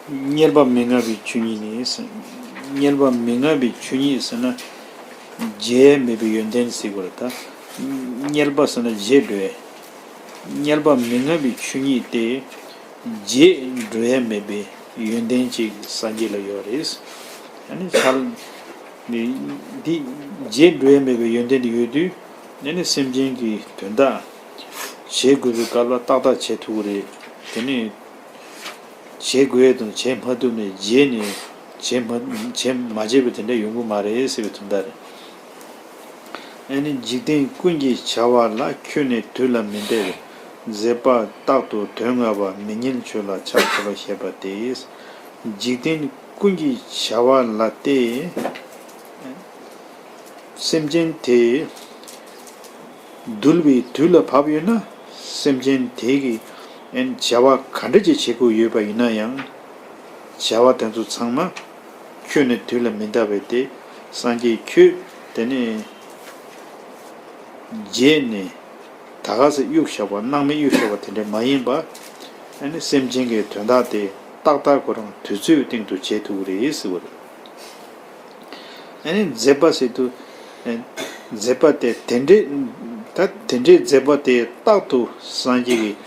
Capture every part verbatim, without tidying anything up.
དམྱལ་བ་མི་མངའ་བའི་ཆོས་ཉིད་ནི། དམྱལ་བ་མི་མངའ་བའི་ཆོས་ཉིད་ཟེར་ན། བརྗེད་མེད་པའི་ཡོན་ཏན་ཟེར་དགོས་རེད་ད། དམྱལ་བ་ཟེར་ན་བརྗེད་འགྲོ་ཡ། དམྱལ་བ་མི་མངའ་བའི་ཆོས་ཉིད་དེ། བརྗེད་འགྲོ་ཡ་མེད་པའི་ཡོན་ཏན་ཅིག་སངས་རྒྱས་ལ་ཡོད་རེད། ཨ་ནི་ཆ་ལ། འདི་བརྗེད་འགྲོ་ཡ་མེད་པའི་ཡོན་ཏན་དེ་ཡོད་དུས། ཨ་ནི་སེམས་ཅན་གྱི་དོན་དག་བྱེད་དགོས་པའི་སྐབས་ལ་ཏག་ཏག་བྱེད་ཐུབ་ཀྱི་རེད། དེ་ནི། བྱེད་དགོས་དང་བྱེད་མ་ཐུབ་ནས་བརྗེད་ནས་བྱེད་མ་བྱེད་མ་བྱེད་པ་དེ་འདྲ་ཡོང་གི་མ་རེད་ཟེར་བའི་དོན་དག་རེད། ཨ་ནི་འཇིག་རྟེན་ཀུན་གྱི་བྱ་བ་ལ་ཁྱོད་ནི་དུས་ལ་མི་འདའ་བའི་མཛད་པ་རྟག་ཏུ་དོན་ལྔ་པ་མི་དམྱལ་ཁྱོད་ལ་ཕྱག་འཚལ་ལོ་ཞེས་པ་སྟེ། འཇིག་རྟེན་ཀུན་གྱི་བྱ་བ་ལ་སྟེ། སེམས་ཅན་དེ་འདུལ་བའི་དུས་ལ་བབ་ཡོད་ན། སེམས་ཅན་དེ་གིས་ཨན་བྱ་བ་ག་འདྲ་ཅིག་བྱེད་དགོས་ཡོད་པ་ཡིན་ན་ཡང་། བྱ་བ་དེ་ཚོ་ཚང་མ་ཁྱོད་ནི་དུས་ལ་མི་འདའ་བས་ཏེ། སངས་རྒྱས་ཁྱོད་དེ་ནི་བརྗེད་ནས་ད་ག་སེ་གཡུག་བཞག་པ། སྣང་མེད་གཡུག་བཞག་པ་དེ་འདྲ་མ་ཡིན་པ། ཨ་ནི་སེམས་ཅན་གྱི་དོན་དག་དེ་ཏག་ཏག་ཁོ་རང་དུས་ཚོད་སྟེང་དུ་བྱེད་ཐུབ་ཀྱི་རེད་ཟེར་བ་རེད། ཨ་ནི་མཛད་པ་ཟེར་དུས། ཨ། མཛད་པ་དེ་དེ་འདྲའི། ད་དེ་འདྲའི་མཛད་པ་དེ་རྟག་ཏུ་སངས་རྒྱས་ཀྱིས།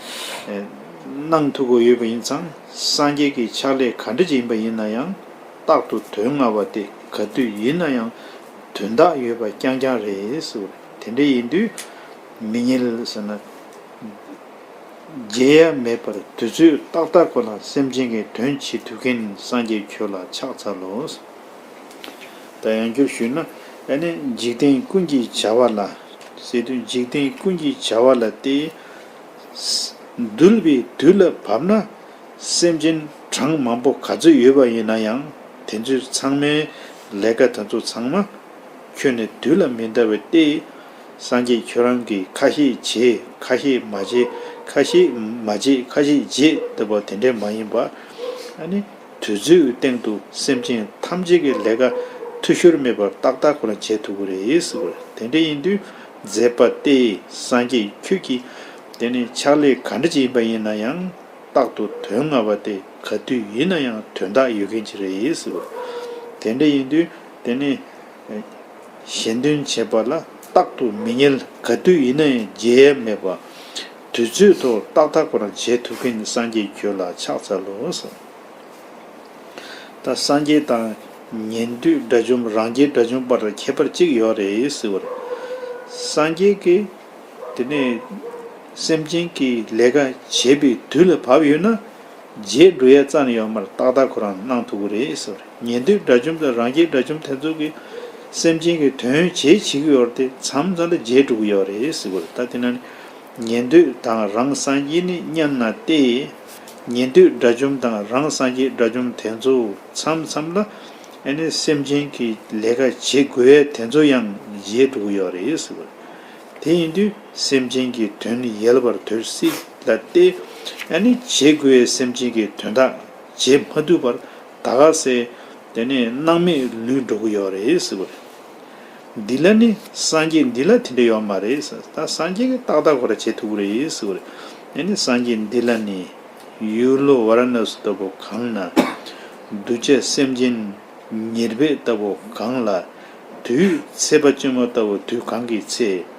ཨ། གནང་ཐུབ་ཀྱི་ཡོད་པ་ཡིན་ཙང་། སངས་རྒྱས་ཀྱི་ཕྱག་ལས་ག་འདྲ་ཅིག་ཡིན་པ་ཡིན་ན་ཡང་། རྟག་ཏུ་དོན་ལྔ་པ་དེ་ག་དུས་ཡིན་ན་ཡང་དོན་དག་ཡོད་པ་རྐྱང་རྐྱང་རེད་ཟེར་བ་རེད། དེ་འདྲ་ཡིན་དུས་མི་དམྱལ་ཟེར་ན། བརྗེད་ཡ་མེད་པར་དུས་ཚོད་ཏག་ཏག་ཁོ་ན་སེམས་ཅན་གྱི་དོན་བྱེད་ཐུབ་མཁན་སངས་རྒྱས་ཁྱོད་ལ་ཕྱག་འཚལ་ལོ། ད་ཡང་བསྐྱར་ཞུས་ན། ཨ་ནི་འཇིག་རྟེན་ཀུན་གྱི་བྱ་བ་ལ་ཟེར་དུས། འཇིག་རྟེན་ཀུན་གྱི་བྱ་བ་ལ་སྟེ། འདུལ་བའི་དུས་ལ་བབ་ན། སེམས་ཅན་གྲངས་མང་པོ་ག་ཚོད་ཡོད་པ་ཡིན་ན་ཡང་། དེ་ཚོའི་ཚང་མའི་ལས་ཀ་དེ་ཚོ་ཚང་མ་ཁྱོད་ནི་དུས་ལ་མི་འདའ་བས་ཏེ། སངས་རྒྱས་ཁྱོད་རང་གིས་ཁ་ཤས་བྱས། ཁ་ཤས་མ་བྱས། ཁ་ཤས་མ་བྱས། ཁ་ཤས་བྱས་ལྟ་བུ་དེ་འདྲས་མ་ཡིན་པ། ཨ་ནི་དུས་ཚོད་སྟེང་དུ་སེམས་ཅན་ཐམས་ཅད་ཀྱི་ལས་ཀ་འཐུས་ཤོར་མེད་པར་ཏག་ཏག་ཁོ་རང་བྱེད་ཐུབ་ཀྱི་རེད་ཟེར་བ་རེད། དེ་འདྲ་ཡིན་དུས་མཛད་པ་སྟེ། སངས་རྒྱས་ཁྱོད་ཀྱིས་དེ་ནི་ཕྱག་ལས་ག་འདྲ་ཅིག་ཡིན་པ་ཡིན་ན་ཡང་། རྟག་ཏུ་དོན་ལྔ་པ་དེ་ག་དུས་ཡིན་ན་ཡང་དོན་དག་ཡོད་མཁན་ཅིག་རེད་ཟེར་བ། དེ་འདྲ་ཡིན་དུས་དེ་ནི་གཞན་དོན་བྱེད་པ་ལ་རྟག་ཏུ་མི་དམྱལ། ག་དུས་ཡིན་ན་ཡང་བརྗེད་ཡ་མེད་པ། དུས་ཚོད་ཐོག་ཏག་ཏག་ཁོ་རང་བྱེད་ཐུབ་མཁན་སངས་རྒྱས་ཁྱོད་ལ་ཕྱག་འཚལ་ལོ་ཟེར། ད་སངས་རྒྱས་དང་ཉན་ཐོས་དགྲ་བཅོམ། རང་རྒྱལ་དགྲ་བཅོམ་བར་ཁྱད་པར་གཅིག་ཡོད་རེད་ཟེར་བ་རེད། སངས་རྒྱས་ཀྱིས་དེ་ནས་སེམས་ཅན་གྱི་ལས་ཀ་བྱེད་པའི་དུས་ལ་བབ་ཡོད་ན། བརྗེད་འགྲོ་ཡ་རྩ་ནས་ཡོད་མ་རེད། ཏག་ཏག་ཁོ་རང་གནང་ཐུབ་ཀྱི་རེད་ཟེར་བ་རེད། ཉན་ཐོས་དགྲ་བཅོམ་དང་རང་རྒྱལ་དགྲ་བཅོམ་དེ་ཚོ་གིས་སེམས་ཅན་གྱི་དོན་བྱེད་བྱེད་ཀྱི་ཡོད་རེད་དེ། མཚམས་མཚམས་ལ་བརྗེད་འགྲོ་གི་ཡོད་རེད་ཟེར་བ་རེད། ད་དེ་ན་ནི་ཉན་ཐོས་དང་རང་སངས་རྒྱས་ནི་མཉམ་ན་སྟེ། ཉན་ཐོས་དགྲ་བཅོམ་དང་རང་སངས་རྒྱས་དགྲ་བཅོམ་དེ་ཚོ་མཚམས་མཚམས་ལ། ཨ་ནི་སེམས་ཅན་གྱི་ལས་ཀ་བྱེད་དགོས་ཡ་དེ་ཚོ་ཡང་བརྗེད་འགྲོ་གི་ཡོད་རེད་ཟེར་བ་རེད། དེ་ཡིན་དུས་སེམས་ཅན་གྱི་དོན་ཡལ་བར་དོར་སྲིད་ལ་སྟེ། ཨ་ནི་བྱེད་དགོས་པའི་སེམས་ཅན་གྱི་དོན་དག་བྱེད་མ་ཐུབ་པར་ད་ག་སེ་དེ་ནས་སྣང་མེད་ལུས་འགྲོ་གི་ཡོད་རེད་ཟེར་བ་རེད། འདི་ལ་ནི་སངས་རྒྱས་འདི་ལ་དེ་འདྲ་ཡོད་མ་རེད་ཟེར། ད་སངས་རྒྱས་ཀྱིས་ཏག་ཏག་ཁོ་ར་བྱེད་ཐུབ་ཀྱི་རེད་ཟེར་བ་རེད། ཨ་ནི་སངས་རྒྱས་འདི་ལ་ནི་ཡུལ་ཝཱ་ར་ཎ་སི་ལྟ་བུ་གང་ན། གདུལ་བྱ་སེམས་ཅན་ཉེར་སྦས་ལྟ་བུ་གང་ལ། དུས་ཚེས་པ་བཅོ་ལྔ་ལྟ་བུ་དུས་གང་གི་ཚེ།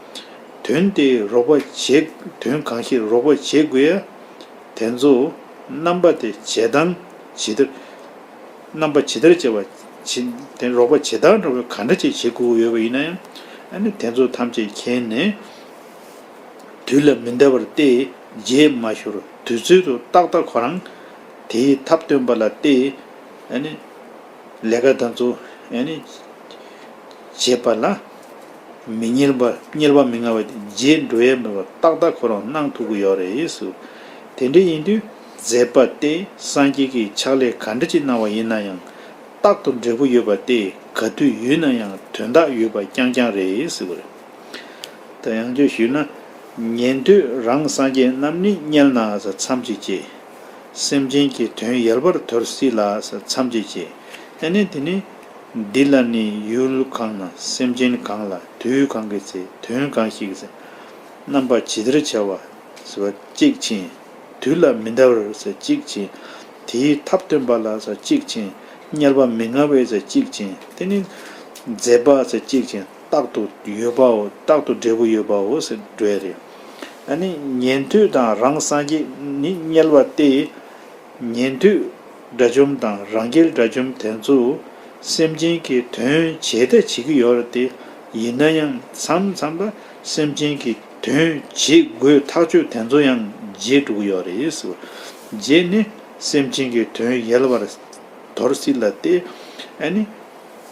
དོན་དེ་རོགས་པ་བྱེད། དོན་གང་ཞིག་རོགས་པ་བྱེད་དགོས་ཡ་དེ་ཚོ་རྣམ་པ་དེ་ཇི་ལྟར་ཇི་ལྟར། རྣམ་པ་ཇི་ལྟར་བྱེད་པ་ཇི། དེ་རོགས་པ་ཇི་ལྟར་འགྲོ་བའི་ག་འདྲ་ཅིག་བྱེད་དགོས་ཡོད་པ་ཡིན་ན་ཡང་། ཨ་ནི་དེ་ཚོ་ཐམས་ཅད་མཁྱེན་ནས། དུས་ལ་མི་འདའ་བར་ཏེ་བརྗེད་མ་ཤོར། དུས་ཚོད་དུ་ཏག་ཏག་ཁོ་རང་དེའི་ཐབས་སྟོན་པ་ལ་ཏེ། ཨ་ནི་ལས་ཀ་དང་ཚོ་ཨ་ནི་བྱེད་པ་ལ་མི་དམྱལ་བ། དམྱལ་བ་མི་མངའ་བ་དེ་བརྗེད་འགྲོ་ཡས་མེད་པར་ཏག་ཏག་ཁོ་རང་གནང་ཐུབ་ཀྱི་ཡོད་རེད་ཟེར། དེ་འདྲ་ཡིན་དུས་མཛད་པ་སྟེ་སངས་རྒྱས་ཀྱི་ཕྱག་ལས་ག་འདྲ་ཅིག་གནང་བ་ཡིན་ན་ཡང་རྟག་ཏུ་འབྲས་བུ་ཡོད་པ་སྟེ་ག་དུས་ཡོད་ན་ཡང་དོན་དག་ཡོད་པ་རྐྱང་རྐྱང་རེད་ཟེར་བ་རེད། ད་ཡང་བསྐྱར་ཞུས་ན། ཉན་ཐོས་རང་སངས་རྒྱས་རྣམས་ནི་དམྱལ་ན་ཟེར་མཚམས་གཅིག་བཅད། སེམས་ཅན་གྱི་དོན་ཡལ་བར་དོར་སྲིད་ལ་ཟེར་མཚམས་གཅིག་བཅད། ཨ་ནི་དེ་ནི། འདི་ལ་ནི་ཡུལ་གང་ན་སེམས་ཅན་གང་ལ་དུས་གང་གི་ཚེ་དོན་གང་ཞིག་ཟེར། རྣམ་པ་ཇི་ལྟར་བྱ་བ་ཟེར་བ་གཅིག་བྱས། དུས་ལ་མི་འདའ་བར་ཟེར་གཅིག་བྱས། དེའི་ཐབས་སྟོན་པ་ལ་ཟེར་གཅིག་ཅན། དམྱལ་བ་མི་མངའ་བའི་ཟེར་གཅིག་ཅན། དེ་ནི་མཛད་པ་ཟེར་གཅིག་ཅན། རྟག་ཏུ་ཡོད་པའོ། རྟག་ཏུ་འབྲས་བུ་ཡོད་པའོ་ཟེར་འགྲོ་ཡ་རེད། ཨ་ནི་ཉན་ཐོས་དང་རང་སངས་རྒྱས་ནི་དམྱལ་བ་སྟེ། ཉན་ཐོས་དགྲ་བཅོམ་དང་རང་རྒྱལ་དགྲ་བཅོམ་དེ་ཚོ་སེམས་ཅན་གྱི་དོན་བྱེད་དེ་བྱེད་ཀྱི་ཡོད་རེད་དེ། ཡིན་ན་ཡང་མཚམས་མཚམས་ལ་སེམས་ཅན་གྱི་དོན་བྱེད་དགོས་ཐག་ཆོད་དེ་ཚོ་ཡང་བརྗེད་འགྲོ་གི་ཡོད་རེད་ཟེར། བརྗེད་ནས་སེམས་ཅན་གྱི་དོན་ཡལ་བར་དོར་སྲིད་ལ་སྟེ། ཨ་ནི་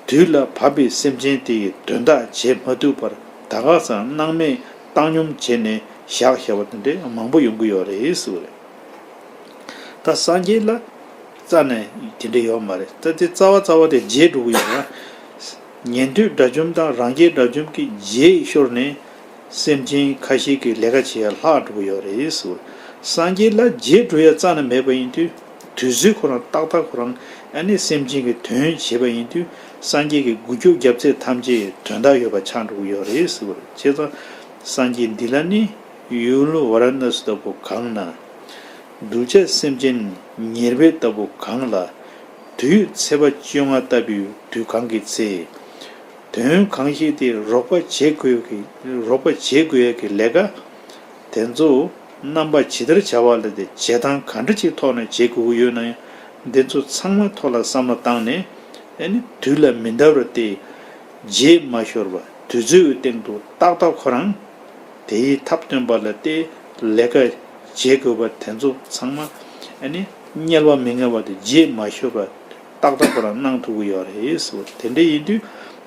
དུས་ལ་བབ་པའི་སེམས་ཅན་དེ་ཡི་དོན་དག་བྱེད་མ་ཐུབ་པར་ད་ག་སང་སྣང་མེད་བཏང་སྙོམས་བྱས་ནས་བཞག་བཞག་པ་དེ་འདྲའི་མང་པོ་ཡོང་གི་ཡོད་རེད་ཟེར་བ་རེད། ད་སངས་རྒྱས་ལ་རྩ་ནས་དེ་འདྲ་ཡོད་མ་རེད། ད་དེ་རྩ་བ་རྩ་བ་དེ་བརྗེད་འགྲོ་གི་ཡོད་རེད། ཉན་ཐོས་དགྲ་བཅོམ་དང་རང་རྒྱལ་དགྲ་བཅོམ་གྱིས་བརྗེད་ཤོར་ནས་སེམས་ཅན་ཁ་ཤས་ཀྱི་ལས་ཀ་བྱེད་ཡ་ལྷག་འགྲོ་གི་ཡོད་རེད་ཟེར། སངས་རྒྱས་ལ་བརྗེད་འགྲོ་ཡ་རྩ་ནས་མེད་པ་ཡིན་དུས། དུས་ཚོད་ཁོ་རང་ཏག་ཏག་ཁོ་རང་ཨ་ནི་སེམས་ཅན་གྱི་དོན་བྱེད་པ་ཡིན་དུས། སངས་རྒྱས་ཀྱི་སྒོ་སྐྱོབ་རྒྱབ་ཚད་ཐམས་ཅད་དོན་དག་ཡོད་པ་ཆགས་འགྲོ་གི་ཡོད་རེད་ཟེར་བ་རེད། བྱས་ཙང་སངས་རྒྱས་འདི་ལ་ནི། ཡུལ་ཝཱ་ར་ཎ་སི་ལྟ་བུ་གང་ན། གདུལ་བྱ་སེམས་ཅན་ཉེར་སྦས་ལྟ་བུ་གང་ལ། དུས་ཚེས་པ་བཅོ་ལྔ་ལྟ་བུའི་དུས་གང་གི་ཚེ། དོན་གང་ཞིག་དེ་རོགས་པ་བྱེད་དགོས་ཀྱི་རོགས་པ་བྱེད་དགོས་ཡ་གི་ལས་ཀ་དེ་ཚོ་རྣམ་པ་ཇི་ལྟར་བྱ་བ་ལ་དེ་བྱེད་སྟངས་ག་འདྲ་ཅིག་ཐོག་ནས་བྱེད་དགོས་ཀྱི་ཡོད་ན་ཡང་འདི་ཚོ་ཚང་མའི་ཐོག་ལ་བསམ་བློ་བཏང་ནས། ཨ་ནི་དུས་ལ་མི་འདའ་བར་དེ་རྗེས་མ་ཤོར་བ་དུས་ཚོད་ཀྱི་སྟེང་དུ་ཏག་ཏག་ཁོ་རང་དེའི་ཐབས་སྟོན་པ་ལ་བལྟས་ལས་ཀ་བྱེད་དགོས་པ་དེ་ཚོ་ཚང་མ་ཨ་ནི་དམྱལ་བ་མི་མངའ་བ་དེ་རྗེས་མ་ཤོར་བ་ཏག་ཏག་ཁོ་རང་གནང་ཐུབ་ཀྱི་ཡོད་རེད་ཟེར། དེ་འདྲ་ཡིན་དུས་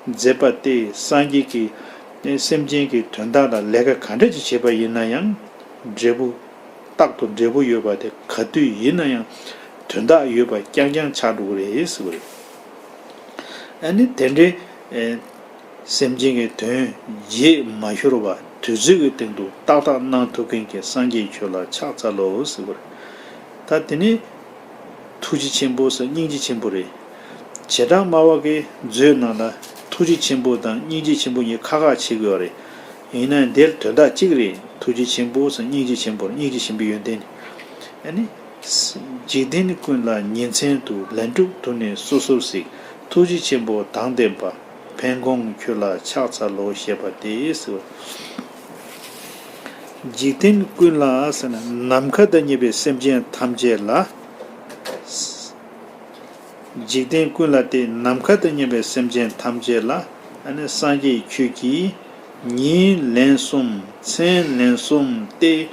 མཛད་པ་སྟེ་སངས་རྒྱས་ཀྱིས་སེམས་ཅན་གྱི་དོན་དག་ལ་ལས་ཀ་ག་འདྲ་ཅིག་བྱེད་པ་ཡིན་ན་ཡང་འབྲས་བུ་རྟག་ཏུ་འབྲས་བུ་ཡོད་པ་དེ་ག་དུས་ཡིན་ན་ཡང་དོན་དག་ཡོད་པ་རྐྱང་རྐྱང་ཆགས་འགྲོ་གི་རེད་ཟེར་བ་རེད། ཨ་ནི་དེ་འདྲའི་ཨེ། སེམས་ཅན་གྱི་དོན་རྗེས་མ་ཤོར་བ་དུས་ཚོད་ཀྱི་སྟེང་དུ་ཏག་ཏག་གནང་ཐུབ་མཁན་གྱི་སངས་རྒྱས་ཁྱོད་ལ་ཕྱག་འཚལ་ལོ་ཟེར་བ་རེད། ད་དེ་ནི་ཐུགས་རྗེ་ཆེན་པོ་ཟེར་སྙིང་རྗེ་ཆེན་པོ་རེད། བྱེ་བྲག་སྨྲ་བ་གི་མཛོད་ནང་ལ་ཐུགས་རྗེ་ཆེན་པོ་དང་སྙིང་རྗེ་ཆེན་པོ་གཉིས་ཁ་ཁ་ཕྱེ་གི་ཡོད་རེད། ཡིན་ན་འདིར་དོན་དག་གཅིག་རེད། ཐུགས་རྗེ་ཆེན་པོ་ཟེར་སྙིང་རྗེ་ཆེན་པོ་རེད། སྙིང་རྗེ་ཆེན་པོའི་ཡོན་ཏན་ནི། ཨ་ནི། འཇིག་རྟེན་ཀུན་ལ་ཉིན་མཚན་དུ། ལན་དྲུག་ཏུ་ནི་སོ་སོར་གཟིགས། ཐུགས་རྗེ་ཆེན་པོ་དང་ལྡན་པ། ཕན་དགོངས་ཁྱོད་ལ་ཕྱག་འཚལ་ལོ། ཞེས་པ་སྟེ་ཟེར་བ། འཇིག་རྟེན་ཀུན་ལ་ཟེར་ན་ནམ་མཁའ་དང་མཉམ་པའི་སེམས་ཅན་ཐམས་ཅད་ལ། འཇིག་རྟེན་ཀུན་ལ་སྟེ་ནམ་མཁའ་དང་མཉམ་པའི་སེམས་ཅན་ཐམས་ཅད་ལ་ཨ་ནི་སངས་རྒྱས་ཁྱོད་ཀྱིས་ཉིན་ལན་གསུམ་མཚན་ལན་གསུམ་སྟེ།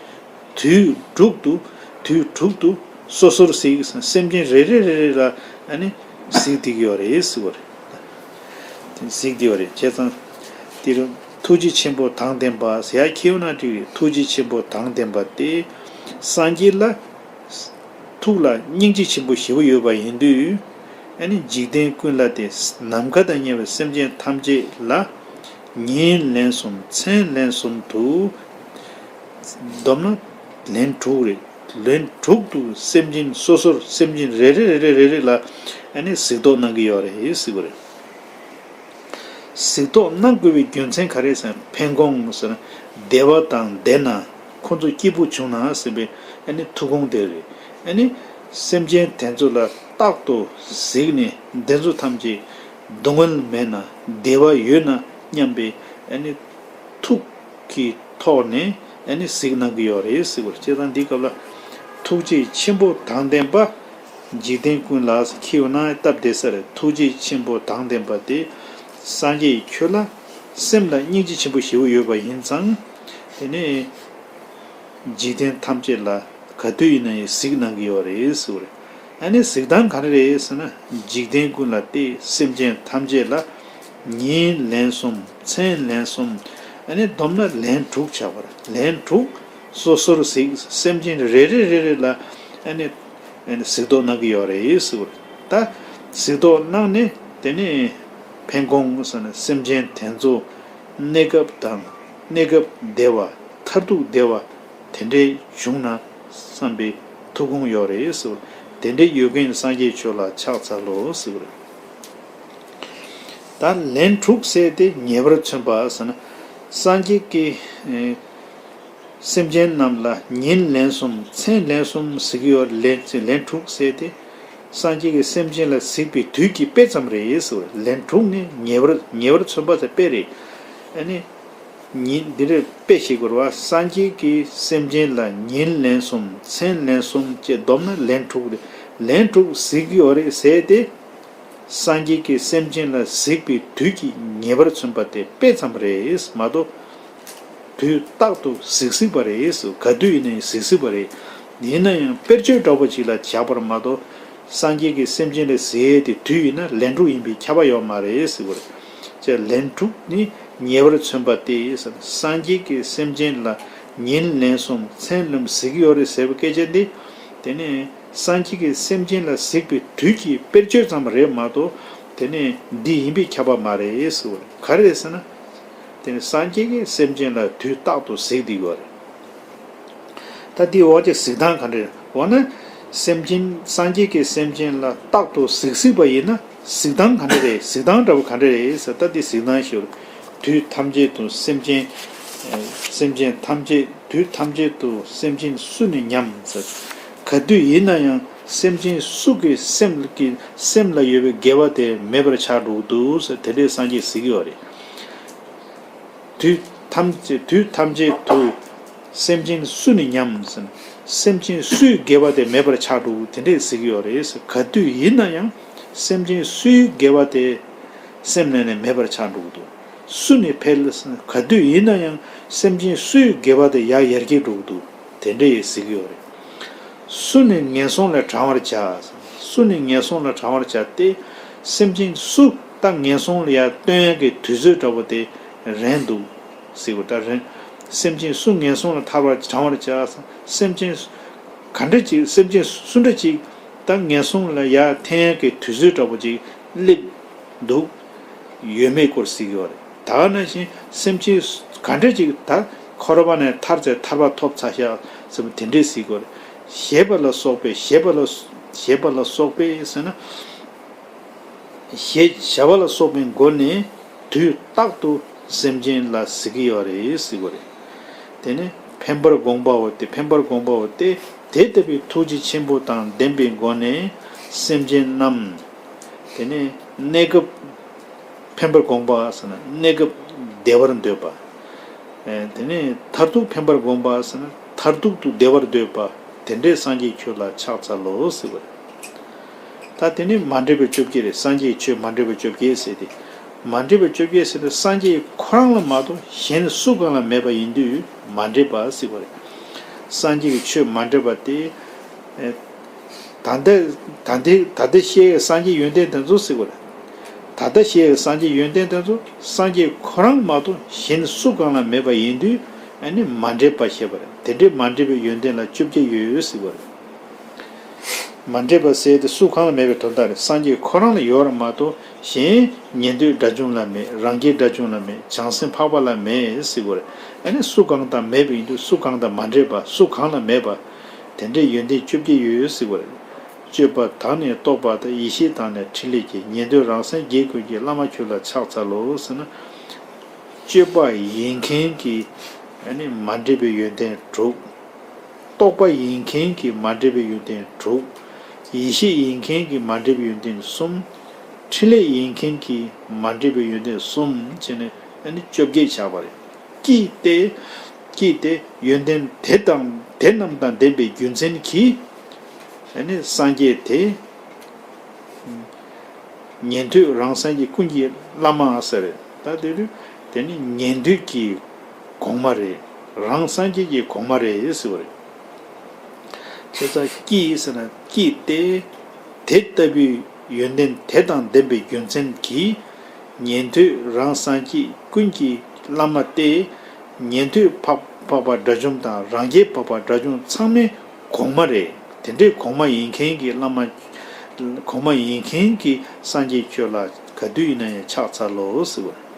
དུས་དྲུག་ཏུ། དུས་དྲུག་ཏུ་སོ་སོར་གཟིགས། སེམས་ཅན་རེ་རེ་རེ་རེ་ལ་ཨ་ནི་གཟིགས་བསྡད་ཀྱི་ཡོད་རེད་ཟེར་བ་རེད། གཟིགས་བསྡད་ཡོད་རེད། བྱས་ཙང་དེ་རུ་ཐུགས་རྗེ་ཆེན་པོ་དང་ལྡན་པ་ཟེར་ཡ་ཁྱེར་ཡོང་ན་འགྲིག་རེད། ཐུགས་རྗེ་ཆེན་པོ་དང་ལྡན་པ་སྟེ་སངས་རྒྱས་ལ་ཐུགས་ལ་སྙིང་རྗེ་ཆེན་པོ་ཞེ་པོ་ཡོད་པ་ཡིན་དུས། ཨ་ནི་འཇིག་རྟེན་ཀུན་ལ་སྟེ་ནམ་མཁའ་དང་མཉམ་པའི་སེམས་ཅན་ཐམས་ཅད་ལ་ཉིན་ལན་གསུམ་མཚན་ལན་གསུམ་དུ། བསྡོམས་ན་ལན་དྲུག་རེད། ལན་དྲུག་ཏུ་སེམས་ཅན་སོ་སོར་སེམས་ཅན་རེ་རེ་རེ་རེ་རེ་རེ་ལ་ཨ་ནི་གཟིགས་རྟོག་གནང་གི་ཡོད་རེད་ཟེར་བ་རེད། གཟིགས་རྟོག་གནང་དགོས་པའི་རྒྱུ་མཚན་ག་རེ་ཟེར་ན། ཕན་དགོངས་ཟེར་ན་བདེ་བ་དང་ལྡན་ན། ཁོ་ཚོ་སྐྱིད་པོ་བྱུང་ན་ཟེར་བའི་ཨ་ནི་ཐུགས་དགོངས་དེ་རེད། ཨ་ནི་སེམས་ཅན་དེ་ཚོ་ལ་རྟག་ཏུ་གཟིགས་ནས་དེ་ཚོ་ཐམས་ཅད་སྡུག་བསྔལ་མེད་ན་བདེ་བ་ཡོད་ན་སྙམ་པའི་ཨ་ནི་ཐུགས་ཀྱི་ཐོག་ནས་ཨ་ནི་གཟིགས་གནང་གི་ཡོད་རེད་ཟེར་བ་རེད། བྱས་ཙང་འདིའི་སྐབས་ལ་ཐུགས་རྗེ་ཆེན་པོ་དང་ལྡན་པ། འཇིག་རྟེན་ཀུན་ལ་ཁྱེར་ཡོང་ན་སྟབས་བདེ་ས་རེད། ཐུགས་རྗེ་ཆེན་པོ་དང་ལྡན་པ་སྟེ་སངས་རྒྱས་ཁྱོད་ལ་སེམས་ལ་སྙིང་རྗེ་ཆེན་པོ་ཞེ་པོ་ཡོད་པ་ཡིན་ཙང་། དེ་ནས་འཇིག་རྟེན་ཐམས་ཅད་ལ་ག་དུས་ཡིན་ན་ཡང་གཟིགས་གནང་གི་ཡོད་རེད་ཟེར་བ་རེད། ཨ་ནི་གཟིགས་སྟངས་ག་རེ་རེད་ཟེར་ན། འཇིག་རྟེན་ཀུན་ལ་སྟེ་སེམས་ཅན་ཐམས་ཅད་ལ་ཉིན་ལན་གསུམ་མཚན་ལན་གསུམ། ཨ་ནི་བསྡོམས་ན་ལན་དྲུག་བྱ་བ་རེད། ལན་དྲུག་སོ་སོར་གཟིགས། སེམས་ཅན་རེ་རེ་རེ་རེ་ལ་ཨ་ནི་ཨ་ནི་གཟིགས་རྟོག་གནང་གི་ཡོད་རེད་ཟེར་བ་རེད། ད་གཟིགས་རྟོག་གནང་ནས་དེ་ནས་ཕན་དགོངས་ཟེར་ན་སེམས་ཅན་དེ་ཚོ་གནས་སྐབས་དང་གནས་སྐབས་བདེ་བ་མཐར་ཐུག་བདེ་བ་དེ་འདྲའི་བྱུང་ན་བསམ་པའི་ཐུགས་དགོངས་ཡོད་རེད་ཟེར་བ་རེད། དེ་འདྲའི་ཡོད་མཁན་སངས་རྒྱས་ཁྱོད་ལ་ཕྱག་འཚལ་ལོ་ཟེར་བ་རེད། ད་ལན་དྲུག་ཟེར་དེ་ངེས་པར་མཚོན་པ་ཟེར་ན། སངས་རྒྱས་ཀྱིས་ཨེ་སེམས་ཅན་རྣམས་ལ་ཉིན་ལན་གསུམ་མཚན་ལན་གསུམ་ཟེར་གྱི་ཡོད། ལན་ལན་དྲུག་ཟེར་དེ་ སངས་རྒྱས་ཀྱིས་སེམས་ཅན་ལ་གཟིགས་པའི་དུས་ཀྱི་དཔེ་ཙམ་རེད་ཟེར་བ་རེད། ལན་དྲུག་ནི་ཉེ་བར་ཉེ་བར་མཚོན་པ་དེ་དཔེ་རེད། ཨ་ནི། ཉིན་འདི་རེད་དཔེ་ཞིག་དགོས་རེད་བ། སངས་རྒྱས་ཀྱིས་སེམས་ཅན་ལ་ཉིན་ལན་གསུམ་མཚན་ལན་གསུམ་བཅས་བསྡོམས་ན་ལན་དྲུག་རེད། ལན་དྲུག་གཟིགས་ཀྱི་ཡོད་རེད་ཟེར་ཏེ། སངས་རྒྱས་ཀྱིས་སེམས་ཅན་ལ་གཟིགས་པའི་དུས་ཀྱི་ཉེ་བར་མཚོན་པ་དེ་དཔེ་ཙམ་རེད་མ་གཏོགས། དུས་རྟག་ཏུ་གཟིགས་སྲིད་པ་རེད། ག་དུས་ཡིན་ནའི་གཟིགས་སྲིད་པ་རེད། ཡིན་ན་ཡང་དཔེར་བརྗོད་འདྲ་པོ་ཅིག་ལ་བཞག་པར་མ་གཏོགས། སངས་རྒྱས་ཀྱིས་སེམས་ཅན་ལ་གཟིགས་ཏེ་དུས་ཡིན་ན་ལན་དྲུག་ཡིན་པས་ཁྱབ་པ་ཡོད་མ་རེད་ཟེར་བ་རེད། ཅེས་ལན་དྲུག་ནི་ཉེ་བར་མཚོན་པ་སྟེ། སངས་རྒྱས་ཀྱིས་སེམས་ཅན་ལ་ཉིན་ལན་གསུམ་མཚན་ལན་གཟིགས་ཀྱི་ཡོད་རེད་ཟེར་བའི་སྐད་ཆ་འདི། དེ་ནས་སངས་རྒྱས་ཀྱིས་སེམས་ཅན་ལ་གཟིགས་པའི་དུས་ཀྱི་དཔེར་བརྗོད་ཙམ་རེད་མ་གཏོགས། དེ་ནས་འདི་ཡིན་པས་ཁྱབ་པ་མ་རེད་ཟེར་བ་རེད། ག་རེ་རེད་ཟེར་ན། དེ་ནི་སངས་རྒྱས་ཀྱིས་སེམས་ཅན་ལ་དུས་རྟག་ཏུ་གཟིགས་བསྡད་ཡོད་རེད། ད་འདི་འོག་གི་གཟིགས་སྟངས་ག་འདྲ་རེད། འོ་ན། སེམས་ཅན་སངས་རྒྱས་ཀྱིས་སེམས་ཅན་ལ་རྟག་ཏུ་གཟིགས་སྲིད་པ་ཡིན་ན་གཟིགས་སྟངས་ག་འདྲ་རེད། གཟིགས་སྟངས་འདྲ་པོ་ག་འདྲ་རེད་ཟེར། ད་འདི་གཟིགས་སྟངས་ཤོད། དུས་ཐམས་ཅད་དུ་སེམས་ཅན། སེམས་ཅན་ཐམས་ཅད་དུས་ཐམས་ཅད་དུ་སེམས་ཅན་སུ་ནི་སྙམ་ཟེར། ག་དུས་ཡིན་ན་ཡང་སེམས་ཅན་སུ་གི་སེམས་ཀྱི་སེམས་ལ་ཡོད་པའི་དགེ་བ་དེ་མེད་པར་ཆགས་འགྲོ་གི་འདུག་ཟེར། དེ་འདྲའི་སངས་རྒྱས་གཟིགས་ཡོད་རེད། དུས་ཐམས་ཅད་དུས་ཐམས་ཅད་དུ་སེམས་ཅན་སུ་ནི་སྙམ་ཟེར། སེམས་ཅན་སུའི་དགེ་བ་དེ་མེད་པར་ཆགས་འགྲོ་དེ་འདྲས་གཟིགས་ཡོད་རེད་ཟེར། ག་དུས་ཡིན་ན་ཡང་སེམས་ཅན་སུའི་དགེ་བ་དེ་སེམས་ནས་ནས་མེད་པར་ཆགས་འགྲོ་གི་འདུག་སུ་ནི་འཕེལ་ཟེར། ག་དུས་ཡིན་ན་ཡང་སེམས་ཅན་སུའི་དགེ་བ་དེ་ཡར་ཡར་རྒྱས་འགྲོ་གི་འདུག་དེ་འདྲ་ཡི་གཟིགས་ཡོད་རེད། སུ་ནི་ངན་སོང་ལས་དྲང་བར་བྱ། སུ་ནི་ངན་སོང་ལས་དྲང་བར་བྱ་སྟེ། སེམས་ཅན་སུ་དག་ངན་སོང་ལ་ཡར་བཏོན་ཡག་གི་དུས་ཚོད་འདྲ་པོ་དེ་རན་འདུག་ཟེར་བ་ད་རན། སེམས་ཅན་སུ་ངན་སོང་ལས་ཐར་བར་དྲང་བར་བྱ། སེམས་ཅན་ག་འདྲ་ཅིག་སེམས་ཅན་སུ་འདྲ་ཅིག་དག་ངན་སོང་ལ་ཡར་འཐེན་ཡག་གི་དུས་ཚོད་འདྲ་པོ་ཅིག་སླེབས་འདུག་ཡོད་མེད་སྐོར་གཟིགས་ཡོད་རེད། ད་ག་ནང་བཞིན་སེམས་ཅན་ག་འདྲ་ཅིག་ད་འཁོར་བ་ནས་ཐར་ཚེ་ཐར་པ་ཐོབ་ཚར་ཤག་ཟེར་བ་དེ་འདྲས་གཟིགས་དགོས་རེད། ཞེས་པ་ལ་སོགས་པའི་ཞེས་པ་ལ་ཞེས་པ་ལ་སོགས་པའི་ཟེར་ན། ཞེས་བྱ་བ་ལ་སོགས་པའི་སྒོ་ནས་དུས་རྟག་ཏུ་སེམས་ཅན་ལ་གཟིགས་ཀྱི་ཡོད་རེད་གཟིགས་དགོས་རེད། དེ་ནས་ཕན་པར་དགོངས་པའོ་སྟེ་ཕན་པར་དགོངས་པའོ་སྟེ་དེ་ལྟ་བུའི་ཐུགས་རྗེ་ཆེན་པོ་དང་ལྡན་པའི་སྒོ་ནས་སེམས་ཅན་རྣམས། དེ་ནས་གནས་སྐབས། ཕན་པར་དགོངས་པ་ཟེར་ན་གནས་སྐབས་བདེ་བར་འདོད་པ། དེ་ནས་མཐར་ཐུག་ཕན་པར་དགོངས་པ་ཟེར་ན་མཐར་ཐུག་ཏུ་བདེ་བར་འདོད་པ། དེ་འདྲའི་སངས་རྒྱས་ཁྱོད་ལ་ཕྱག་འཚལ་ལོ་ཟེར་བ་རེད། ད་དེ་ནི་མ་འདྲེས་པའི་བཅོ་བརྒྱད་རེད། སངས་རྒྱས་ཆོས་མ་འདྲེས་པའི་བཅོ་བརྒྱད་ཟེར་ཏེ། མ་འདྲེས་པའི་བཅོ་བརྒྱད་ཟེར་ཏེ་སངས་རྒྱས་ཁོ་རང་ལ་མ་གཏོགས་གཞན་སུ་གང་ལ་མེད་པ་ཡིན་དུས་མ་འདྲེས་པ་ཟེར་བ་རེད། སངས་རྒྱས་ཀྱི་ཆོས་མ་འདྲེས་པ་སྟེ། ད་ལྟ་ད་ལྟ་ད་ལྟ་བཤད་ཡོད་སངས་རྒྱས་ཡོན་ཏན་དེ་ཚོ་ཟེར་བ་རེད། ད་ལྟ་བཤད་ཡོད་སངས་རྒྱས་ཡོན་ཏན་དེ་ཚོ་སངས་རྒྱས་ཁོ་རང་མ་གཏོགས་གཞན་སུ་གང་ལ་མེད་པ་ཡིན་དུས་ཨ་ནི་མ་འདྲེས་པ་ཞེས་པ་རེད། དེ་འདྲའི་མ་འདྲེས་པའི་ཡོན་ཏན་ལ་བཅོ་བརྒྱད་ཡོད་ཟེར་བ་རེད། མ་འདྲེས་པ་ཟེར་དེ་སུ་གང་ལ་མེད་པའི་དོན་དག་རེད། སངས་རྒྱས་ཁོ་རང་ལ་ཡོད་རེད་མ་གཏོགས་གཞན་ཉན་ཐོས་དགྲ་བཅོམ་ལ་མེད། རང་རྒྱལ་དགྲ་བཅོམ་ལ་མེད། བྱང་སེམས་འཕགས་པ་ལ་མེད་ཟེར་བ་རེད། ཨ་ནི་སུ་གང་དང་མེད་པ་ཡིན་དུས་སུ་གང་དང་མ་འདྲེས་པ་སུ་གང་ལ་མེད་པ། དེ་འདྲའི་ཡོན་ཏན་བཅོ་བརྒྱད་ཡོད་ཟེར་བ་རེད། སྤྱོད་པ་དང་ནི་རྟོག་པ་དང་ཡེ་ཤེས་དང་ནི་ཕྲིན་ལས་ཀྱི། ཉན་ཐོས་རང་སངས་རྒྱས་ཀུན་གྱི། བླ་མ་ཁྱོད་ལ་ཕྱག་འཚལ་ལོ་ཟེར་ན། སྤྱོད་པ་ཡིན་མཁན་གྱི་ཨ་ནི་མ་འདྲེས་པའི་ཡོན་ཏན་དྲུག་རྟོག་པ་ཡིན་མཁན་གྱི་མ་འདྲེས་པའི་ཡོན་ཏན་དྲུག་ཡེ་ཤེས་ཡིན་མཁན་གྱི་མ་འདྲེས་པའི་ཡོན་ཏན་གསུམ། ཕྲིན་ལས་ཡིན་མཁན་གྱི་མ་འདྲེས་པའི་ཡོན་ཏན་གསུམ་བྱས་ནས་ཨ་ནི་བཅོ་བརྒྱད་ཆགས་པ་རེད། ཀྱིས་ཏེ། ཀྱིས་ཏེ་ཡོན་ཏན་དེ་དང་དེ་རྣམས་དང་ལྡན་པའི་རྒྱུ་མཚན་གྱིས། ཨ་ནི་སངས་རྒྱས་དེ། ཉན་ཐོས་རང་སངས་རྒྱས་ཀུན་གྱི་བླ་མ་ཟེར་རེད། ད་དེ་དུས་དེ་ནི་ཉན་ཐོས་ཀྱི་གོང་མ་རེད། རང་སངས་རྒྱས་ཀྱི་གོང་མ་རེད་ཟེར་བ་རེད། བྱས་ཙང་ཀྱིས་ཟེར་ན་ཀྱིས་ཏེ། དེ་ལྟ་བུའི་ཡོན་ཏན་དེ་དང་ལྡན་པའི་རྒྱུ་མཚན་གྱིས། ཉན་ཐོས་རང་སངས་རྒྱས་ཀུན་གྱི་བླ་མ་སྟེ། ཉན་ཐོས་འཕགས་འཕགས་པ་དགྲ་བཅོམ་དང་རང་རྒྱལ་འཕགས་པ་དགྲ་བཅོམ་ཚང་མའི་གོང་མ་རེད། དེ་འདྲའི་གོང་མ་ཡིན་མཁན་གྱི་བླ་མ། གོང་མ་ཡིན་མཁན་གྱི་སངས་རྒྱས་ཁྱོད་ལ་ག་དུས་ཡིན་ན་ཡང་ཕྱག་འཚལ་ལོ་ཟེར་བ།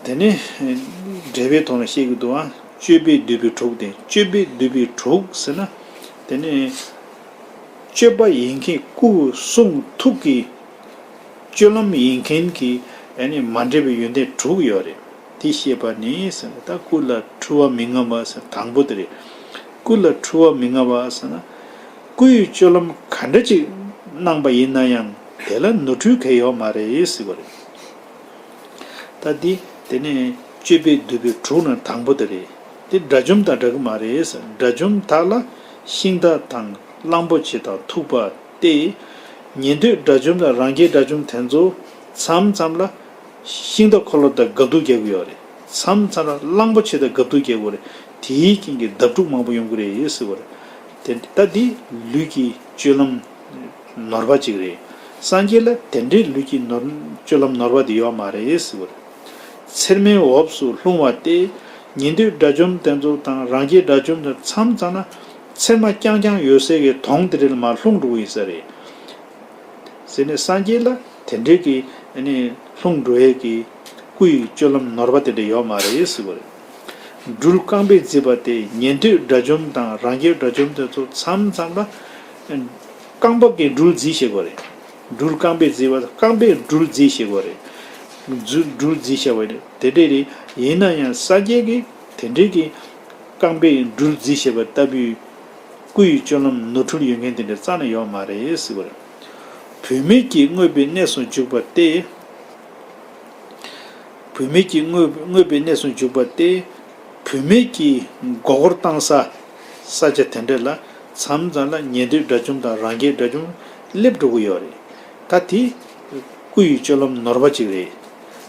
དེ་ནས་འགྲེལ་པའི་ཐོག་ནས་བཤད་ཀྱི་འདུག་ཨ། སྤྱོད་པས་བསྡུས་པའི་དྲུག་སྟེ། སྤྱོད་པས་བསྡུས་པའི་དྲུག་ཟེར་ན། དེ་ནས་སྤྱོད་པ་ཡིན་མཁན་སྐུ་གསུང་ཐུགས་ཀྱི་སྤྱོད་ལམ་ཡིན་མཁན་གྱི་ཨ་ནི་མ་འདྲེས་པའི་ཡོན་ཏན་དྲུག་ཡོད་རེད། དེ་ཤེས་པ་ནི་ཟེར་ན་ད་སྐུ་ལ་འཁྲུལ་བ་མི་མངའ་བ་ཟེར་དང་པོ་དེ་རེད། སྐུ་ལ་འཁྲུལ་བ་མི་མངའ་བ་ཟེར་ན། སྐུའི་སྤྱོད་ལམ་ག་འདྲ་ཅིག་གནང་པ་ཡིན་ན་ཡང་དེ་ལ་ནོར་འཁྲུལ་གང་ཡོད་མ་རེད་ཟེར་བ་རེད། ད་འདི་དེ་ནས་སྤྱོད་པས་བསྡུས་པའི་དྲུག་ནང་དང་པོ་དེ་རེད། དེ་དགྲ་བཅོམ་དང་འདྲ་གི་མ་རེད། དགྲ་བཅོམ་དག་ལ་ཤིང་རྟ་དང་གླང་པོ་ཆེ་དང་ཐུག་པ་སྟེ། ཉན་ཐོས་དགྲ་བཅོམ་དང་རང་རྒྱལ་དགྲ་བཅོམ་དེ་ཚོ་མཚམས་མཚམས་ལ་ཤིང་རྟ་འཁོར་ལོ་དང་སྒབ་དུག་རྒྱག་གི་ཡོད་རེད། མཚམས་མཚམས་ལ་གླང་པོ་ཆེ་དང་སྒབ་དུག་རྒྱག་གི་ཡོད་རེད། དེའི་རྐྱེན་གྱིས་བརྡབ་འཁྲུག་མང་པོ་ཡོང་གི་རེད་ཟེར་བ་རེད། དེ་ད་འདི་ལུས་ཀྱི་སྤྱོད་ལམ་ནོར་བ་ཅིག་རེད། སངས་རྒྱས་ལ་དེ་འདྲའི་ལུས་ཀྱི་ནོར་སྤྱོད་ལམ་ནོར་བ་དེ་ཡོད་མ་རེད་ཟེར་བ་རེད། ཚེར་མའི་འོབས་སུ་ལྷུང་བ་སྟེ། ཉན་ཐོས་དགྲ་བཅོམ་དེ་ཚོ་དང་རང་རྒྱལ་དགྲ་བཅོམ་དེ་མཚམས་མཚམས་ན་ཚེར་མ་རྐྱང་རྐྱང་ཡོད་སའི་གི་དོང་དེ་འདྲ་ལ་མར་ལྷུང་འགྲོ་གི་ཡིན་ས་རེད། ཟེར་ནས་སངས་རྒྱས་ལ་དེ་འདྲའི་གི་ཨ་ནི་ལྷུང་འགྲོ་ཡས་ཀྱི་སྐུ་ཡི་སྤྱོད་ལམ་ནོར་བ་དེ་འདྲ་ཡོད་མ་རེད་ཟེར་བ་རེད། སྦྲུལ་རྐང་པས་བརྫིས་པ་སྟེ། ཉན་ཐོས་དགྲ་བཅོམ་དང་རང་རྒྱལ་དགྲ་བཅོམ་དེ་ཚོ་མཚམས་མཚམས་ལ་རྐང་པ་གིས་སྦྲུལ་བརྫིས་བཞག་པ་རེད། སྦྲུལ་རྐང་པས་བརྫིས་པ། རྐང་པས་སྦྲུལ་བརྫིས་བཞག་པ་རེད། སྦྲུལ་སྦྲུལ་བརྫིས་བཞག་པ་རེད། དེ་འདྲ་རེད། ཡིན་ན་ཡང་སངས་རྒྱས་ཀྱིས་དེ་འདྲའི་གི་རྐང་པས་སྦྲུལ་བརྫིས་བཞག་པ་ལྟ་བུའི་སྐུ་ཡི་སྤྱོད་ལམ་ནོར་འཁྲུལ་ཡོད་མཁན་དེ་འདྲ་རྩ་ནས་ཡོད་མ་རེད་ཟེར་བ་རེད། བུད་མེད་ཀྱིས་བསྔོས་པའི་གནས་སུ་འཇུག་པ་སྟེ། བུད་མེད་ཀྱིས་བསྔོས་བསྔོས་པའི་གནས་སུ་འཇུག་པ་སྟེ། བུད་མེད་ཀྱིས་མགོ་སྐོར་བཏང་ས་ས་ཆ་དེ་འདྲ་ལ་མཚམས་མཚམས་ལ་ཉན་ཐོས་དགྲ་བཅོམ་དང་རང་རྒྱལ་དགྲ་བཅོམ་སླེབས་འགྲོ་གི་ཡོད་རེད། ད་དེ་སྐུ་ཡི་སྤྱོད་ལམ་ནོར་བ་ཅིག་རེད།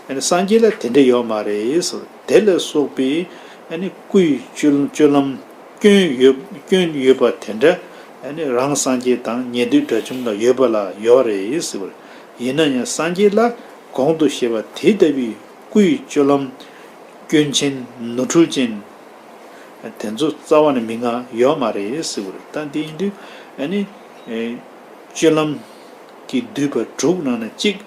ཨ་ནི་སངས་རྒྱས་ལ་དེ་འདྲ་ཡོད་མ་རེད་ཟེར། དེ་ལ་སོགས་པའི་ཨ་ནི་སྐུ་ཡི་སྤྱོད་སྤྱོད་ལམ་སྐྱོན་ཡོད་སྐྱོན་ཡོད་པ་དེ་འདྲ་ཨ་ནི་རང་སངས་རྒྱས་དང་ཉན་ཐོས་དགྲ་བཅོམ་ལ་ཡོད་པ་ལ་ཡོད་རེད་ཟེར་བ་རེད། ཡིན་ན་ཡང་སངས་རྒྱས་ལ་གོང་དུ་བཤད་པ་དེ་ལྟ་བུའི་སྐུ་ཡི་སྤྱོད་ལམ་སྐྱོན་ཅན་ནོར་འཁྲུལ་ཅན་དེ་ཚོ་རྩ་བ་ནས་མི་མངའ་ཡོད་མ་རེད་ཟེར་བ་རེད། ད་འདི་ཡིན་དུས་ཨ་ནི་ཨེ་སྤྱོད་ལམ་གྱིས་བསྡུས་པ་དྲུག་ནང་ནས་གཅིག་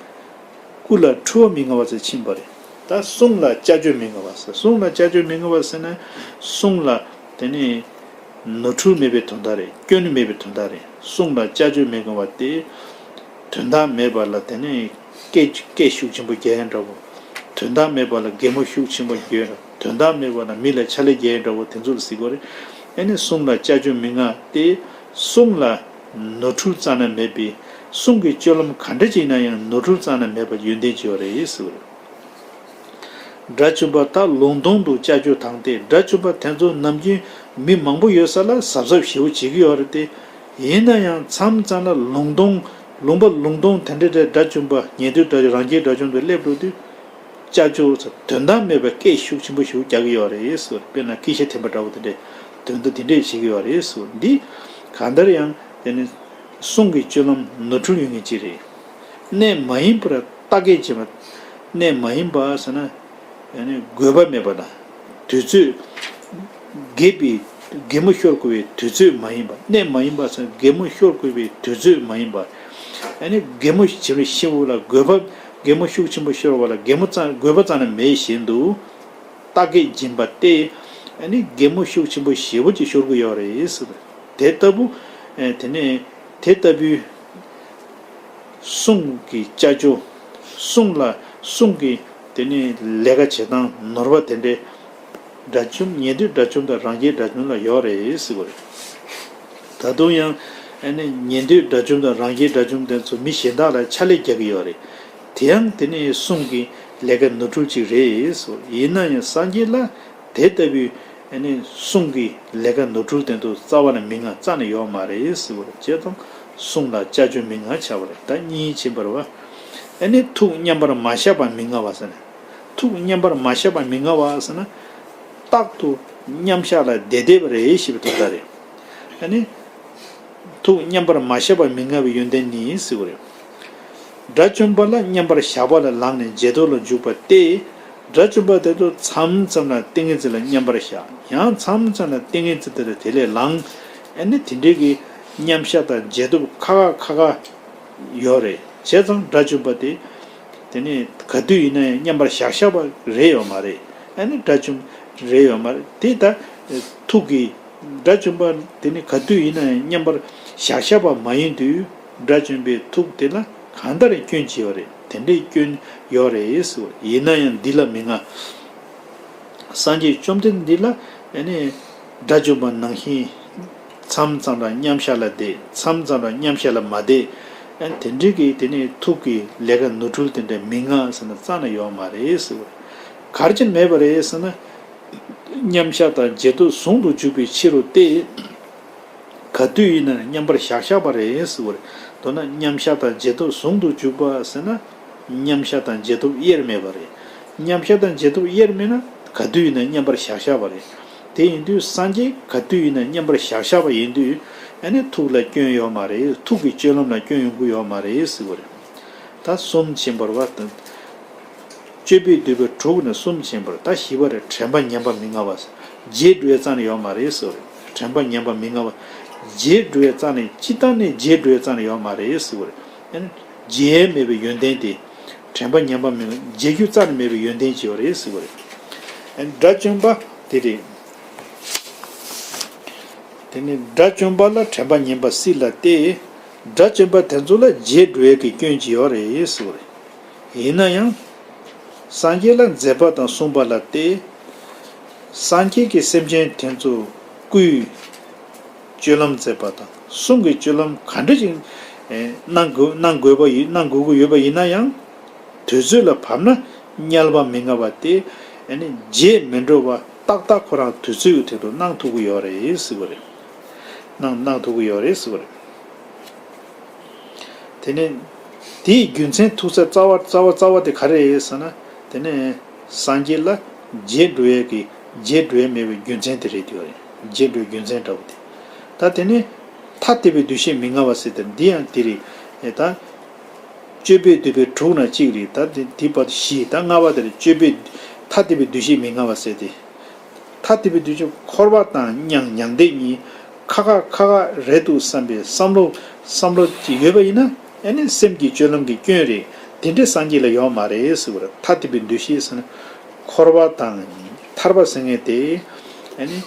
སྐུ་ལ་འཁྲུལ་བ་མི་མངའ་བ་ཟེར་ཕྱིན་པ་རེད། ད་གསུང་ལ་ཅ་ཅོ་མི་མངའ་བ་ཟེར། གསུང་ལ་ཅ་ཅོ་མི་མངའ་བ་ཟེར་ན་གསུང་ལ་དེ་ནི་ནོར་འཁྲུལ་མེད་པའི་དོན་དག་རེད། སྐྱོན་མེད་པའི་དོན་དག་རེད། གསུང་ལ་ཅ་ཅོ་མི་མངའ་བ་སྟེ། དོན་དག་མེད་པ་ལ་དེ་ནི་སྐད་སྐད་ཤུགས་ཆེན་པོ་རྒྱག་ཡ་འདྲ་བོ། དོན་དག་མེད་པ་ལ་གད་མོ་ཤུགས་ཆེན་པོ་རྒྱག་ཡ་འདྲ་བོ། དོན་དག་མེད་པ་ལ་མི་ལ་ཕྱག་ལས་རྒྱག་ཡ་འདྲ་བོ་དེ་ཚོ་ལ་ཟེར་གྱི་ཡོད་རེད། ཨ་ནི་གསུང་ལ་ཅ་ཅོ་མི་མངའ་སྟེ། གསུང་ལ་ནོར་འཁྲུལ་རྩ་ནས་མེད་པའི། གསུང་གི་སྤྱོད་ལམ་ག་འདྲ་ཅིག་ཡིན་ན་ཡང་ནོར་འཁྲུལ་རྩ་ནས་མེད་པ་ཡོན་ཏན་ཅིག་ཡོད་རེད་ཟེར་བ་རེད། དགྲ་བཅོམ་པ་དག་ལུང་སྟོང་དུ་ཅ་ཅོ་དང་སྟེ། དགྲ་བཅོམ་པ་དེ་ཚོ་ནམ་རྒྱུན་མི་མང་པོ་ཡོད་ས་ལ་གཟབ་གཟབ་ཞེ་པོ་བྱེད་ཀྱི་ཡོད་རེད་དེ། ཡིན་ན་ཡང་མཚམས་མཚམས་ལ་ལུང་སྟོང་ལུང་པ་ལུང་སྟོང་དེ་འདྲ་དེ་དགྲ་བཅོམ་པ་ཉན་ཐོས་དགྲ་རང་རྒྱལ་དགྲ་བཅོམ་དུ་སླེབས་འགྲོ་དུས། ཅ་ཅོ་ཟེར་དོན་དག་མེད་པའི་སྐད་ཤུགས་ཆེན་པོ་ཞིག་རྒྱག་གི་ཡོད་རེད་ཟེར། དཔེར་ན་སྐད་ཆ་འཐེན་པ་འདྲ་བོ་དེ་འདྲས་དོན་དག་དེ་འདྲས་བྱེད་ཀྱི་ཡོད་རེད་ཟེར། འདི་གང་ལྟར་ཡང་དེ་ནི་གསུང་གི་སྤྱོད་ལམ་ནོར་འཁྲུལ་ཡོད་མཁན་ཅིག་རེད། གནས་མ་ཡིན་པར་རྟགས་བརྒྱད་བྱེད་པ། གནས་མ་ཡིན་པ་ཟེར་ན། ཡང་ན་དགོས་པ་མེད་པ་དང་། དུས་ཚོད། དགེ་བའི་གད་མོ་ཤོར་དགོས་པའི་དུས་ཚོད་མ་ཡིན་པ། གནས་མ་ཡིན་པ་ཟེར་ན་གད་མོ་ཤོར་དགོས་པའི་དུས་ཚོད་མ་ཡིན་པ། ཡང་ན་གད་མོ་བྱེད་པའི་ཤེས་པ་ལ་དགོས་པ། གད་མོ་ཤུགས་ཆེན་པོ་ཤོར་བ་ལ་གད་མོ་ཙམ་དགོས་པ་ཙམ་ལ་མེད་བཞིན་དུ། རྟགས་བརྒྱད་སྦྱིན་པ་སྟེ། ཡང་ན་གད་མོ་ཤུགས་ཆེན་པོ་ཞེ་པོ་ཅིག་ཤོར་གྱི་ཡོད་རེད་ཟེར། དེ་ལྟ་བུ། དེ་ནས་དེ་ལྟ་བུའི། གསུང་གི་ཅ་ཅོ། གསུང་ལ་གསུང་གི་དེ་ནི་ལས་ཀ་བྱེད་སྟངས་ནོར་བ་དེ་འདྲའི་དགྲ་བཅོམ་ཉན་ཐོས་དགྲ་བཅོམ་དང་རང་རྒྱལ་དགྲ་བཅོམ་ལ་ཡོད་རེད་ཟེར་བ་རེད། ད་དུང་ཡང་ཨ་ནི་ཉན་ཐོས་དགྲ་བཅོམ་དང་རང་རྒྱལ་དགྲ་བཅོམ་དེ་ཚོ་མི་གཞན་དག་ལ་ཕྱག་ལས་རྒྱག་གི་ཡོད་རེད། དེ་ཡང་དེ་ནི་གསུང་གི་ལས་ཀ་ནོར་འཁྲུལ་ཅིག་རེད་ཟེར། ཡིན་ན་ཡང་སངས་རྒྱས་ལ། དེ་ལྟ་བུའི་ཨ་ནི་གསུང་གི་ལས་ཀ་ནོར་འཁྲུལ་དེ་ཚོ་རྩ་བ་ནས་མི་མངའ་རྩ་ནས་ཡོད་མ་རེད་ཟེར་བ་རེད། བྱས་ཙང་གསུང་ལ་ཅ་ཅོ་མི་མངའ་བྱ་བ་རེད། ད་གཉིས་ཕྱིན་པ་རེད་བ། ཨ་ནི་ཐུགས་མཉམ་པར་མ་བཞག་པ་མི་མངའ་བ་ཟེར་ན། ཐུགས་མཉམ་པར་མ་བཞག་པ་མི་མངའ་བ་ཟེར་ན། རྟག་ཏུ་མཉམ་བཞག་ལ་བདེ་བདེ་བ་རེད་ཞེས་པའི་དོན་དག་རེད། ཨ་ནི། ཐུགས་མཉམ་པར་མ་བཞག་པ་མི་མངའ་བའི་ཡོན་ཏན་ནི་ཟེར་བ་རེད། དགྲ་བཅོམ་པ་ལ་མཉམ་པར་བཞག་པ་ལ་ལངས་ནས་རྗེས་ཐོབ་ལ་འཇུག་པ་སྟེ། དགྲ་བཅོམ་པ་དེ་ཚོ་མཚམས་མཚམས་ལ་ཏིང་ངེ་འཛིན་ལ་མཉམ་པར་བཞག་ཡང་མཚམས་མཚམས་ལ་ཏིང་ངེ་འཛིན་དེ་ལས་དེ་ལས་ལངས། ཨ་ནི་དེ་འདྲའི་གི་མཉམ་བཞག་དང་རྗེས་ཐོབ་ཁ་ཁ་ཁ་ཁ་ཡོད་རེད། བྱས་ཙང་དགྲ་བཅོམ་པ་དེ། དེ་ནས་ག་དུས་ཡིན་ན་ཡང་མཉམ་པར་བཞག་བཞག་པ་རེད་ཡོད་མ་རེད། ཨ་ནི་དགྲ་བཅོམ་རེད་ཡོད་མ་རེད། དེ་ད་ཐུགས་ཀྱི། དགྲ་བཅོམ་པ་དེ་ནི་ག་དུས་ཡིན་ན་ཡང་མཉམ་པར་བཞག་བཞག་པ་མ་ཡིན་དུས། དགྲ་བཅོམ་པའི་ཐུགས་དེ་ལ་གང་ལྟར་སྐྱོན་ཅི་ཡོད་རེད། དེ་འདྲའི་སྐྱོན་ཡོད་རེད་ཟེར་བ། ཡིན་ན་ཡང་འདི་ལ་མི་མངའ། སངས་རྒྱས་བཅོམ་ལྡན་འདས་ལ་ཨ་ནི་དགྲ་བཅོམ་པ་ནང་བཞིན་ མཚམས་ཙམ་ར་མཉམ་བཞག་ལ་བསྡད། མཚམས་ཙམ་ར་མཉམ་བཞག་ལ་མ་བསྡད། ཨ་ནི་དེ་འདྲའི་གི་དེ་ནི་ཐུགས་ཀྱི་ལས་ཀ་ནོར་འཁྲུལ་དེ་འདྲ་མི་མངའ་ཟེར་ན་རྩ་ནས་ཡོད་མ་རེད་ཟེར་བ་རེད། ག་རེ་བྱས་ནས་མེད་པ་རེད་ཟེར་ན། མཉམ་བཞག་དང་རྗེས་ཐོབ་ཟུང་དུ་འཇུག་པའི་ཕྱིར་རོ་སྟེ། ག་དུས་ཡིན་ན་མཉམ་པར་བཞག་བཞག་པ་རེད་ཟེར་བ་རེད། མདོར་ན་མཉམ་བཞག་དང་རྗེས་ཐོབ་ཟུང་དུ་འཇུག་པ་ཟེར་ན། མཉམ་བཞག་དང་རྗེས་ཐོབ་དབྱེར་མེད་པ་རེད། མཉམ་བཞག་དང་རྗེས་ཐོབ་དབྱེར་མེད་ན་ག་དུས་ཡིན་ན་མཉམ་པར་བཞག་བཞག་པ་རེད། དེ་ཡིན་དུས་སངས་རྒྱས་ག་དུས་ཡིན་ན་མཉམ་པར་བཞག་བཞག་པ་ཡིན་དུས། ཨ་ནི་ཐུགས་ལ་སྐྱོན་ཡོད་མ་རེད། ཐུགས་ཀྱི་སྤྱོད་ལམ་ལ་སྐྱོན་ཡོང་གི་ཡོད་མ་རེད་ཟེར་བ་རེད། ད་གསུམ་ཕྱིན་པར་བ་དང་། སྤྱོད་པས་བསྡུས་པའི་དྲུག་ནས་གསུམ་ཕྱིན་པར་ད་བཞི་པ་རེད། དྲན་པ་ཉམས་པ་མི་མངའ་བ། རྗེས་འགྲོའི་རྩ་ནས་ཡོད་མ་རེད་ཟེར་བ་རེད། དྲན་པ་ཉམས་པ་མི་མངའ་བ། རྗེས་འགྲོའི་རྩ་ནས་སྤྱིར་བཏང་ནས་རྗེས་འགྲོའི་རྩ་ནས་ཡོད་མ་རེད་ཟེར་བ་རེད། ཨ་ནི་རྗེས་མེད་པའི་ཡོན་ཏན་དེ། དྲན་པ་ཉམས་པ་མི་མངའ། རྗེས་འགྲོའི་རྩ་ནས་མེད་པའི་ཡོན་ཏན་ཅིག་ཡོད་རེད་ཟེར་བ་རེད། ཨ་ནི་དགྲ་བཅོམ་པ་དེ་རེད། དེ་ནི་དགྲ་བཅོམ་པ་ལ་དྲན་པ་ཉམས་པ་སྲིད་ལ་སྟེ། དགྲ་བཅོམ་པ་དེ་ཚོ་ལ་རྗེས་འགྲོའི་གི་སྐྱོན་ཅིག་ཡོད་རེད་ཟེར་བ་རེད། ཡིན་ན་ཡང་། སངས་རྒྱས་ལ་མཛད་པ་དང་གསུངས་པ་ལ་སྟེ། སངས་རྒྱས་ཀྱིས་སེམས་ཅན་དེ་ཚོ་སྐུའི་སྤྱོད་ལམ་མཛད་པ་དང་གསུང་གི་སྤྱོད་ལམ་ག་འདྲ་ཞིག་ཨེ་གནང་དགོས་གནང་དགོས་པ་ཡིན་གནང་དགོས་ཀྱི་ཡོད་པ་ཡིན་ན་ཡང་། དུས་ཚོད་ལ་བབ་ན་དམྱལ་བ་མི་མངའ་བ་སྟེ། ཨ་ནི་རྗེས་མི་འགྲོ་བ་ཏག་ཏག་ཁོ་རང་དུས་ཚོད་ཀྱི་ཐོག་ཏུ་གནང་ཐུབ་ཀྱི་ཡོད་རེད་ཟེར་བ་རེད། གནང་གནང་ཐུབ་ཀྱི་ཡོད་རེད་ཟེར་བ་རེད། དེ་ནས་དེའི་རྒྱུ་མཚན་ཐུག་ས་རྩ་བ་རྩ་བ་རྩ་བ་དེ་ག་རེ་རེད་ཟེར་ན། དེ་ནས་སངས་རྒྱས་ལ་རྗེས་འགྲོ་ཡས་ཀྱི་རྗེས་འགྲོ་ཡས་མེད་པའི་རྒྱུ་མཚན་དེ་རེད་དེ་བ་རེད། རྗེས་འགྲོའི་རྒྱུ་མཚན་འདྲ་བོ་དེ། ད་དེ་ནས་ཐ་དད་པའི་འདུ་ཤེས་མི་མངའ་བ་ཟེར་དེ་འདི་ཡང་དེ་རེད། ད་སྤྱོད་པས་བསྡུས་པའི་དྲུག་ན་གཅིག་རེད། ད་དེ་དེ་བར་དུ་བཞི། ད་ལྔ་པ་དེ་རེད། སྤྱོད་པས་ཐ་དད་པའི་འདུ་ཤེས་མི་མངའ་བ་ཟེར་དེ། ཐ་དད་པའི་འདུ་ཤེས་འཁོར་བ་དང་མྱང་མྱང་འདས་གཉིས། ཁ་ཁ་ཁ་ཁ་རེད་འདུག་བསམ་པའི་བསམ་བློ་བསམ་བློ་ཅིག་ཡོད་པ་ཡིན་ན། ཨ་ནི་སེམས་ཀྱི་སྤྱོད་ལམ་གྱི་སྐྱོན་རེད། དེ་འདྲའི་སངས་རྒྱས་ལ་ཡོད་མ་རེད་ཟེར་བ་རེད། ཐ་དད་པའི་འདུ་ཤེས་ཟེར་ན། འཁོར་བ་དང་ཐར་པ་ཟེར་མཁན་དེ། ཨ་ནི་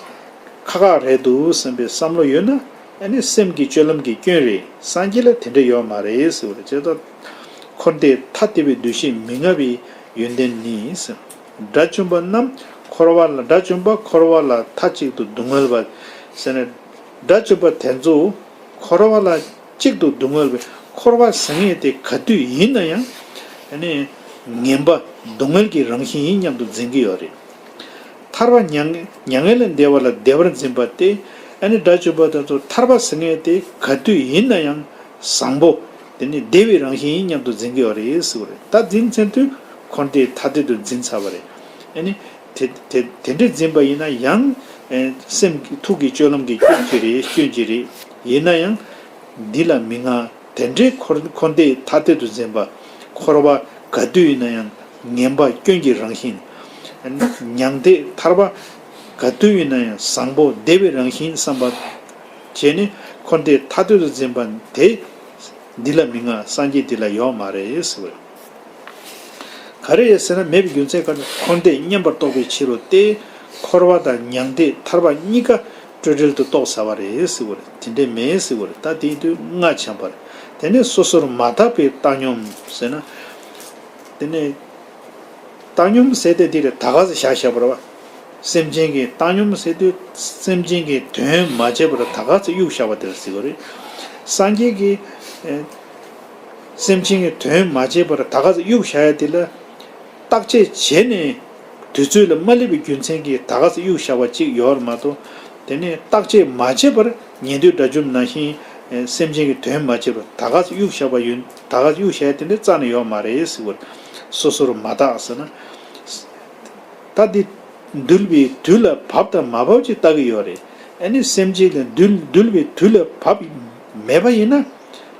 ཁ་ཁ་རེད་འདུག་བསམ་པའི་བསམ་བློ་ཡོད་ན། ཨ་ནི་སེམས་ཀྱི་སྤྱོད་ལམ་གྱི་སྐྱོན་རེད། སངས་རྒྱས་ལ་དེ་འདྲ་ཡོད་མ་རེད་ཟེར་བ་རེད། བྱས་ཙང་འཁོར་འདས་ཐ་དད་པའི་འདུ་ཤེས་མི་མངའ་བའི་ཡོན་ཏན་ནི་ཟེར། དགྲ་བཅོམ་པ་རྣམས་འཁོར་བ་ལ། དགྲ་བཅོམ་པ་འཁོར་བ་ལ་མཐའ་གཅིག་ཏུ་སྡུག་བསྔལ་བ་ཟེར་ན། དགྲ་བཅོམ་པ་དེ་ཚོ་འཁོར་བ་ལ་གཅིག་ཏུ་སྡུག་བསྔལ་བའི། འཁོར་བ་ཟེར་མཁན་དེ་ག་དུས་ཡིན་ན་ཡང་། ཨ་ནི་ངན་པ་སྡུག་བསྔལ་གྱི་རང་བཞིན་ཡིན་སྙམ་དུ་འཛིན་གྱི་ཡོད་རེད། ཐར་པ་མྱ་ངན་མྱ་ངན་ལས་འདས་པ་ལ་བདེ་བར་འཛིན་པ་སྟེ། ཨ་ནི་དགྲ་བཅོམ་པ་དེ་ཚོ་ཐར་པ་ཟེར་མཁན་དེ་ག་དུས་ཡིན་ན་ཡང་བཟང་པོ། དེ་ནི་བདེ་བའི་རང་བཞིན་ཡིན་སྙམ་དུ་འཛིན་གྱི་ཡོད་རེད་ཟེར་བ་རེད། ད་འཛིན་ཚར་དུས་འཁོར་འདས་ཐ་དད་དུ་འཛིན་ཚར་བ་རེད། ཨ་ནི་དེ་དེ་དེ་འདྲ་འཛིན་པ་ཡིན་ན་ཡང་། ཨེ་སེམས་ཀྱི་ཐུགས་ཀྱི་སྤྱོད་ལམ་གྱི་སྐྱོན་གྱིས་རེད། སྐྱོན་གྱིས་རེད། ཡིན་ན་ཡང་འདི་ལ་མི་མངའ། དེ་འདྲའི་འཁོར་འཁོར་འདས་ཐ་དད་དུ་འཛིན་པ། འཁོར་བ་ག་དུས་ཡིན་ན་ཡང་ངན་པ་སྐྱོན་གྱི་རང་བཞིན། མྱང་འདས་ཐར་པ་ག་དུས་ཡིན་ན་ཡང་བཟང་པོ་བདེ་བའི་རང་བཞིན་བསམ་པ་བྱས་ནས་འཁོར་འདས་ཐ་དད་དུ་འཛིན་པ་དེ། འདི་ལ་མི་མངའ། སངས་རྒྱས་འདི་ལ་ཡོད་མ་རེད་ཟེར་བ་རེད། ག་རེ་རེད་ཟེར་ན། མེད་པའི་རྒྱུ་མཚན་ག་རེ། འཁོར་འདས་མཉམ་པར་རྟོགས་པའི་ཕྱིར་རོ་སྟེ། འཁོར་བ་དང་མྱང་འདས་ཐར་པ་གཉིས་ཀ་སྤྲོས་བྲལ་དུ་རྟོགས་ཚར་བ་རེད་ཟེར་བ་རེད། དེ་འདྲས་མེད་ཟེར་བ་རེད། ད་དེ་ཡིན་དུས་ལྔ་ཆགས་པ་རེད། དེ་ནས་སོ་སོར་མ་དག་པའི་བཏང་སྙོམས་ཟེར་ན། དེ་ནས་བཏང་སྙོམས་ཟེར་དེ་འདི་རེད། ད་ག་ཚོད་བཞག་བཞག་པ་རེད་བ། སེམས་ཅན་གྱི་བཏང་སྙོམས་ཟེར་དུས་སེམས་ཅན་གྱི་དོན་མ་བྱས་པར་ད་ག་ཚོད་གཡུག་བཞག་པ་དེ་ལ་ཟེར་བ་རེད། སངས་རྒྱས་ཀྱིས་ཨེ་སེམས་ཅན་གྱི་དོན་མ་བྱས་པར་ད་ག་ཚོད་གཡུག་བཞག་ཡ་དེ་ལ། བརྟག་དཔྱད་བྱས་ནས་དུས་ཚོད་ལ་མ་སླེབས་པའི་རྒྱུ་མཚན་གྱིས་ད་ག་ཚོད་གཡུག་བཞག་པ་གཅིག་ཡོད་རེད་མ་གཏོགས། དེ་ནས་བརྟག་དཔྱད་མ་བྱས་པར་ཉན་ཐོས་དགྲ་བཅོམ་ནང་བཞིན་ཨེ་སེམས་ཅན་གྱི་དོན་མ་བྱས་པར་ད་ག་ཚོད་གཡུག་བཞག་པ་ཡོད། ད་ག་ཚོད་གཡུག་བཞག་ཡ་དེ་འདྲ་རྩ་ནས་ཡོད་མ་རེད་ཟེར་བ་རེད། སོ་སོར་མ་དག་ཟེར་ན། ད་འདི་འདུལ་བའི་དུས་ལ་བབ་དང་མ་བབ་ཅིག་ལྟ་གི་ཡོད་རེད། ཨ་ནི་སེམས་ཅན་ལ་འདུལ་འདུལ་བའི་དུས་ལ་བབ་མེད་པ་ཡིན་ན།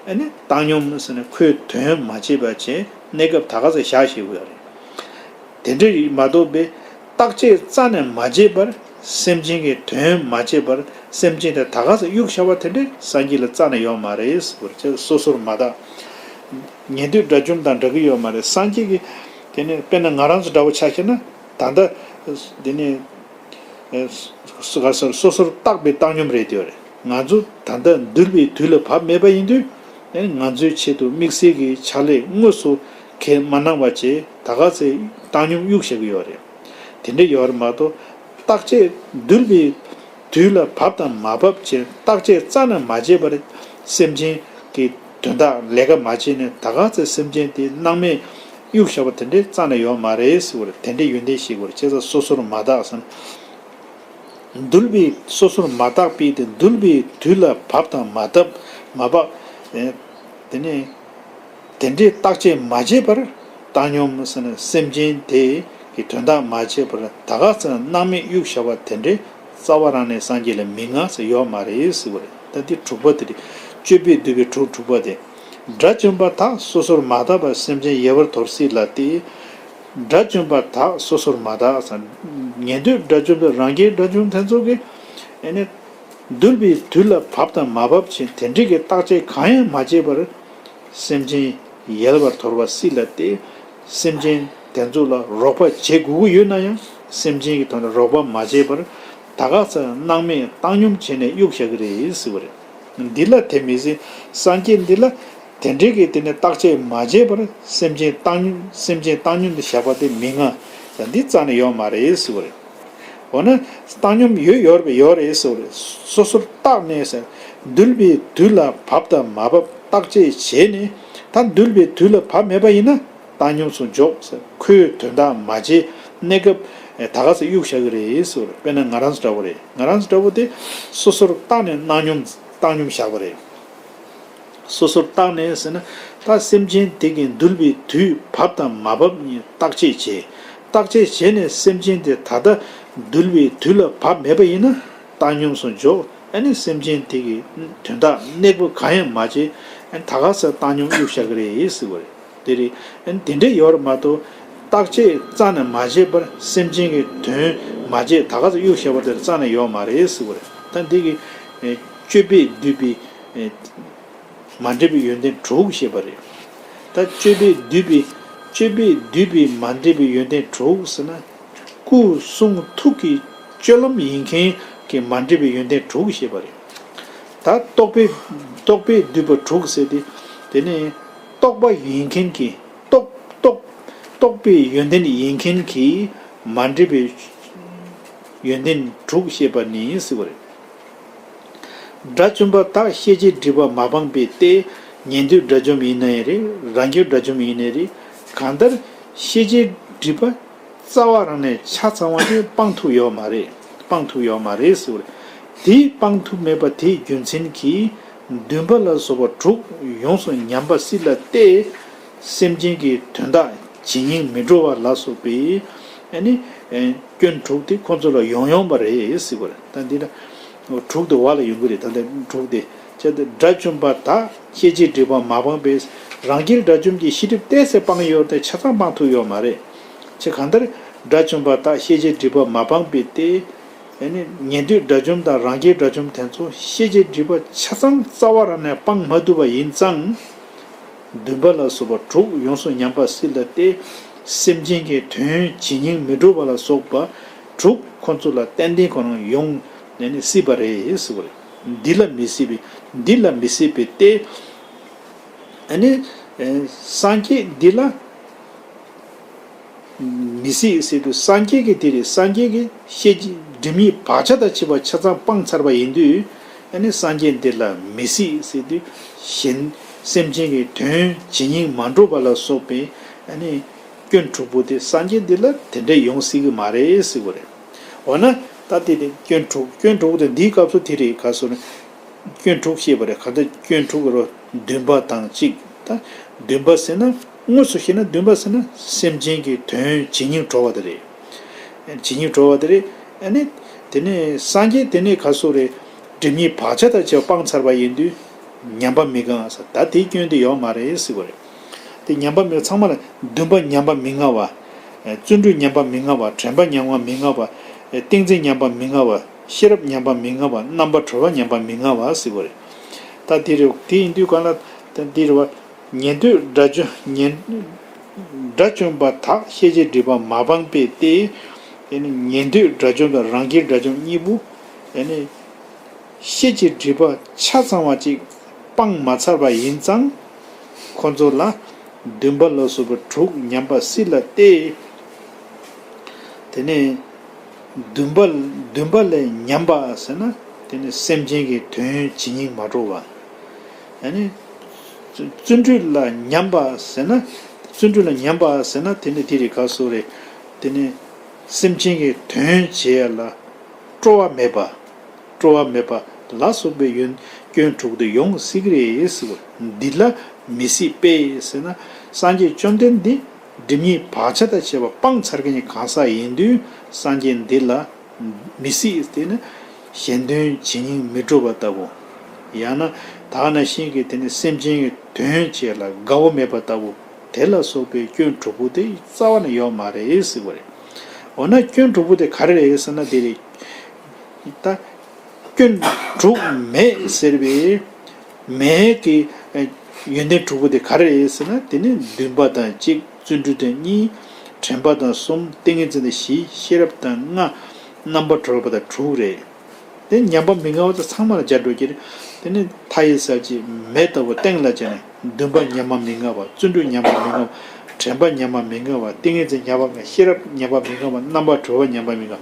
ཨ་ནི་བཏང་སྙོམས་ཟེར་ནས་ཁོས་དོན་མ་བྱས་པ་བྱས་གནས་སྐབས་ད་ག་ཚོད་བཞག་ཤེས་དགོས་རེད། དེ་འདྲ་ཡིན་མ་གཏོགས་པའི་བརྟག་དཔྱད་རྩ་ནས་མ་བྱས་པར་སེམས་ཅན་གྱི་དོན་མ་བྱས་པར་སེམས་ཅན་དེ་ད་ག་ཚོད་གཡུག་བཞག་པ་དེ་འདྲ་སངས་རྒྱས་ལ་རྩ་ནས་ཡོད་མ་རེད་ཟེར་བ་རེད། སོ་སོར་མ་དག་ཉན་ཐོས་དགྲ་བཅོམ་དང་འདྲ་གི་ཡོད་མ་རེད། སངས་རྒྱས་ཀྱིས་དེ་ནས་དཔེར་ན་ང་རང་ཚོ་འདྲ་བོ་ཆ་བཞག་ན། ད་ལྟ་འདི་ནི་སོ་སོར་བརྟག་པའི་བཏང་སྙོམས་རེད་དེ་རེད། ང་ཚོ་ད་ལྟ་འདུལ་བའི་དུས་ལ་བབ་མེད་པ་ཡིན་དུས། ང་ཚོའི་ཆེད་དུ་དམིགས་བསལ་གྱི་ཕྱག་ལས་དངོས་སུ་གང་མ་གནང་བ་བྱས་ད་ག་ཚོད་བཏང་སྙོམས་གཡུག་བཞག་གི་ཡོད་རེད། དེ་འདྲ་ཡོད་རེད་མ་གཏོགས། བརྟག་དཔྱད་འདུལ་བའི་ དུས་ལ་བབ་དང་མ་བབ་ཅེས་བརྟག་དཔྱད་རྩ་ནས་མ་བྱས་པར་སེམས་ཅན་གྱི་དོན་དག་ལས་ཀ་མ་བྱས་ནས་ད་ག་ཚོད་སེམས་ཅན་དེ་སྣང་མེད་གཡུག་བཞག་པ་དེ་འདྲའི་རྩ་ནས་ཡོད་མ་རེད་ཟེར་བ་རེད། དེ་འདྲའི་ཡོན་ཏན་ཤེས་དགོས་རེད། བྱས་ཙང་སོ་སོར་མ་བརྟགས་སམ། འདུལ་བའི་སོ་སོར་མ་བརྟགས་པའི་དེ་འདུལ་བའི་དུས་ལ་བབ་དང་མ་བབ་མ་བབ། ཨེ། དེ་ནས་དེ་འདྲའི་བརྟག་དཔྱད་མ་བྱས་པར་བཏང་སྙོམས་ཟེར་ན་སེམས་ཅན་དེ་གི་དོན་དག་མ་བྱས་པར་ད་ག་ཚོད་སྣང་མེད་གཡུག་བཞག་པ་དེ་འདྲའི་རྩ་བ་རང་ནས་སངས་རྒྱས་ལ་མི་མངའ་ཟེར་ཡོད་མ་རེད་ཟེར་བ་རེད། ད་འདི་དྲུག་པ་དེ་རེད། སྤྱོད་པས་བསྡུས་པའི་གྲོགས་དྲུག་པ་དེ། དགྲ་བཅོམ་པ་དག་སོ་སོར་མ་བརྟགས་པར་སེམས་ཅན་ཡལ་བར་དོར་སྲིད་ལ་སྟེ། དགྲ་བཅོམ་པ་དག་སོ་སོར་མ་བརྟགས་ཟེར། ཉན་ཐོས་དགྲ་བཅོམ་དང་རང་རྒྱལ་དགྲ་བཅོམ་དེ་ཚོ་གིས་ཨེ་ནི་འདུལ་བའི་དུས་ལ་བབ་དང་མ་བབ་ཅེས་དེ་འདྲའི་གི་བརྟག་དཔྱད་གང་ཡང་མ་བྱས་པར་སེམས་ཅན་ཡལ་བར་དོར་བ་སྲིད་ལ་སྟེ། སེམས་ཅན་དེ་ཚོ་ལ་རོགས་པ་བྱེད་དགོས་ཀྱི་ཡོད་ན་ཡང་སེམས་ཅན་གྱི་ཐོག་ནས་རོགས་པ་མ་བྱས་པར་ད་ག་ཚོད་སྣང་མེད་བཏང་སྙོམས་བྱས་ནས་གཡུག་བཞག་གི་རེད་ཟེར་བ་རེད། འདི་ལ་དེ་མི་སྲིད། སངས་རྒྱས་འདི་ལ་དེ་འདྲའི་གི་དེ་ནས་བརྟག་དཔྱད་མ་བྱས་པར་སེམས་ཅན་བཏང་སྙོམས་སེམས་ཅན་བཏང་སྙོམས་དུ་བཞག་པ་དེ་མི་མངའ། ད་འདི་རྩ་ནས་ཡོད་མ་རེད་ཟེར་བ་རེད། འོ་ན་བཏང་སྙོམས་ཡོད་ཡོད་རེད་པས་ཡོད་རེད་ཟེར་བ་རེད། སོ་སོར་བརྟགས་ནས་ཟེར། འདུལ་བའི་དུས་ལ་བབ་དང་མ་བབ་བརྟག་དཔྱད་བྱས་ནས་ད་འདུལ་བའི་དུས་ལ་བབ་མེད་པ་ཡིན་ན། བཏང་སྙོམས་སུ་འཇོག་ཟེར། ཁོའི་དོན་དག་མ་བྱས་གནས་སྐབས་ད་ག་ཚོད་གཡུག་བཞག་གི་རེད་ཟེར་བ་རེད། དཔེར་ན་ང་རང་ཚོ་འདྲ་བོ་རེད། ང་རང་ཚོ་འདྲ་བོ་དེ་སོ་སོར་བརྟགས་ནས་སྣང་སྙོམས་བཏང་སྙོམས་བཞག་པ་རེད། སོ་སོར་བརྟགས་ནས་ཟེར་ན་ད་སེམས་ཅན་དེ་གི་འདུལ་བའི་དུས་བབ་དང་མ་བབ་གཉིས་བརྟག་དཔྱད་བྱས། བརྟག་དཔྱད་བྱས་ནས་སེམས་ཅན་དེ་ད་ལྟ་འདུལ་བའི་དུས་ལ་བབ་མེད་པ་ཡིན་ན་བཏང་སྙོམས་སུ་འཇོག་ཨ་ནི་སེམས་ཅན་དེ་གི་དོན་དག་གནས་སྐབས་གང་ཡང་མ་བྱས། ཨ་ནི་ད་ག་ཚོད་བཏང་སྙོམས་གཡུག་བཞག་གི་རེད་ཟེར་བ་རེད། དེ་རེད། ཨ་ནི་དེ་འདྲས་ཡོད་རེད་མ་གཏོགས་བརྟག་དཔྱད་རྩ་ནས་མ་བྱས་པར་སེམས་ཅན་གྱི་དོན་མ་བྱས་ད་ག་ཚོད་གཡུག་བཞག་པ་དེར་རྩ་ནས་ཡོད་མ་རེད་ཟེར་བ་རེད། ད་འདི་གི་ཨེ་སྤྱོད་པས་བསྡུས་པའི་ཨེ་མ་འདྲེས་པའི་ཡོན་ཏན་དྲུག་བཤད་པ་རེད། ད་སྤྱོད་པས་བསྡུས་པའི་སྤྱོད་པས་བསྡུས་པའི་མ་འདྲེས་པའི་ཡོན་ཏན་དྲུག་ཟེར་ན། སྐུ་གསུང་ཐུགས་ཀྱི་སྤྱོད་ལམ་ཡིན་མཁན་གྱི་མ་འདྲེས་པའི་ཡོན་ཏན་དྲུག་བཤད་པ་རེད། ད་རྟོག་པས་རྟོག་པས་བསྡུས་པ་དྲུག་ཟེར་ཏེ། དེ་ནི་རྟོག་པ་ཡིན་མཁན་གྱི་རྟོག་རྟོག་རྟོག་པའི་ཡོན་ཏན་ཡིན་མཁན་གྱི་མ་འདྲེས་པའི་ཡོན་ཏན་དྲུག་བཤད་པ་ནི་ཟེར་བ་རེད། དགྲ་བཅོམ་པ་དག་ཤེས་བྱའི་སྒྲིབ་པ་མ་སྤངས་པས་ཏེ། ཉན་ཐོས་དགྲ་བཅོམ་ཡིན་ན་ཡང་རེད། རང་རྒྱལ་དགྲ་བཅོམ་ཡིན་ནའི་རེད། གང་ལྟར་ཤེས་བྱའི་སྒྲིབ་པ་རྩ་བ་རང་ནས་ཆ་ཚང་བ་དེ་སྤང་ཐུབ་ཡོད་མ་རེད། སྤང་ཐུབ་ཡོད་མ་རེད་ཟེར་བ་རེད། དེ་སྤང་ཐུབ་མེད་པ་དེའི་རྒྱུ་མཚན་གྱིས་འདུན་པ་ལ་སོགས་པ་དྲུག་ཡོངས་སུ་ཉམས་པ་སྲིད་ལ་སྟེ། སེམས་ཅན་གྱི་དོན་དག་ཇི་སྙེད་མི་འགྲོ་བ་ལ་སོགས་པའི་ཨ་ནི་ཨེ་སྐྱོན་དྲུག་དེ་ཁོ་ཚོ་ལ་ཡོང་ཡོང་བ་རེད་ཟེར་བ་རེད། ད་འདི་ལ་དྲུག་དེ་བ་ལ་ཡོང་གི་རེད། ད་ལྟ་དྲུག་དེ་བྱས་ཏེ་དགྲ་བཅོམ་པ་དག་ཤེས་བྱའི་སྒྲིབ་པ་མ་སྤངས་པས། རང་རྒྱལ་དགྲ་བཅོམ་གྱི་ཤེས་སྒྲིབ་ཏོག་ཙམ་སྤངས་ཡོད་དེ་ཆ་ཚང་སྤང་ཐུབ་ཡོད་མ་རེད། ཆེ་གང་ལྟར་དགྲ་བཅོམ་པ་དག་ཤེས་བྱའི་སྒྲིབ་པ་མ་སྤངས་པས་ཏེ། ཨ་ནི་ཉན་ཐོས་དགྲ་བཅོམ་དང་རང་རྒྱལ་དགྲ་བཅོམ་དེ་ཚོ་ཤེས་བྱའི་སྒྲིབ་པ་ཆ་ཚང་རྩ་བ་རང་ནས་སྤང་མ་ཐུབ་པ་ཡིན་ཙང་། འདུན་པ་ལ་སོགས་པ་དྲུག་ཡོངས་སུ་ཉམས་པ་སྲིད་ལ་སྟེ། སེམས་ཅན་གྱི་དོན་ཇི་སྙེད་མི་འགྲུབ་པ་ལ་སོགས་པ་དྲུག་ཁོ་ཚོ་ལ་ཏན་ཏན་ཁོ་རང་ཡོང་ནས་ནི་སྲིད་པ་རེད་ཟེར་བ་རེད། འདི་ལ་མི་སྲིད་པའི་འདི་ལ་མི་སྲིད་པའི་སྟེ། ཨ་ནི་སངས་རྒྱས་འདི་ལ། མི་སྲིད་ཟེར་དུས་སངས་རྒྱས་ཀྱི་དེ་རེད། སངས་རྒྱས་ཀྱི་ཤེས་བྱའི་སྒྲིབ་གཉིས་བག་ཆགས་དང་བཅས་པ་ཆ་ཚང་སྤངས་ཚར་བ་ཡིན་དུས། ཨ་ནི་སངས་རྒྱས་འདི་ལ་མི་སྲིད་ཟེར་དུས་གཞན་སེམས་ཅན་གྱི་དོན་ཇི་སྙེད་མ་འགྲུབ་པ་ལ་སོགས་པའི་ཨ་ནི་སྐྱོན་དྲུག་པོ་དེ་སངས་རྒྱས་འདི་ལ་དེ་འདྲ་ཡོང་སྲིད་ཀྱི་མ་རེད་ཟེར་བ་རེད། འོ་ན་ད་དེ་དེ་སྐྱོན་དྲུག་སྐྱོན་དྲུག་དེ་འདིའི་སྐབས་སུ་དེ་རེད་ག་སོ་ནི། སྐྱོན་དྲུག་བཤད་པ་རེད། ག་ད་སྐྱོན་དྲུག་རོ། འདུན་པ་དང་གཅིག་ད་འདུན་པ་ཟེར་ན་དངོས་སུ་བཤད་ན་འདུན་པ་ཟེར་ན་སེམས་ཅན་གྱི་དོན་ཇི་སྙེད་གྲོལ་བ་དེ་རེད། ཇི་སྙེད་གྲོལ་བ་དེ་རེད། ཨ་ནི་དེ་ནས་སངས་རྒྱས་དེ་ནས་ག་སོ་རེད། སྒྲིབ་གཉིས་བག་ཆགས་དང་བཅས་པ་སྤངས་ཚར་བ་ཡིན་དུས་ཉམས་པ་མི་དགའ་ས་ད་དེའི་སྐྱོན་དེ་ཡོད་མ་རེད་ཟེར་བ་རེད། དེ་ཉམས་པ་མི་ཚང་མ་ལ་འདུན་པ་ཉམས་པ་མི་དགའ་བ། བརྩོན་འགྲུས་ཉམས་པ་མི་དགའ་བ། དྲན་པ་ཉམས་པ་མི་དགའ་བ། ཏིང་འཛིན་ཉམས་པ་མི་དགའ་བ། ཤེས་རབ་ཉམས་པ་མི་དགའ་བ། རྣམ་པར་གྲོལ་བ་ཉམས་པ་མི་དགའ་བ་ཟེར་བ་རེད། ད་དེ་རེད། དེ་ཡིན་དུས་གང་ལ་ད་འདི་རེད་བ། ཉན་ཐོས་དགྲ་བཅོམ་ཉན། དགྲ་བཅོམ་པ་དག་ཤེས་བྱའི་སྒྲིབ་པ་མ་སྤངས་པས་ཏེ། ཨེ་ནི་ཉན་ཐོས་དགྲ་བཅོམ་དང་རང་རྒྱལ་དགྲ་བཅོམ་གཉིས་པོ། ཨེ་ནི་ཤེས་བྱའི་སྒྲིབ་པ་ཆ་ཚང་བ་ཅིག་སྤངས་མ་ཚར་བ་ཡིན་ཙང་། ཁོ་ཚོ་ལ་འདུན་པ་ལ་སོགས་པ་དྲུག་ཉམས་པ་སྲིད་ལ་སྟེ། དེ་ནས། འདུན་པ་འདུན་པ་ལས་ཉམས་པ་ཟེར་ན་དེ་ནི་སེམས་ཅན་གྱི་དོན་ཇི་སྙེད་མ་འགྲུབ་པ། ཡང་ན་བརྩོན་འགྲུས་ལ་ཉམས་པ་ཟེར་ན་བརྩོན་འགྲུས་ལ་ཉམས་པ་ཟེར་ན་དེ་ནི་དེ་རེད་ག་སོ་རེད། དེ་ནི་སེམས་ཅན་གྱི་དོན་བྱེད་ཡ་ལ་སྤྲོ་བ་མེད་པ། སྤྲོ་བ་མེད་པ་ལ་སོགས་པའི་ཡོན་སྐྱོན་དྲུག་དེ་ཡོང་སྲིད་ཀྱི་རེད་ཟེར་བ། འདི་ལ་མི་སྲིད་པས་ཟེར་ན་སངས་རྒྱས་བཅོམ་ལྡན་འདས་སྒྲིབ་གཉིས་བག་ཆགས་དང་བཅས་པ་སྤངས་ཚར་མཁན་གྱི་གང་ཟག་ཡིན་དུས་སངས་རྒྱས་འདི་ལ་མི་སྲིད་དེ་ནི་གཞན་དོན་ཇི་སྙེད་མི་འགྲུབ་པ་ལྟ་བུ། ཡང་ན་ད་ག་ནང་བཞིན་གྱི་དེ་ནི་སེམས་ཅན་གྱི་དོན་བྱེད་ལ་དགའ་བོ་མེད་པ་ལྟ་བུ། དེ་ལ་སོགས་པའི་སྐྱོན་དྲུག་པོ་དེ་རྩ་བ་ནས་ཡོད་མ་རེད་ཟེར་བ་རེད། འོ་ན་སྐྱོན་དྲུག་པོ་དེ་ག་རེ་རེད་ཟེར་ན་དེ་རེད། ད་སྐྱོན་དྲུག་མེད་ཟེར་བའི་མེད་ཀྱི་ཡོན་ཏན་དྲུག་པོ་དེ་ག་རེ་རེད་ཟེར་ན་དེ་ནི་འདུན་པ་དང་གཅིག་བརྩོན་འགྲུས་དང་གཉིས། དྲན་པ་དང་གསུམ། ཏིང་ངེ་འཛིན་དང་བཞི། ཤེས་རབ་དང་ལྔ། རྣམ་པར་གྲོལ་བ་དང་དྲུག་རེད། དེ་ཉམས་པ་མི་མངའ་བ་དང་ཚང་མ་ལ་སྦྱར་འགྲོ་གི་རེད། དེ་ནི་མཐའ་ཡས་གཟར་གྱི་མེ་ལྟ་བུ་སྟེང་ལ་བྱས་ནས་འདུན་པ་ཉམས་པ་མི་མངའ་བ། བརྩོན་འགྲུས་ཉམས་པ་མི་མངའ་བ། དྲན་པ་ཉམས་པ་མི་མངའ་བ། ཏིང་ངེ་འཛིན་ཉམས་པ་མི་མངའ། ཤེས་རབ་ཉམས་པ་མི་མངའ་བ། རྣམ་པར་གྲོལ་བ་ཉམས་པ་མི་མངའ་བ།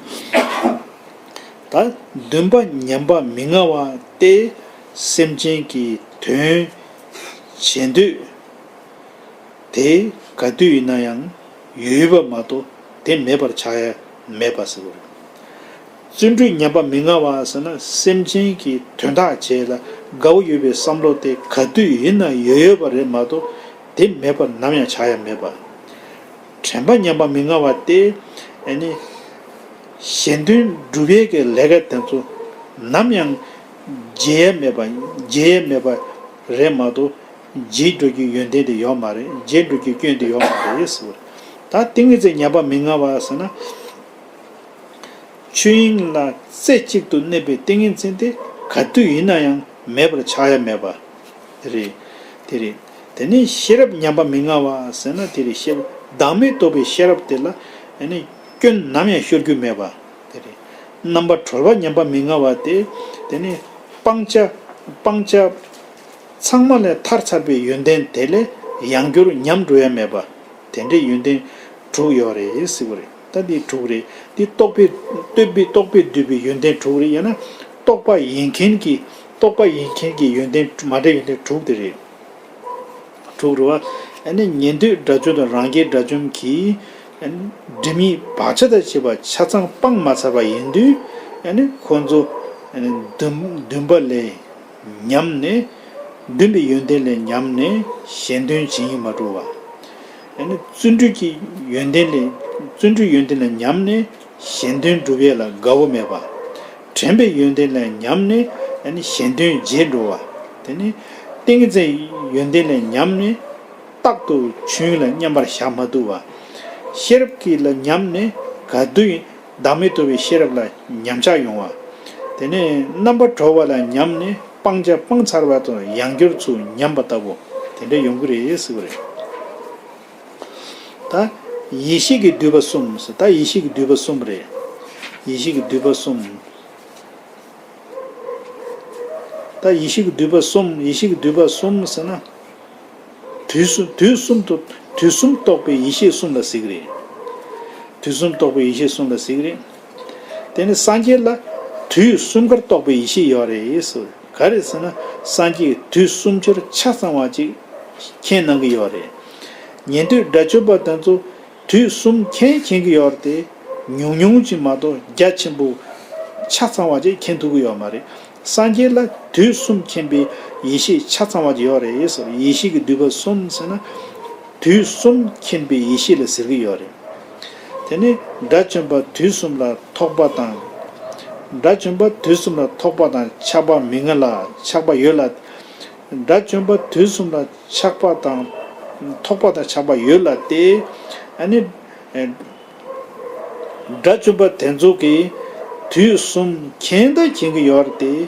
ད་འདུན་པ་ཉམས་པ་མི་མངའ་བ་སྟེ་སེམས་ཅན་གྱི་དོན་བྱེད་འདོད་དེ་ག་དུས་ཡིན་ན་ཡང་ཡོད་པ་མ་གཏོགས་དེ་མེད་པར་ཆགས་ཡ་མེད་པ་ཟེར་བ་རེད། བརྩོན་འགྲུས་ཉམས་པ་མི་མངའ་བ་ཟེར་ན་སེམས་ཅན་གྱི་དོན་དག་བྱེད་ལ་དགའ་བོ་ཡོད་པའི་བསམ་བློ་དེ་ག་དུས་ཡིན་ན་ཡོད་ཡོད་པ་རེད་མ་གཏོགས་དེ་མེད་པར་ནམ་ཡང་ཆགས་ཡ་མེད་པ། དྲན་པ་ཉམས་པ་མི་མངའ་བ་སྟེ། ཨ་ནི། གཞན་དོན་སྒྲུབ་ཡས་ཀྱི་ལས་ཀ་དེ་ཚོ་ནམ་ཡང་བརྗེད་ཡ་མེད་པ། བརྗེད་ཡ་མེད་པ་རེད་མ་གཏོགས་བརྗེད་འགྲོ་རྒྱུའི་ཡོན་ཏན་དེ་ཡོད་མ་རེད། བརྗེད་འགྲོ་རྒྱུའི་སྐྱོན་དེ་ཡོད་མ་རེད་ཟེར་བ། ད་ཏིང་ངེ་འཛིན་ཉམས་པ་མི་མངའ་བ་ཟེར་ན། ཆོས་དབྱིངས་ལ་རྩེ་གཅིག་ཏུ་གནས་པའི་ཏིང་ངེ་འཛིན་དེ་ག་དུས་ཡིན་ན་ཡང་མེད་པར་ཆགས་ཡ་མེད་པ། དེ་རེད། དེ་རེད། དེ་ནས་ཤེས་རབ་ཉམས་པ་མི་མངའ་བ་ཟེར་ན་དེ་རེད། ཤེས་བདག་མེད་རྟོགས་པའི་ཤེས་རབ་དེ་ལ་ཨ་ནི་སྐྱོན་ནམ་ཡང་ཤོར་རྒྱུ་མེད་པ། དེ་རེད། རྣམ་པར་གྲོལ་བ་ཉམས་པ་མི་མངའ་བ་སྟེ། དེ་ནི་སྤང་བྱ་སྤང་བྱ་ཚང་མ་ལས་ཐར་ཚར་བའི་ཡོན་ཏན་དེ་ལས་ཡང་བསྐྱར་ཉམས་འགྲོ་ཡ་མེད་པ། དེ་འདྲའི་ཡོན་ཏན་དྲུག་ཡོད་རེད་ཟེར་བ་རེད། ད་འདི་དྲུག་རེད། འདི་རྟོག་པས་བསྟོད་པའི་རྟོག་པས་བསྡུས་པའི་ཡོན་ཏན་དྲུག་རེད། ཡང་ན་རྟོག་པ་ཡིན་མཁན་གྱི་རྟོག་པ་ཡིན་མཁན་གྱི་ཡོན་ཏན་མ་འདྲེས་ཡོན་ཏན་དྲུག་དེ་རེད། དྲུག་རེད་བ། ཨ་ནི་ཉན་ཐོས་དགྲ་བཅོམ་དང་རང་རྒྱལ་དགྲ་བཅོམ་གྱིས་ཨ་ནི་སྒྲིབ་གཉིས་བག་ཆགས་དང་བཅས་པ་ཆ་ཚང་སྤངས་མ་ཚར་བ་ཡིན་དུས་ཨ་ནི་ཁོང་ཚོ་ཨ་ནི་འདུན་འདུན་པ་ལས། ཉམས་ནས། འདུན་པའི་ཡོན་ཏན་ལས་ཉམས་ནས་གཞན་དོན་ཇི་སྙེད་མ་གྲུབ་པ། ཨ་ནི་བརྩོན་འགྲུས་ཀྱི་ཡོན་ཏན་ལས་བརྩོན་འགྲུས་ཡོན་ཏན་ལས་ཉམས་ནས་གཞན་དོན་སྒྲུབ་ཡས་ལ་དགའ་བོ་མེད་པ། དྲན་པའི་ཡོན་ཏན་ལས་ཉམས་ནས་ཨ་ནི་གཞན་དོན་བརྗེད་འགྲོ་བ། དེ་ནི་ཏིང་ངེ་འཛིན་ཡོན་ཏན་ལས་ཉམས་ནས་རྟག་ཏུ་ཆོས་ལ་མཉམ་པར་བཞག་མ་ཐུབ་པ། ཤེས་རབ་ཀྱི་ལ་ཉམས་ནས་ག་དུས་ཡིན། བདག་མེད་རྟོགས་པའི་ཤེས་རབ་ལ་ཉམས་ཆག་ཡོང་བ། དེ་ནས་རྣམ་པར་གྲོལ་བ་ལ་ཉམས་ནས་སྤང་བྱ་སྤངས་ཚར་བ་དང་ཡང་བསྐྱར་ཚུར་ཉམས་པ་ལྟ་བུ་དེ་འདྲ་ཡོང་གི་རེད་ཟེར་བ་རེད། ད་ཡེ་ཤེས་ཀྱི་བསྡུས་པ་གསུམ་ཟེར། ད་ཡེ་ཤེས་ཀྱི་བསྡུས་པ་གསུམ་རེད། ཡེ་ཤེས་ཀྱི་བསྡུས་པ་གསུམ། ད་ཡེ་ཤེས་ཀྱི་བསྡུས་པ་གསུམ། ཡེ་ཤེས་ཀྱི་བསྡུས་པ་གསུམ་ཟེར་ན། དུས་གསུམ་དུས་གསུམ་དུ་དུས་གསུམ་རྟོགས་པའི་ཡེ་ཤེས་གསུམ་ལ་ཟེར་གི་རེད། དུས་གསུམ་རྟོགས་པའི་ཡེ་ཤེས་གསུམ་ལ་ཟེར་གི་རེད། དེ་ནི་སངས་རྒྱས་ལ་དུས་གསུམ་ཀར་རྟོགས་པའི་ཡེ་ཤེས་ཡོད་རེད་ཟེར། ག་རེ་ཟེར་ན་སངས་རྒྱས་དུས་གསུམ་ཆར་ཆ་ཚང་བ་ཅིག་མཁྱེན་གནང་གི་ཡོད་རེད། ཉན་ཐོས་དགྲ་བཅོམ་པ་དེ་ཚོ་དུས་གསུམ་མཁྱེན་མཁྱེན་གྱི་ཡོད་རེད་དེ། ཉུང་ཉུང་ཅིག་མ་གཏོགས་རྒྱ་ཆེན་པོ་ཆ་ཚང་བ་ཅིག་མཁྱེན་ཐུབ་ཀྱི་ཡོད་མ་རེད། སངས་རྒྱས་ལ་དུས་གསུམ་མཁྱེན་པའི་ཡེ་ཤེས་ཆ་ཚང་བ་ཅིག་ཡོད་རེད་ཟེར། ཡེ་ཤེས་ཀྱི་བསྡུས་པ་གསུམ་ཟེར་ན། དུས་གསུམ་མཁྱེན་པའི་ཡེ་ཤེས་ལ་ཟེར་གྱི་ཡོད་རེད། དེ་ནི་དགྲ་བཅོམ་པ་དུས་གསུམ་ལ་ཐོགས་པ་དང་། དགྲ་བཅོམ་པ་དུས་གསུམ་ལ་ཐོགས་པ་དང་ཆགས་པ་མི་མངའ་ལ། ཆགས་པ་ཡོད་ལ། དགྲ་བཅོམ་པ་དུས་གསུམ་ལ་ཆགས་པ་དང་། ཐོགས་པ་དང་ཆགས་པ་ཡོད་ལ་སྟེ། ཨ་ནི། དགྲ་བཅོམ་པ་དེ་ཚོ་གིས་དུས་གསུམ་མཁྱེན་དང་མཁྱེན་གྱི་ཡོད་རེད་དེ།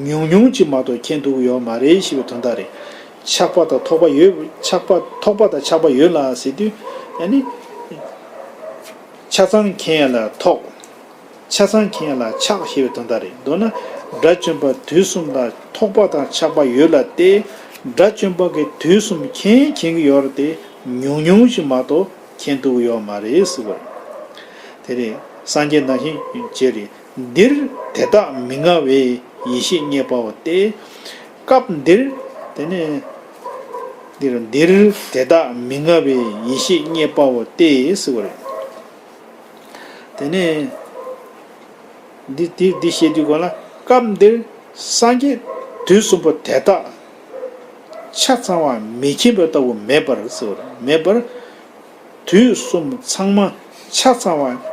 ཉུང་ཉུང་ཅིག་མ་གཏོགས་མཁྱེན་ཐུབ་ཀྱི་ཡོད་མ་རེད་ཞེས་པའི་དོན་དག་རེད། ཆགས་པ་དང་ཐོགས་པ་ཡོད། ཆགས་པ་ཐོགས་པ་དང་ཆགས་པ་ཡོད་ལ་ཟེར་དུས་ཨ་ནི། ཆ་ཚང་མཁྱེན་ཡ་ལ་ཐོགས། ཆ་ཚང་མཁྱེན་ཡ་ལ་ཆགས་ཞེས་པའི་དོན་དག་རེད། མདོར་ན་དགྲ་བཅོམ་པ་དུས་གསུམ་ལ་ཐོགས་པ་དང་ཆགས་པ་ཡོད་ལ་སྟེ། དགྲ་བཅོམ་པ་གིས་དུས་གསུམ་མཁྱེན་མཁྱེན་གྱི་ཡོད་རེད་དེ། ཉུང་ཉུང་ཞིག་མ་གཏོགས་མཁྱེན་ཐུབ་ཀྱི་ཡོད་མ་རེད་ཟེར་བ་རེད། དེ་རེད། སངས་རྒྱས་ནང་བཞིན་བྱེད་རེད། འདིར་དེ་དག་མི་མངའ་བས་ཡེ་ཤེས་རྙེད་པའོ་སྟེ། སྐབས་འདིར་དེ་ནས་འདིར་འདིར་དེ་དག་མི་མངའ་བས་ཡེ་ཤེས་རྙེད་པའོ་སྟེ་ཟེར་བ་རེད། དེ་ནས་འདི་འདི་འདི་བཤད་དུས་གོང་ལ་སྐབས་འདིར་སངས་རྒྱས་དུས་གསུམ་པོ་དེ་དག་ཆ་ཚང་བ་མི་མཁྱེན་པ་ལྟ་བུ་མེད་པར་ཟེར་བ་རེད། མེད་པར། དུས་གསུམ་ཚང་མ་ཆ་ཚང་བ་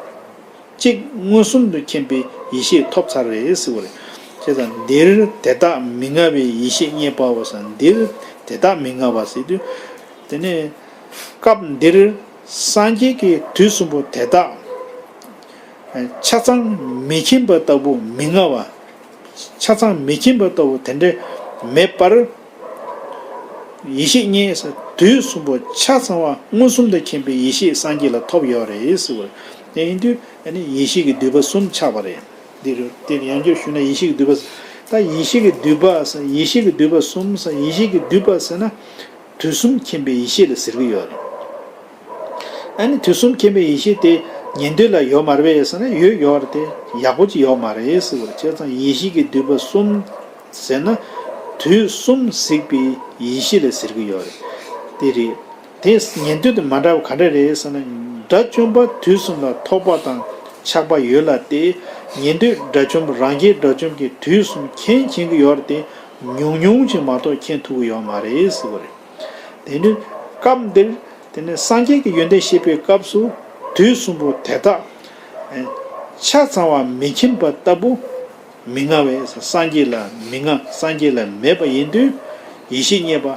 གཅིག་མངོན་སུམ་དུ་མཁྱེན་པའི་ཡེ་ཤེས་ཐོབ་ཚར་རེད་ཟེར་བ་རེད། བྱས་ཙང་འདིར་དེ་དག་མི་མངའ་བའི་ཡེ་ཤེས་རྙེད་པའོ་ཟེར་ན། འདིར་དེ་དག་མི་མངའ་བ་ཟེར་དུས་དེ་ནས་སྐབས་འདིར་སངས་རྒྱས་ཀྱི་དུས་གསུམ་པོ་དེ་དག་ཆ་ཚང་མི་མཁྱེན་པ་ལྟ་བུ་མི་མངའ་བ། ཆ་ཚང་མི་མཁྱེན་པ་ལྟ་བུ་དེ་འདྲ་མེད་པར། ཡེ་ཤེས་རྙེད་ཟེར་དུས་གསུམ་པོ་ཆ་ཚང་བ་མངོན་སུམ་དུ་མཁྱེན་པའི་ཡེ་ཤེས་སངས་རྒྱས་ལ་ཐོབ་ཡོད་རེད་ཟེར་བ་རེད། དེ་ཡིན་དུས་ཨ་ནི་ཡེ་ཤེས་ཀྱི་མདུད་པ་གསུམ་ཆགས་པ་རེད། འདི་རུ་དེ་ཡང་བསྐྱར་ཞུས་ན་ཡེ་ཤེས་ཀྱི་མདུད་པ། ད་ཡེ་ཤེས་ཀྱི་མདུད་པ་ཟེར་ཡེ་ཤེས་ཀྱི་མདུད་པ་གསུམ་ཟེར་ཡེ་ཤེས་ཀྱི་མདུད་པ་ཟེར་ན་དུས་གསུམ་མཁྱེན་པའི་ཡེ་ཤེས་ལ་ཟེར་གྱི་ཡོད་རེད། ཨ་ནི་དུས་གསུམ་མཁྱེན་པའི་ཡེ་ཤེས་དེ་ཉན་ཐོས་ལ་ཡོད་མ་རེད་པས་ཟེར་ན་ཡོད་ཡོད་རེད་དེ་ཡག་པོ་ཅིག་ཡོད་མ་རེད་ཟེར་བ་རེད། བྱས་ཙང་ཡེ་ཤེས་ཀྱི་མདུད་པ་གསུམ་ཟེར་ན་དུས་གསུམ་གཟིགས་པའི་ཡེ་ཤེས་ལ་ཟེར་གྱི་ཡོད་རེད། དེ་རེད། དེ་ཉན་ཐོས་དེ་མ་འདྲ་བ་ག་འདྲ་རེད་ཟེར་ན་དགྲ་བཅོམ་པ་དུས་གསུམ་ལ་ཐོགས་པ་དང་ཆགས་པ་ཡོད་ལ་སྟེ། ཉན་ཐོས་དགྲ་བཅོམ་རང་རྒྱལ་དགྲ་བཅོམ་གྱིས་དུས་གསུམ་མཁྱེན་མཁྱེན་གྱི་ཡོད་རེད་དེ་ཉུང་ཉུང་ཅིག་མ་གཏོགས་མཁྱེན་ཐུབ་ཀྱི་ཡོད་མ་རེད་ཟེར་བ་རེད། དེ་ནི་སྐབས་འདིར་དེ་ནི་སངས་རྒྱས་ཀྱི་ཡོན་ཏན་བཤད་པའི་སྐབས་སུ་དུས་གསུམ་པོ་དེ་དག་ཆ་ཚང་བ་མི་མཁྱེན་པ་ལྟ་བུ་མི་མངའ་བས་སངས་རྒྱས་ལ་མི་མངའ། སངས་རྒྱས་ལ་མེད་པ་ཡིན་དུས་ཡེ་ཤེས་རྙེད་པ་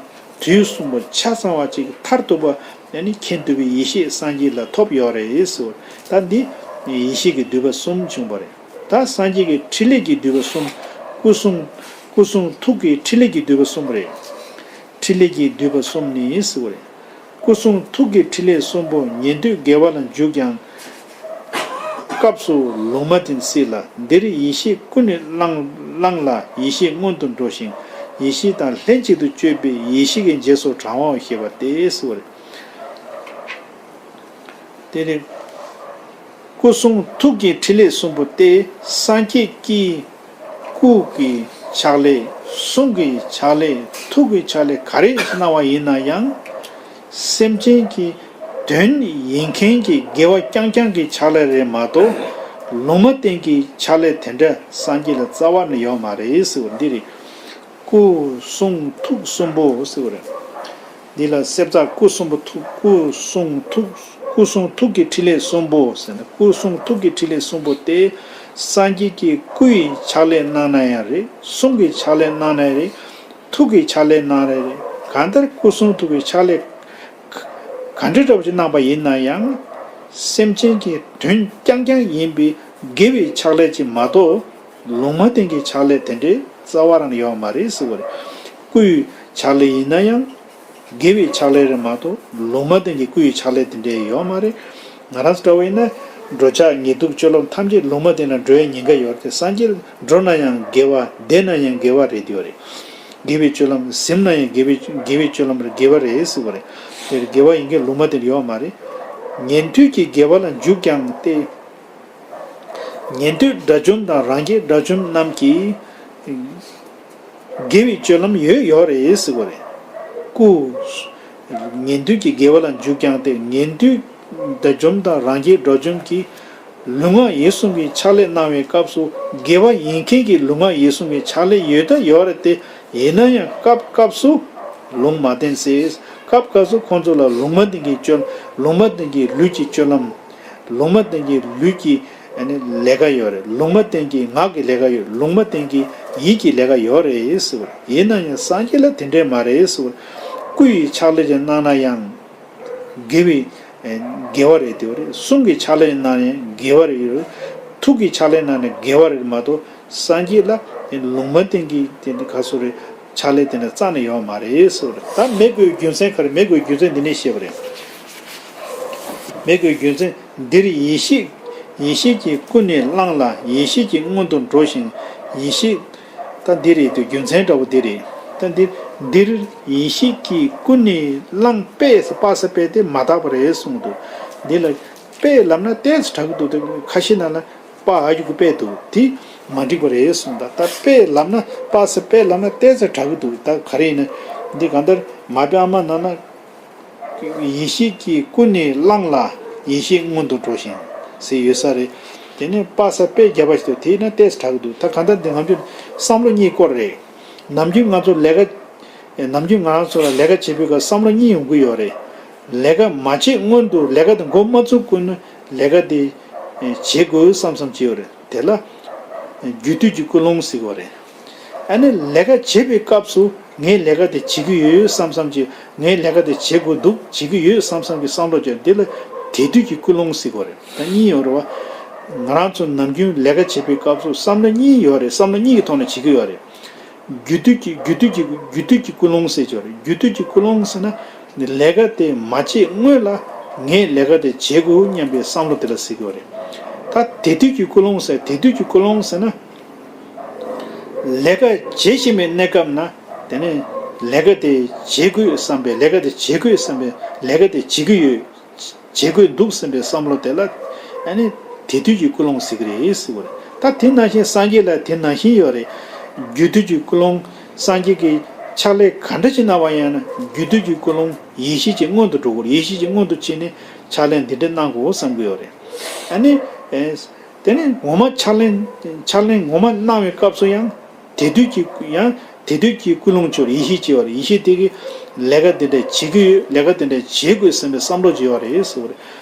དུས་གསུམ་པོ་ཆ་ཚང་བ་ཅིག་མཐར་ཐུག་པ་ནི་མཁྱེན་ཐུབ་པའི་ཡེ་ཤེས་སངས་རྒྱས་ལ་ཐོབ་ཡོད་རེད་ཟེར། ད་འདི་ཡེ་ཤེས་ཀྱི་མདུད་པ་གསུམ་བྱུང་བ་རེད། ད་སངས་རྒྱས་ཀྱི་ཕྲིན་ལས་ཀྱི་མདུད་པ་གསུམ། སྐུ་གསུང་སྐུ་གསུང་ཐུགས་ཀྱི་ཕྲིན་ལས་ཀྱི་མདུད་པ་གསུམ་རེད། ཕྲིན་ལས་ཀྱི་མདུད་པ་གསུམ་ནི་ཟེར་བ་རེད། སྐུ་གསུང་ཐུགས་ཀྱི་ཕྲིན་ལས་གསུམ་པོ་ཉན་ཐོས་དགེ་བ་ལ་འཇུག་ཀྱང་སྐབས་སུ་ལུང་མ་བསྟན་སྲིད་ལ། འདིར་ཡེ་ཤེས་ཀུན་ནས་བླངས་བླངས་ལ་ཡེ་ཤེས་སྔོན་དུ་འགྲོ་ཞིང་ཡེ་ཤེས་དང་ལྷན་ཅིག་ཏུ་སྤྱོད་པའི་ཡེ་ཤེས་ཀྱི་རྗེས་སུ་འབྲང་བའོ་ཞེས་པ་སྟེ་ཟེར་བ་རེད། དེ་ནི་སྐུ་གསུང་ཐུགས་ཀྱི་ཕྲིན་ལས་གསུམ་པོ་སྟེ་སངས་རྒྱས་ཀྱིས་སྐུ་གི་ཕྱག་ལས་གསུང་གི་ཕྱག་ལས་ཐུགས་ཀྱི་ཕྱག་ལས་ག་རེ་གནང་བ་ཡིན་ན་ཡང་སེམས་ཅན་གྱི་དོན་ཡིན་མཁན་གྱི་དགེ་བ་རྐྱང་རྐྱང་གི་ཕྱག་ལས་རེད་མ་གཏོགས་ལུང་མ་བསྟན་གྱི་ཕྱག་ལས་དེ་འདྲ་སངས་རྒྱས་ལ་རྩ་བ་ནས་ཡོད་མ་རེད་ཟེར་བ་འདི་རེད། སྐུ་གསུང་ཐུགས་གསུམ་པོ་ཟེར་བ་རེད། འདི་ལ་སེམས་རྩ་སྐུ་གསུམ་པོ་ཐུགས་སྐུ་གསུང་ཐུགས་སྐུ་གསུང་ཐུགས་ཀྱི་ཕྲིན་ལས་གསུམ་པོ་ཟེར་ན་སྐུ་གསུང་ཐུགས་ཀྱི་ཕྲིན་ལས་གསུམ་པོ་སྟེ་སངས་རྒྱས་ཀྱིས་སྐུ་ཡི་ཕྱག་ལས་གནང་ན་ཡང་རེད། གསུང་གི་ཕྱག་ལས་གནང་ན་ཡང་རེད། ཐུགས་ཀྱི་ཕྱག་ལས་གནང་ན་ཡང་རེད། གང་ལྟར་སྐུ་གསུང་ཐུགས་ཀྱི་ཕྱག་ལས་ག་འདྲ་འདྲ་པོ་ཅིག་གནང་པ་ཡིན་ན་ཡང་སེམས་ཅན་གྱི་དོན་རྐྱང་རྐྱང་ཡིན་པའི་དགེ་བའི་ཕྱག་ལས་ཅིག་མ་གཏོགས། ལུང་མ་བསྟན་གྱི་ཕྱག་ལས་དེ་འདྲའི་རྩ་བ་རང་ཡོད་མ་རེད་ཟེར་བ་རེད། སྐུའི་ཕྱག་ལས་ཡིན་ན་ཡང་དགེ་བའི་ཕྱག་ལས་རེད་མ་གཏོགས་ལུང་མ་བསྟན་གྱི་སྐུའི་ཕྱག་ལས་དེ་འདྲའི་ཡོད་མ་རེད། ང་རང་ཚོ་འདྲ་བོ་ཡིན་ན་འགྲོ་འཆག་ཉལ་འདུག་སྤྱོད་ལམ་ཐམས་ཅད་ལུང་མ་བསྟན་ལ་འགྲོ་བའི་ཉེན་ཁ་ཡོད་རེད་དེ་སངས་རྒྱས་འགྲོ་ན་ཡང་དགེ་བ་བསྡད་ན་ཡང་དགེ་བ་རེད་དེ་ཡོད་རེད། དགེ་བའི་སྤྱོད་ལམ་ཟིན་ན་ཡང་དགེ་བའི་དགེ་བའི་སྤྱོད་ལམ་རེད་དགེ་བ་རེད་ཟེར་བ་རེད། དེར་དགེ་བ་ཡིན་མཁན་ལུང་མ་བསྟན་ཡོད་མ་རེད། ཉན་ཐོས་ཀྱི་དགེ་བ་ལ་འཇུག་ཀྱང་སྟེ། ཉན་ཐོས་དགྲ་བཅོམ་དང་རང་རྒྱལ་དགྲ་བཅོམ་རྣམས་ཀྱི་དགེ་བའི་སྤྱོད་ལམ་ཡོད་ཡོད་རེད་ཟེར་བ་རེད། སྐུ། ཉན་ཐོས་ཀྱི་དགེ་བ་ལ་འཇུག་ཀྱང་སྟེ་ཉན་ཐོས་དགྲ་བཅོམ་དང་རང་རྒྱལ་དགྲ་བཅོམ་གྱི་ལུས་ངག་ཡིད་གསུམ་གྱི་ཕྱག་ལས་གནང་བའི་སྐབས་སུ་དགེ་བ་ཡིན་མཁན་གྱི་ལུས་ངག་ཡིད་གསུམ་གྱི་ཕྱག་ལས་ཡོད་ད་ཡོད་རེད་དེ་ཡིན་ན་ཡང་སྐབས་སྐབས་སུ་ལུང་མ་བསྟན་ཟེར། སྐབས་སྐབས་སུ་ཁོང་ཚོ་ལ་ལུང་མ་བསྟན་གྱི་སྤྱོད་ལུང་མ་བསྟན་གྱི་ལུས་ཀྱི་སྤྱོད་ལམ། ལུང་མ་བསྟན་གྱི་ལུས་ཀྱི་ཨ་ནི་ལས་ཀ་ཡོད་རེད། ལུང་མ་བསྟན་གྱི་ངག་གི་ལས་ཀ་ཡོད། ལུང་མ་བསྟན་གྱི་ཡིད་ཀྱི་ལས་ཀ་ཡོད་རེད་ཟེར་བ་རེད། ཡིན་ན་ཡང་སངས་རྒྱས་ལ་དེ་འདྲས་མ་རེད་ཟེར་བ་རེད། སྐུ་ཡི་ཕྱག་ལས་ཀྱང་གནང་ན་ཡང་དགེ་བའི་དགེ་བ་རེད་དེ་བ་རེད། གསུང་གི་ཕྱག་ལས་གནང་ན་ཡང་དགེ་བ་རེད་ཡོད་རེད། ཐུགས་ཀྱི་ཕྱག་ལས་གནང་ན་དགེ་བ་རེད་མ་གཏོགས། སངས་རྒྱས་ལ་ལུང་མ་བསྟན་གྱི་དེ་འདི་ག་སོ་རེ་ཕྱག་ལས་དེ་འདྲ་རྩ་ནས་ཡོད་མ་རེད་ཟེར་བ་རེད། ད་མི་དགོས་རྒྱུ་མཚན་ག་རེ་མི་དགོས་རྒྱུ་མཚན་འདི་ནས་བཤད་པ་རེད། མི་དགོས་རྒྱུ་མཚན་འདིར་ཡེ་ཤེས་ཡེ་ཤེས་ཀྱིས་ཀུན་ནས་བསླངས་ལ་ཡེ་ཤེས་ཀྱིས་སྔོན་དུ་འགྲོ་ཞིང་ཡེ་ཤེས། ད་འདི་རེད་དུ་རྒྱུ་མཚན་འདྲ་བོ་འདི་རེད། ད་འདིར་འདིར་ཡེ་ཤེས་ཀྱིས་ཀུན་ནས་བསླངས་པས་སུ་པ་ས་པས་དེ་མ་དག་པ་རེད་གསུངས་འདུག་འདི་ལ། པས་ལབ་ན་ཏོག་ཙམ་དྲག་གི་འདུག་དེ་ཁ་ཤས་ནང་ལ་པ་འ་གི་གུ་པས་འདུག་དེ་མ་འགྲིག་པ་རེད་གསུངས། ད་ད་པས་ལབ་ན་པ་ས་པས་ལབ་ན་ཏོག་ཙམ་དྲག་གི་འདུག་ད་ག་རེ་ཡིན་ན་འདི་གང་ལྟར་མ་པའི་ཨ་མ་ནང་ན། ཡེ་ཤེས་ཀྱིས་ཀུན་ནས་བསླངས་ལ་ཡེ་ཤེས་སྔོན་དུ་འགྲོ་ཞིང་ཟེར་ཡོད་ས་རེད། དེ་ནས་པ་ས་པས་བརྒྱབ་པ་ཞིག་ཏུ་དེས་ན་ཏོག་ཙམ་དྲག་གི་འདུག་ད་གང་ལྟར་འདི་ནམ་རྒྱུན་བསམ་བློ་གཉིས་སྐོར་རེད། ནམ་རྒྱུན་ང་ཚོ་ལས་ཀ་ནམ་རྒྱུན་ང་རང་ཚོ་ལ་ལས་ཀ་བྱེད་པའི་སྐབས་བསམ་བློ་གཉིས་ཡོང་གི་ཡོད་རེད། ལས་ཀ་མ་བྱེད་སྔོན་དུ་ལས་ཀ་དེ་འགོ་མ་བཙུགས་གོང་ནས་ལས་ཀ་དེ་བྱེད་དགོས་བསམ་བསམ་བྱས་ཡོད་རེད། དེ་ལ་རྒྱུ་དུས་ཀྱི་ཀུན་སློང་ཟེར་གྱི་ཡོད་རེད། ཨ་ནི་ལས་ཀ་བྱེད་པའི་སྐབས་སུ་ངས་ལས་ཀ་དེ་བྱེད་ཀྱི་ཡོད་བསམ་བསམ་གྱི་ངས་ལས་ཀ་དེ་བྱེད་དགོས་འདུག་བྱེད་ཀྱི་ཡོད་བསམ་བསམ་གྱི་བསམ་བློ་བྱས་འདི་ལ་དེ་དུས་ཀྱི་ཀུན་སློང་ཟེར་གྱི་ཡོད་རེད། ད་གཉིས་ཡོད་རེད་བ། ང་རང་ཚོ་ནམ་རྒྱུན་ལས་ཀ་བྱེད་པའི་སྐབས་སུ་བསམ་བློ་གཉིས་ཡོད་རེད། བསམ་བློ་གཉིས་ཀྱི་ཐོག་ནས་བྱེད་ཀྱི་ཡོད་རེད། རྒྱུ་དུས་ཀྱི་རྒྱུ་དུས་ཀྱི་རྒྱུ་དུས་ཀྱི་ཀུན་སློང་ཟེར་གྱི་ཡོད་རེད། རྒྱུ་དུས་ཀྱི་ཀུན་སློང་ཟེར་ན་ལས་ཀ་དེ་མ་བྱེད་སྔོན་ལ་ངས་ལས་ཀ་དེ་བྱེད་དགོས་སྙམ་པའི་བསམ་བློ་དེ་ལ་ཟེར་གྱི་ཡོད་རེད། ད་དེ་དུས་ཀྱི་ཀུན་སློང་ཟེར་དེ་དུས་ཀྱི་ཀུན་སློང་ཟེར་ན། ལས་ཀ་བྱེད་བཞིན་པའི་གནས་སྐབས་ན་དེ་ནས་ལས་ཀ་དེ་བྱེད་དགོས་བསམ་པའི་ལས་ཀ་དེ་བྱེད་དགོས་བསམ་པའི་ལས་ཀ་དེ་བྱེད་ཀྱི་ཡོད། བྱེད་དགོས་འདུག་བསམ་པའི་བསམ་བློ་དེ་ལ་ཨ་ནི་དེ་དུས་ཀྱི་ཀུན་སློང་ཟེར་གྱི་རེད་ཟེར་བ་རེད། ད་དེ་ནང་བཞིན་སངས་རྒྱས་ལ་དེ་ནང་བཞིན་ཡོད་རེད། རྒྱུ་དུས་ཀྱི་ཀུན་སློང་སངས་རྒྱས་ཀྱིས་ཕྱག་ལས་ག་འདྲ་ཞིག་གནང་བ་ཡིན་ན་རྒྱུ་དུས་ཀྱི་ཀུན་སློང་ཡེ་ཤེས་ཀྱི་སྔོན་དུ་འགྲོ་དགོས་རེད། ཡེ་ཤེས་ཀྱི་སྔོན་དུ་ཕྱིན་ནས་ཕྱག་ལས་འདི་འདྲ་གནང་དགོས་བསམ་གྱི་ཡོད་རེད། ཨ་ནི། དེ་ནས་ངོ་མ་ཕྱག་ལེན་ཕྱག་ལེན་ངོ་མ་གནང་བའི་སྐབས་སུ་ཡང་དེ་དུས་ཀྱི་ཡང་དེ་དུས་ཀྱི་ཀུན་སློང་ཆོས་ཡེ་ཤེས་ཀྱི་བར་ཡེ་ཤེས་དེ་གི་ལས་ཀ་དེ་འདྲ་བྱེད་ཀྱི་ཡོད། ལས་ཀ་དེ་འདྲ་བྱེད་དགོས་བསམ་པའི་བསམ་བློ་ཅིག་ཡོད་རེད་ཟེར་བ་རེད།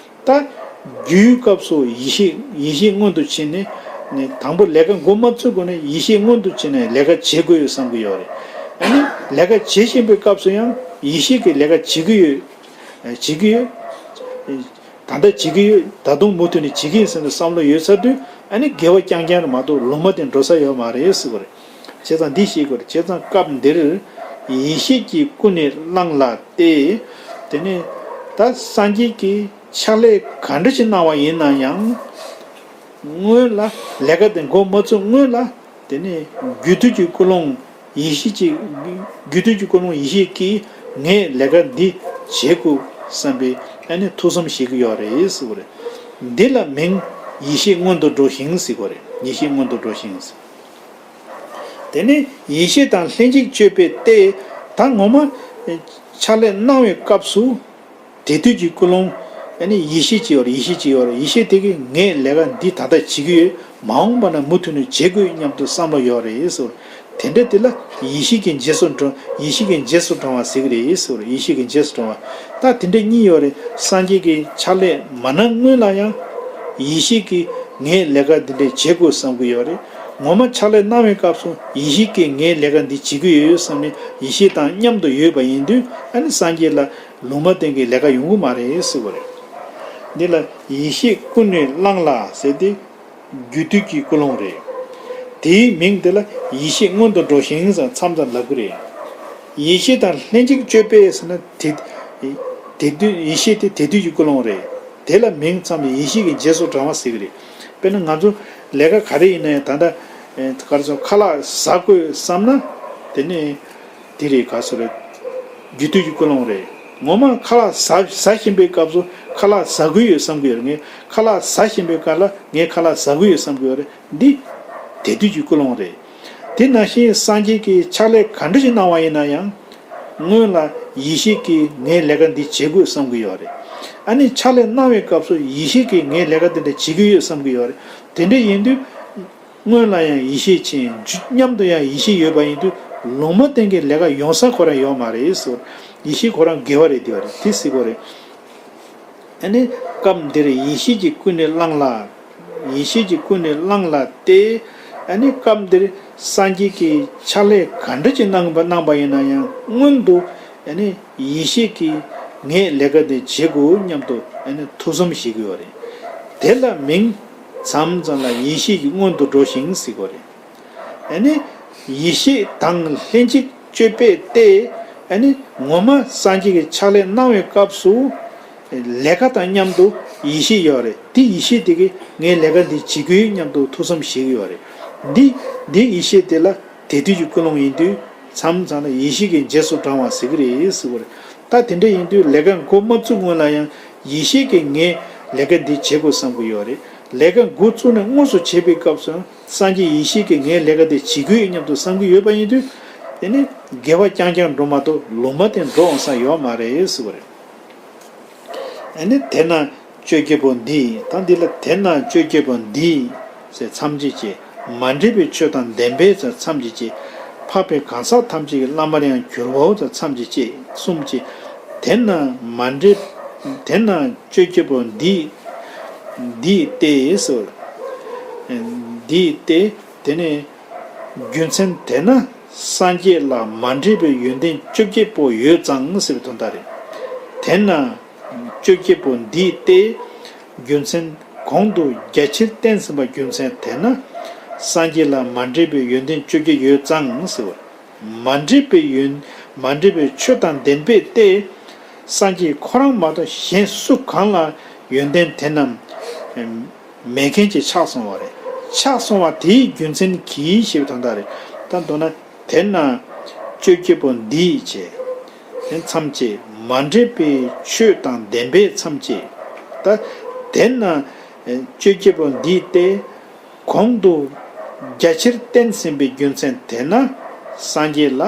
ད་རྒྱུའི་སྐབས་སུ་ཡེ་ཤེས་ཡེ་ཤེས་སྔོན་དུ་ཕྱིན་ནས་ནི་དང་པོ་ལས་ཀ་འགོ་མ་བཙུགས་གོང་ནས་ཡེ་ཤེས་སྔོན་དུ་ཕྱིན་ནས་ལས་ཀ་བྱེད་དགོས་ཡོད་བསམ་གྱི་ཡོད་རེད། ཨ་ནི་ལས་ཀ་བྱེད་བཞིན་པའི་སྐབས་སུ་ཡང་ཡེ་ཤེས་ཀྱིས་ལས་ཀ་བྱེད་ཀྱི་ཡོད། བྱེད་ཀྱི་ཡོད། ད་ལྟ་བྱེད་ཀྱི་ཡོད། ད་དུང་མུ་མཐུད་ནས་བྱེད་ཀྱི་ཡིན་ཟེར་ནས་བསམ་བློ་ཡོད་ཚར་དུས་ཨ་ནི་དགེ་བ་རྐྱང་རྐྱང་རེད་མ་གཏོགས་ལུང་མ་དེ་འགྲོ་ས་ཡོད་མ་རེད་ཟེར་བ་རེད། བྱས་ཙང་འདི་ཤེས་དགོས་རེད། བྱས་ཙང་སྐབས་འདིར་ཡེ་ཤེས་ཀྱིས་ཀུན་ནས་བསླངས་ལ་སྟེ། དེ་ནས་ད་སངས་རྒྱས་ཀྱིས་ཕྱག་ལས་ག་འདྲ་ཞིག་གནང་བ་ཡིན་ན་ཡང་། སྔོན་ལ་ལས་ཀ་དེ་འགོ་མ་བཙུགས་སྔོན་ལ་དེ་ནས་རྒྱུ་དུས་ཀྱི་ཀུན་སློང་ཡེ་ཤེས་ཀྱི་རྒྱུ་དུས་ཀྱི་ཀུན་སློང་ཡེ་ཤེས་ཀྱིས་ངས་ལས་ཀ་འདི་བྱེད་དགོས་བསམ་པའི་ཨ་ནི་ཐུགས་བསམ་བཞེས་ཀྱི་ཡོད་རེད་ཟེར་བ་རེད། འདི་ལ་མིང་ཡེ་ཤེས་སྔོན་དུ་འགྲོ་ཞིང་ཟེར་བ་རེད། ཡེ་ཤེས་སྔོན་དུ་འགྲོ་ཞིང་ཟེར། དེ་ནས་ཡེ་ཤེས་དང་ལྷན་ཅིག་སྤྱོད་པའི་སྟེ། ད་ངོ་མ་ཕྱག་ལས་གནང་བའི་སྐབས་སུ། དེ་དུས་ཀྱི་ཀུན་སློང་། ཨ་ནི་ཡེ་ཤེས་ཅིག་ཡོད་རེད། ཡེ་ཤེས་ཅིག་ཡོད་རེད། ཡེ་ཤེས་དེ་གིས་ངས་ལས་ཀ་འདི་ད་ལྟ་བྱེད་ཀྱི་ཡོད། མ་འོངས་པ་ན་མུ་མཐུད་ནས་བྱེད་དགོས་སྙམ་དུ་བསམ་བློ་ཡོད་རེད་ཟེར། དེ་འདྲ་དེ་ལ་ཡེ་ཤེས་ཀྱི་རྗེས་སུ་འབྲང་ཡེ་ཤེས་ཀྱི་རྗེས་སུ་འབྲང་བ་ཟེར་གྱི་རེད་ཟེར། ཡེ་ཤེས་ཀྱི་རྗེས་སུ་འབྲང་བ། ད་དེ་འདྲ་གཉིས་ཡོད་རེད། སངས་རྒྱས་ཀྱིས་ཕྱག་ལས་མ་གནང་སྔོན་ལ་ཡང་ཡེ་ཤེས་ཀྱིས་ངས་ལས་ཀ་འདི་འདྲ་བྱེད་དགོས་བསམ་གྱི་ཡོད་རེད། ངོ་མ་ཕྱག་ལས་གནང་བའི་སྐབས་སུ་ཡེ་ཤེས་ཀྱིས་ངས་ལས་ཀ་འདི་བྱེད་ཀྱི་ཡོད་བསམ་ནས་ཡེ་ཤེས་དང་མཉམ་དུ་ཡོད་པ་ཡིན་དུས་ཨ་ནི་སངས་རྒྱས་ལ། ལུང་མ་བསྟན་གྱི་ལས་ཀ་ཡོང་གི་མ་རེད་ཟེར་བ་རེད། འདི་ལ་ཡེ་ཤེས་ཀུན་ནས་བསླངས་ལ་ཟེར་ཏེ། རྒྱུ་དུས་ཀྱི་ཀུན་སློང་རེད། དེའི་མིང་དེ་ལ་ཡེ་ཤེས་སྔོན་དུ་འགྲོ་ཞིང་ཟེར་མཚམས་མཚམས་ལབ་ཀྱི་རེད། ཡེ་ཤེས་དང་ལྷན་ཅིག་སྤྱོད་པས་ཟེར་ན་དེ། དེ་དུས་ཡེ་ཤེས་དེ་དེ་དུས་ཀྱི་ཀུན་སློང་རེད། དེ་ལ་མིང་མཚམས་ཡེ་ཤེས་ཀྱི་རྗེས་སུ་འབྲང་བ་ཟེར་གྱི་རེད། དཔེར་ན་ང་ཚོ་ལས་ཀ་ག་རེ་ཡིན་ན་ཡང་ད་ལྟ། ག་རེ་ཟེར་ཁ་ལག་ཟ་དགོས་བསམ་ན། དེ་ནི། དེ་རེད་ག་སོ་རེད། རྒྱུ་དུས་ཀྱི་ཀུན་སློང་རེད། ངོ་མ་ཁ་ལག་ཟ་ཟ་བཞིན་པའི་སྐབས་སུ་ཁ་ལག་ཟ་གི་ཡོད་བསམ་གི་ཡོད་རེད། ངས་ཁ་ལག་ཟ་བཞིན་པའི་སྐབས་ལ་ངས་ཁ་ལག་ཟ་གི་ཡོད་བསམ་གི་ཡོད་རེད། འདི་དེ་དུས་ཀྱི་ཀུན་སློང་རེད། དེ་ནང་བཞིན་སངས་རྒྱས་ཀྱིས་ཕྱག་ལས་ག་འདྲ་ཞིག་གནང་བ་ཡིན་ན་ཡང་། སྔོན་ལ་ཡེ་ཤེས་ཀྱིས་ངས་ལས་ཀ་འདི་བྱེད་དགོས་བསམ་གི་ཡོད་རེད། ཨ་ནི་ཕྱག་ལས་གནང་བའི་སྐབས་སུ་ཡེ་ཤེས་ཀྱིས་ངས་ལས་ཀ་འདི་འདྲ་བྱེད་གི་ཡོད་བསམ་གི་ཡོད་རེད། དེ་འདྲ་ཡིན་དུས། སྔོན་ལ་ཡང་ཡེ་ཤེས་ཆེ། མཉམ་དུ་ཡང་ཡེ་ཤེས་ཡོད་པ་ཡིན་དུས་ལུང་མ་བསྟན་གྱི་ལས་ཀ་ཡོང་ས་ཁོ་རང་ཡོད་མ་རེད་ཟེར། ཡེ་ཤེས་ཁོ་རང་དགེ་བ་རེད་དེ་བ་རེད་དེ་ཟེར་གོ་རེད། ཨ་ནི་སྐབས་འདིར་ཡེ་ཤེས་ཀྱིས་ཀུན་ནས་བསླངས་ལ། ཡེ་ཤེས་ཀྱིས་ཀུན་ནས་བསླངས་ལ་སྟེ། ཨ་ནི་སྐབས་འདིར་སངས་རྒྱས་ཀྱིས་ཕྱག་ལས་ག་འདྲ་ཅིག་གནང་པ་གནང་པ་ཡིན་ན་ཡང་སྔོན་དུ། ཨ་ནི་ཡེ་ཤེས་ཀྱིས་ངས་ལས་ཀ་འདི་བྱེད་དགོས་སྙམ་དུ་ཨ་ནི་ཐུགས་བསམ་བཞེས་ཀྱི་ཡོད་རེད། དེ་ལ་མིང་མཚམས་མཚམས་ལ་ཡེ་ཤེས་ཀྱིས་སྔོན་དུ་འགྲོ་ཞིང་ཟེར་གྱི་ཡོད་རེད། ཨ་ནི་ཡེ་ཤེས་དང་ལྷན་ཅིག་སྤྱོད་པས་ཏེ། ཨ་ནི་ངོ་མ་སངས་རྒྱས་ཀྱི་ཕྱག་ལས་གནང་བའི་སྐབས་སུ་ལས་ཀ་དང་མཉམ་དུ་ཡེ་ཤེས་ཡོད་རེད། དེ་ཡེ་ཤེས་དེ་གིས་ངས་ལས་ཀ་འདི་བྱེད་དགོས་སྙམ་དུ་ཐུགས་བསམ་བཞེས་ཀྱི་ཡོད་རེད། འདི་འདི་ཡེ་ཤེས་དེ་ལ། དེ་དུས་ཀྱི་ཀུན་སློང་ཡིན་དུས་མཚམས་མཚམས་ལ་ཡེ་ཤེས་ཀྱི་རྗེས་སུ་འབྲང་བ་ཟེར་གྱི་རེད་ཟེར་བ་རེད། ད་དེ་འདྲ་ཡིན་དུས་ལས་ཀ་འགོ་མ་བཙུགས་སྔོན་ལ་ཡང་ཡེ་ཤེས་ཀྱིས་ངས་ ལས་ཀ་འདི་བྱེད་དགོས་བསམ་གྱི་ཡོད་རེད། ལས་ཀ་འགོ་བཙུགས་ནས་དངོས་སུ་བྱེད་པའི་སྐབས་སུ་སངས་རྒྱས་ཡེ་ཤེས་ཀྱིས་ངས་ལས་ཀ་འདི་བྱེད་དགོས་སྙམ་དུ་བསམ་གྱི་ཡོད་པ་ཡིན་དུས། དེ་ནི་དགེ་བ་རྐྱང་རྐྱང་འགྲོ་མ་གཏོགས་ལུང་མ་བསྟན་འགྲོ་འོང་ས་ཡོད་མ་རེད་ཟེར་བ་རེད། ཨ་ནི་དེས་ན་བཅོ་བརྒྱད་པོ་འདིས། ད་འདི་ལ་དེས་ན་བཅོ་བརྒྱད་པོ་འདིས་ཟེར་མཚམས་བཅད་བྱས། མ་འདྲེས་པའི་ཆོས་དང་ལྡན་པས་ཟེར་མཚམས་བཅད་བྱས། འཕགས་པའི་གང་ཟག་ཐམས་ཅད་ཀྱི་བླ་མར་ཡང་གྱུར་པའོ་ཟེར་མཚམས་བཅད་བྱས། གསུམ་བཅད། དེས་ན་མ་འདྲེས། དེས་ན་བཅོ་བརྒྱད་པོ་འདིས། འདིས་ཏེ་ཟེར། འདིས་ཏེ། དེ་ནི་རྒྱུ་མཚན་དེས་ན་སངས་རྒྱས་ལ་མ་འདྲེས་པའི་ཡོན་ཏན་བཅོ་བརྒྱད་པོ་ཡོད་ཙང་ཟེར་བའི་དོན་དག་རེད། དེས་ན་བཅོ་བརྒྱད་པོ་འདིས་ཏེ། རྒྱུ་མཚན་གོང་དུ་རྒྱ་ཆེར་བསྟན་ཟིན་པ་རྒྱུ་མཚན་དེས་ན་སངས་རྒྱས་ལ་མ་འདྲེས་པའི་ཡོན་ཏན་བཅོ་བརྒྱད་ཡོད་ཙང་ཟེར་བ། མ་འདྲེས་པའི་ཡོན། མ་འདྲེས་པའི་ཆོས་དང་ལྡན་པས་ཏེ། སངས་རྒྱས་ཁོ་རང་མ་གཏོགས་གཞན་སུ་གང་ལ་ཡོན་ཏན་དེ་རྣམས་མེད་མཁན་ཅིག་ཆགས་སོང་བ་རེད། ཆགས་སོང་བ་དེའི་རྒྱུ་མཚན་གྱིས་ཞེས་པའི་དོན་དག་རེད། ད་མདོར་ན་དེས་ན་བཅོ་བརྒྱད་པོ་འདིས་བྱས། དེ་མཚམས་བཅད། མ་འདྲེས་པའི་ཆོས་དང་ལྡན་པས་མཚམས་བཅད། ད་དེས་ན་བཅོ་བརྒྱད་པོ་འདིས་ཏེ། གོང་དུ་རྒྱ་ཆེར་བསྟན་ཟིན་པའི་རྒྱུ་མཚན་དེས་ན་སངས་རྒྱས་ལ་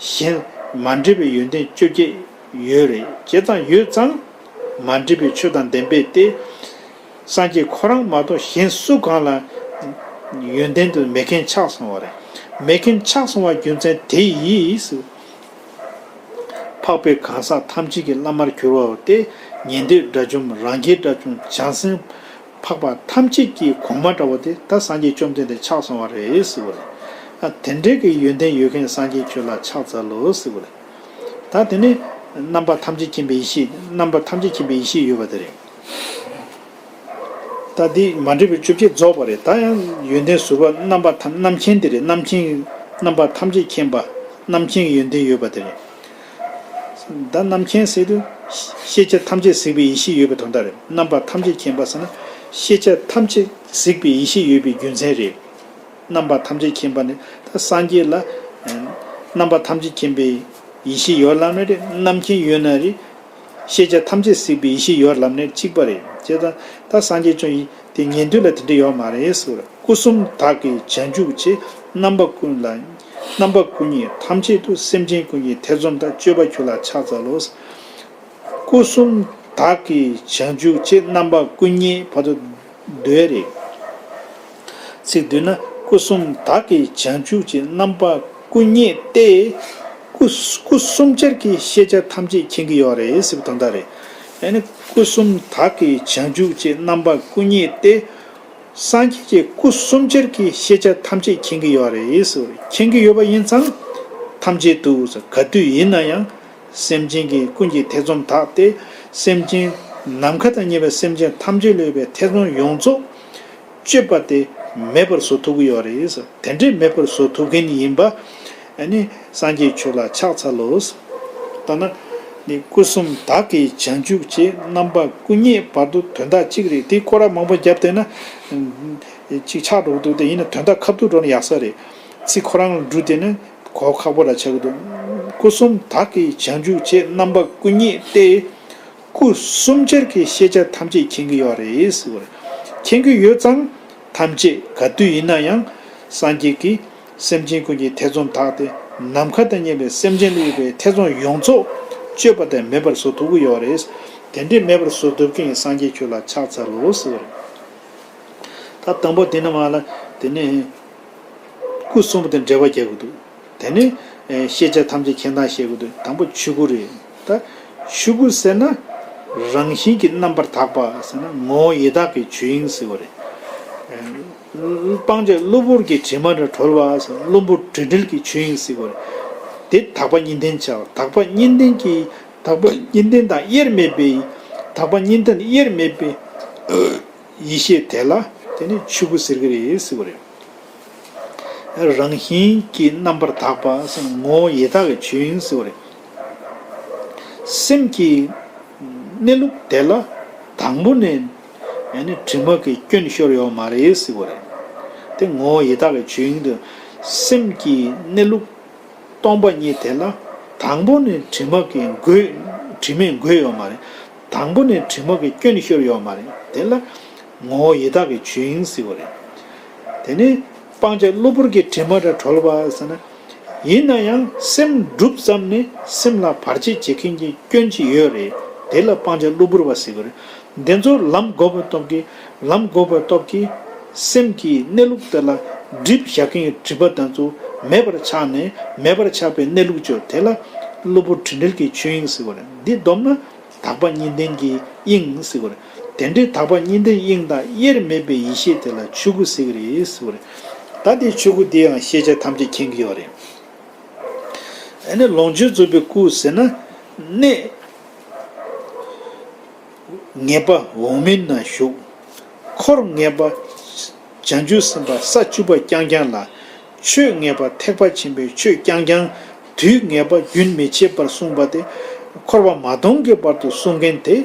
གཞན་མ་འདྲེས་པའི་ཡོན་ཏན་བཅོ་བརྒྱད་ཡོད་རེད། བྱས་ཙང་ཡོད་ཙང་མ་འདྲེས་པའི་ཆོས་དང་ལྡན་པས་ཏེ། སངས་རྒྱས་ཁོ་རང་མ་གཏོགས་གཞན་སུ་གང་ལ་ཡོན་ཏན་དུ་མེད་མཁན་ཆགས་སོང་བ་རེད། མེད་མཁན་ཆགས་སོང་བ་རྒྱུ་མཚན་དེ་ཡིས། འཕགས་པའི་གང་ཟག་ཐམས་ཅད་ཀྱི་བླ་མར་གྱུར་པ་སྟེ། ཉན་ཐོས་དགྲ་བཅོམ་རང་རྒྱལ་དགྲ་བཅོམ་བྱང་སེམས་འཕགས་པ་ཐམས་ཅད་ཀྱི་གོང་མ་འདྲ་བོ་དེ་ད་སངས་རྒྱས་བཅོམ་ལྡན་འདས་ཆགས་སོང་བ་རེད་ཟེར་བ་རེད། ཨ་དེ་འདྲའི་གི་ཡོན་ཏན་ཡོད་མཁན་སངས་རྒྱས་ཁྱོད་ལ་ཕྱག་འཚལ་ལོ་ཟེར་བ་རེད། ད་དེ་ནི་རྣམ་པ་ཐམས་ཅད་མཁྱེན་པའི་ཡེ་ཤེས། རྣམ་པ་ཐམས་ཅད་མཁྱེན་པའི་ཡེ་ཤེས་ཡོད་པ་དེ་རེད། ད་འདི་མ་འདྲེས་པའི་བཅོ་བརྒྱད་རྫོགས་པ་རེད། ད་ཡང་ཡོན་ཏན་ཟུར་པ་རྣམ་པ་ཐམས། རྣམ་མཁྱེན་དེ་རེད། རྣམ་མཁྱེན། རྣམ་པ་ཐམས་ཅད་མཁྱེན་པ། རྣམ་མཁྱེན་གྱི་ཡོན་ཏན་ཡོད་པ་དེ་རེད། ད་རྣམ་མཁྱེན་ཟེར་དུས་ཤེས་བྱ་ཐམས་ཅད་གཟིགས་པའི་ཡེ་ཤེས་ཡོད་པའི་དོན་དག་རེད། རྣམ་པ་ཐམས་ཅད་མཁྱེན་པ་ཟེར་ན་ཤེས་བྱ་ཐམས་ཅད་གཟིགས་པའི་ཡེ་ཤེས་ཡོད་པའི་རྒྱུ་མཚན་རེད། རྣམ་པ་ཐམས་ཅད་མཁྱེན་པ་ནི་ད་སངས་རྒྱས་ལ་རྣམ་པ་ཐམས་ཅད་མཁྱེན་པའི་ཡེ་ཤེས་ཡོད་ལབ་ན་རེད། རྣམ་མཁྱེན་ཡོད་ན་རེད། ཤེས་བྱ་ཐམས་ཅད་གཟིགས་པའི་ཡེ་ཤེས་ཡོད་ལབ་ནས་གཅིག་པ་རེད། བྱས་ཙང་ད་སངས་རྒྱས་བཅོམ་ཡིན་དེ་ཉན་ཐོས་ལ་དེ་འདྲ་ཡོད་མ་རེད་ཟེར། སྐུ་གསུམ་དག་གི་བྱང་ཆུབ་ཆེ། རྣམ་པ་ཀུན་ལ། རྣམ་པ་ཀུན་ཉིད་ཐམས་ཅད་དུ། སེམས་ཅན་ཀུན་གྱི་ཐེ་ཚོམ་དག། སྤྱོད་པ་ཁྱོད་ལ་ཕྱག་འཚལ་ལོ། སྐུ་གསུམ་དག་གི་བྱང་ཆུབ་ཆེ། རྣམ་པ་ཀུན་ཉིད་བར་དུ་འདོད་རེད། ཚིག་བསྡུས་ན་སྐུ་གསུམ་དག་གི་བྱང་ཆུབ་ཀྱི་རྣམ་པ་སྐུ་བརྙེས་ཏེ། སྐུ་སྐུ་གསུམ་ཆར་གྱི་ཤེས་བྱ་ཐམས་ཅད་མཁྱེན་གྱི་ཡོད་རེད་ཟེར་བའི་དོན་དག་རེད། ཡང་ན་སྐུ་གསུམ་དག་གི་བྱང་ཆུབ་ཀྱི་རྣམ་པ་སྐུ་བརྙེས་ཏེ། སངས་རྒྱས་ཀྱི་སྐུ་གསུམ་ཆར་གྱི་ཤེས་བྱ་ཐམས་ཅད་མཁྱེན་གྱི་ཡོད་རེད་ཟེར། མཁྱེན་གྱི་ཡོད་པ་ཡིན་ཙང་། ཐམས་ཅད་དུ་ག་དུས་ཡིན་ན་ཡང་། སེམས་ཅན་གྱི་ཀུན་གྱི་ཐེ་ཚོམ་དག་སྟེ། སེམས་ཅན་ནམ་མཁའ་དང་མཉམ་པའི་སེམས་ཅན་ཐམས་ཅད་ལ་ཡོད་པའི་ཐེ་ཚོམ་ཡོངས་རྫོགས་གཅོད་པ་དེ་མེད་པར་བཟོ་ཐུབ་ཀྱི་ཡོད་རེད། དེ་འདྲའི་མེད་པར་བཟོ་ཐུབ་མཁན་ཡིན་པ། ཨ་ནི་སངས་རྒྱས་ཁྱོད་ལ་ཕྱག་འཚལ་ལོ། ལྟ་ན། ནི་སྐུ་གསུམ་དག་གི་བྱང་ཆུབ་ཀྱི་རྣམ་པ་སྐུ་བརྙེས་བར་དུ་དོན་དག་གཅིག་རེད། དེ་སྐོར་ར་མང་པོ་བརྒྱབ་བསྡད་ན། ཅིག་ཆགས་འགྲོ་གི་འདུག་དེ་ཡིན་ན་དོན་དག་ཁ་ཐུག་འགྲོ་ན་ཡག་ས་རེད། ཚིག་ཁོ་རང་ལ་འབྲུ་དེ་ནི་གོ་ཁག་པོ་ར་ཆགས་ཀྱི་འདུག་སྐུ་གསུམ་དག་གི་བྱང་ཆུབ་ཀྱི་རྣམ་པ་སྐུ་བརྙེས་ཏེ། སྐུ་གསུམ་ཆར་གྱི་ཤེས་བྱ་ཐམས་ཅད་མཁྱེན་གྱི་ཡོད་རེད་ཟེར་བ་རེད། མཁྱེན་གྱི་ཡོད་ཙང་། ཐམས་ཅད་ག་དུས་ཡིན་ན་ཡང་། སངས་རྒྱས་ཀྱིས་སེམས་ཅན་ཀུན་གྱི་ཐེ་ཚོམ་དག་སྟེ། ནམ་མཁའ་དང་མཉམ་པའི་སེམས་ཅན་ལ་ཡོད་པའི་ཐེ་ཚོམ་ཡོངས་རྫོགས་གཅོད་པ་དེ་མེད་པར་བཟོ་ཐུབ་ཀྱི་ཡོད་རེད། དེ་འདྲའི་མེད་པར་བཟོ་ཐུབ་མཁན་སངས་རྒྱས་ཁྱོད་ལ་ཕྱག་འཚལ་ལོ་ཟེར་བ་རེད། ད་དང་པོ་དེ་ནི་མ་ལ་དེ་ནི་སྐུ་གསུམ་དང་འབྲེལ་བ་རྒྱག་གི་འདུག་དེ་ནི་ཤེས་བྱ་ཐམས་ཅད་མཁྱེན་སྟངས་བཤད་གི་འདུག་དང་པོ་ཆོས་སྐུ་རེད། ད་ཆོས་སྐུ་ཟེར་ན་རང་བཞིན་གྱིས་རྣམ་པར་དག་པ་ཟེར་ན་ངོ་བོ་ཡི་དྭགས་ཀྱི་ཆོས་དབྱིངས་ཟེར་བ་རེད། སྤང་བྱ་གློ་བུར་གྱི་དྲི་མ་ལས་གྲོལ་བ་ཟེར་ན་གློ་བུར་དྲི་བྲལ་གྱི་ཆོས་དབྱིངས་ཟེར་བ་རེད། དེ་དག་པ་གཉིས་ལྡན་བྱ་བ། དག་པ་གཉིས་ལྡན་གྱི་དག་པ་གཉིས་ལྡན་དང་དབྱེར་མེད་པའི། དག་པ་གཉིས་ལྡན་དབྱེར་མེད་པའི་ཡེ་ཤེས་དེ་ལ་དེ་ནི་ཆོས་སྐུ་ཟེར་གྱི་རེད་ཟེར་བ་རེད། རང་བཞིན་གྱིས་རྣམ་པར་དག་པ་ཟེར་ན་ངོ་བོ་ཡི་དྭགས་ཀྱི་ཆོས་དབྱིངས་ཟེར་བ་རེད། སེམས་ཀྱི་གནས་ལུགས་དེ་ལ་དང་པོ་ནས་ཡང་ན་དྲི་མ་གི་སྐྱོན་ཤོར་ཡོད་མ་རེད་ཟེར་བ་རེད། དེ་ངོ་བོ་ཡི་དྭགས་ཀྱི་ཆོས་དབྱིངས་དུ། སེམས་ཀྱི་གནས་ལུགས་སྟོང་པ་ཉིད་དེ་ལ་དང་པོ་ནས་དྲི་མ་གི་འགོས། དྲི་མས་འགོས་ཡོད་མ་རེད། དང་པོ་ནས་དྲི་མ་གི་སྐྱོན་ཤོར་ཡོད་མ་རེད། དེ་ལ་ངོ་བོ་ཡི་དྭགས་ཀྱི་ཆོས་དབྱིངས་ཟེར་བ་རེད། དེ་ནས་སྤང་བྱ་གློ་བུར་གྱི་དྲི་མ་ར་གྲོལ་བ་ཟེར་ན། ཡིན་ན་ཡང་སེམས་སྒྲུབ་ཙམ་ནས་སེམས་ལ་བར་ཆད་བྱེད་མཁན་གྱི་སྐྱོན་ཅིག་ཡོད་རེད། དེ་ལ་སྤང་བྱ་གློ་བུར་བ་ཟེར་བ་རེད། འདི་ཚོ་ལམ་འགོག་པའི་སྟོབས་ཀྱིས་ལམ་འགོག་པའི་སྟོབས་ཀྱིས་སེམས་ཀྱི་གནས་ལུགས་དེ་ལ་སྒྲིབ་བཞག་མཁན་གྱི་སྒྲིབ་པ་དེ་ཚོ་མེད་པར་ཆགས་ནས་མེད་པར་ཆགས་པའི་གནས་ལུགས་ཅིག་ཡོད། དེ་ལ་གློ་བུར་དྲི་བྲལ་གྱི་ཆོས་དབྱིངས་ཟེར་བ་རེད། འདི་བསྡོམས་ན། དག་པ་གཉིས་ལྡན་གྱི་དབྱིངས་ཟེར་བ་རེད། དེ་འདྲའི་དག་པ་གཉིས་ལྡན་དབྱིངས་དང་དབྱེར་མེད་པའི་ཡེ་ཤེས་དེ་ལ་ཆོས་སྐུ་ཟེར་གྱི་རེད་ཟེར་བ་རེད། ད་དེ་ཆོས་སྐུ་དེ་ཡང་ཤེས་བྱ་ཐམས་ཅད་མཁྱེན་གྱི་ཡོད་རེད། ཨ་ནི་ལོངས་སྤྱོད་རྫོགས་པའི་སྐུ་ཟེར་ན། གནས་ངེས་པ་འོག་མིན་ན་བཞུགས། འཁོར་ངེས་པ་བྱང་ཆུབ་སེམས་དཔའ་ས་བཅུ་པ་རྐྱང་རྐྱང་ལ། ཆོས་ངེས་པ་ཐེག་པ་ཆེན་པོའི་ཆོས་རྐྱང་རྐྱང་དུས་ངེས་པ་རྒྱུན་མི་འཆད་པར་གསུངས་པ་དེ། འཁོར་བ་མ་སྟོངས་ཀྱི་བར་དུ་གསུང་མཁན་དེ་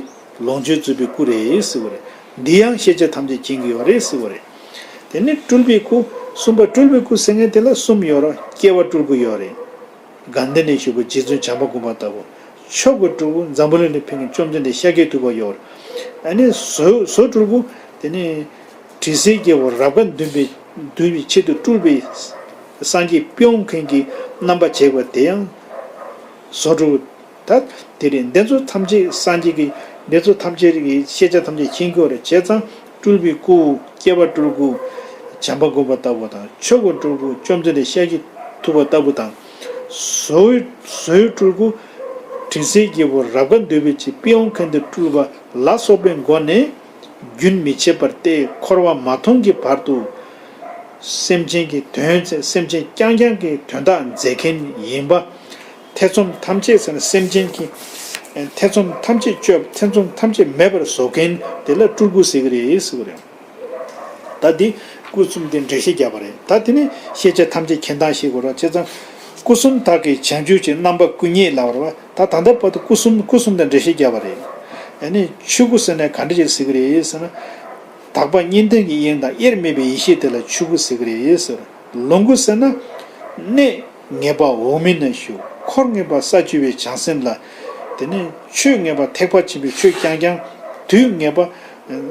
ལོངས་སྤྱོད་རྫོགས་པའི་སྐུ་རེད་ཟེར་བ་རེད། འདི་ཡང་ཤེས་བྱ་ཐམས་ཅད་མཁྱེན་གྱི་ཡོད་རེད་ཟེར་བ་རེད། དེ་ནས་སྤྲུལ་པའི་སྐུ། གསུམ་པ་སྤྲུལ་པའི་སྐུ་ཟེར་མཁན་དེ་ལ་གསུམ་ཡོད་རེད། སྐྱེ་བ་སྤྲུལ་སྐུ་ཡོད་རེད། དགའ་ལྡན་ནས་བཞུགས་པའི་རྗེ་བཙུན་བྱམས་པ་མགོན་པོ་ལྟ་བུ། མཆོག་གི་སྤྲུལ་སྐུ་འཛམ་བུ་གླིང་ལ་ཕེབས་མཁན་བཅོམ་ལྡན་འདས་ཤཱཀྱ་ཐུབ་པ་ཡོད་རེད། ཨ་ནི་བཟོ་བཟོ་སྤྲུལ་སྐུ་དེ་ནི་དྲི་ཟའི་རྒྱལ་པོ་རབ་དགའ་འདུལ་བའི་འདུལ་བའི་ཆེད་དུ་སྤྲུལ་པའི་སངས་རྒྱས་དཔེ་འོང་མཁན་གྱི་རྣམ་པ་བྱས་པ་དེ་ཡང་བཟོ་སྤྲུལ་སྐུ། ད་དེ་རེད། འདི་ཚོ་ཐམས་ཅད་སངས་རྒྱས་ཀྱི་འདི་ཚོ་ཐམས་ཅད་ཀྱི་ཤེས་བྱ་ཐམས་ཅད་མཁྱེན་དགོས་རེད། བྱས་ཙང་སྤྲུལ་པའི་སྐུ། སྐྱེ་བ་སྤྲུལ་སྐུ། བྱམས་པ་མགོན་པོ་ལྟ་བུ་དང་། མཆོག་གི་སྤྲུལ་སྐུ་བཅོམ་ལྡན་འདས་ཤཱཀྱ་ཐུབ་པ་ལྟ་བུ་དང་། བཟོ་བོའི་བཟོ་བོའི་སྤྲུལ་སྐུ་དྲི་ཟའི་རྒྱལ་པོ་རབ་དགའ་འདུལ་བའི་ཆེད་དཔེ་འོང་མཁན་དུ་སྤྲུལ་པ་ལ་སོགས་པའི་སྒོ་ནས་རྒྱུན་མི་འཆད་པར་ཏེ། འཁོར་བ་མ་སྟོངས་ཀྱི་བར་དུ་སེམས་ཅན་གྱི་དོན་སེམས་ཅན་རྐྱང་རྐྱང་གི་དོན་དག་མཛད་མཁན་ཡིན་པ། ཐེ་ཚོམ་ཐམས་ཅད་ཟེར་ན་སེམས་ཅན་གྱི་ཐེ་ཚོམ་ཐམས་ཅད་གཅོད། ཐེ་ཚོམ་ཐམས་ཅད་མེད་པར་བཟོ་མཁན་དེ་ལ་སྤྲུལ་སྐུ་ཟེར་གྱི་རེད་ཟེར་གྱི་རེད། ད་འདི་སྐུ་གསུམ་དེ་འགྲེལ་བཤད་རྒྱབ་པ་རེད། ད་དེ་ནི་ཤེས་བྱ་ཐམས་ཅད་མཁྱེན་སྟངས་ཤེས་དགོས་རེད། བྱས་ཙང་སྐུ་གསུམ་དག་གི་བྱང་ཆུབ་ཀྱི་རྣམ་པ་སྐུ་བརྙེས་ལབ་པ་རེད་བ། ད་ད་ལྟ་བར་དུ་སྐུ་གསུམ་སྐུ་གསུམ་དང་འགྲེལ་བཤད་རྒྱབ་པ་རེད། ཨ་ནི་ཆོས་སྐུ་ཟེར་ནས་ག་འདྲ་ཞིག་ཟེར་གྱི་རེད་ཟེར་ན། དག་པ་གཉིས་ལྡན་གྱི་དབྱིངས་དང་དབྱེར་མེད་པའི་ཡེ་ཤེས་དེ་ལ་ཆོས་སྐུ་ཟེར་གྱི་རེད་ཟེར། ལོངས་སྐུ་ཟེར་ན། གནས་ངེས་པ་འོག་མིན་ན་བཞུགས། འཁོར་ངེས་པ་ས་བཅུ་པའི་བྱང་སེམས་ལ། དེ་ནས་ཆོས་ངེས་པ་ཐེག་པ་ཆེན་པོའི་ཆོས་རྐྱང་རྐྱང་དུས་ངེས་པ།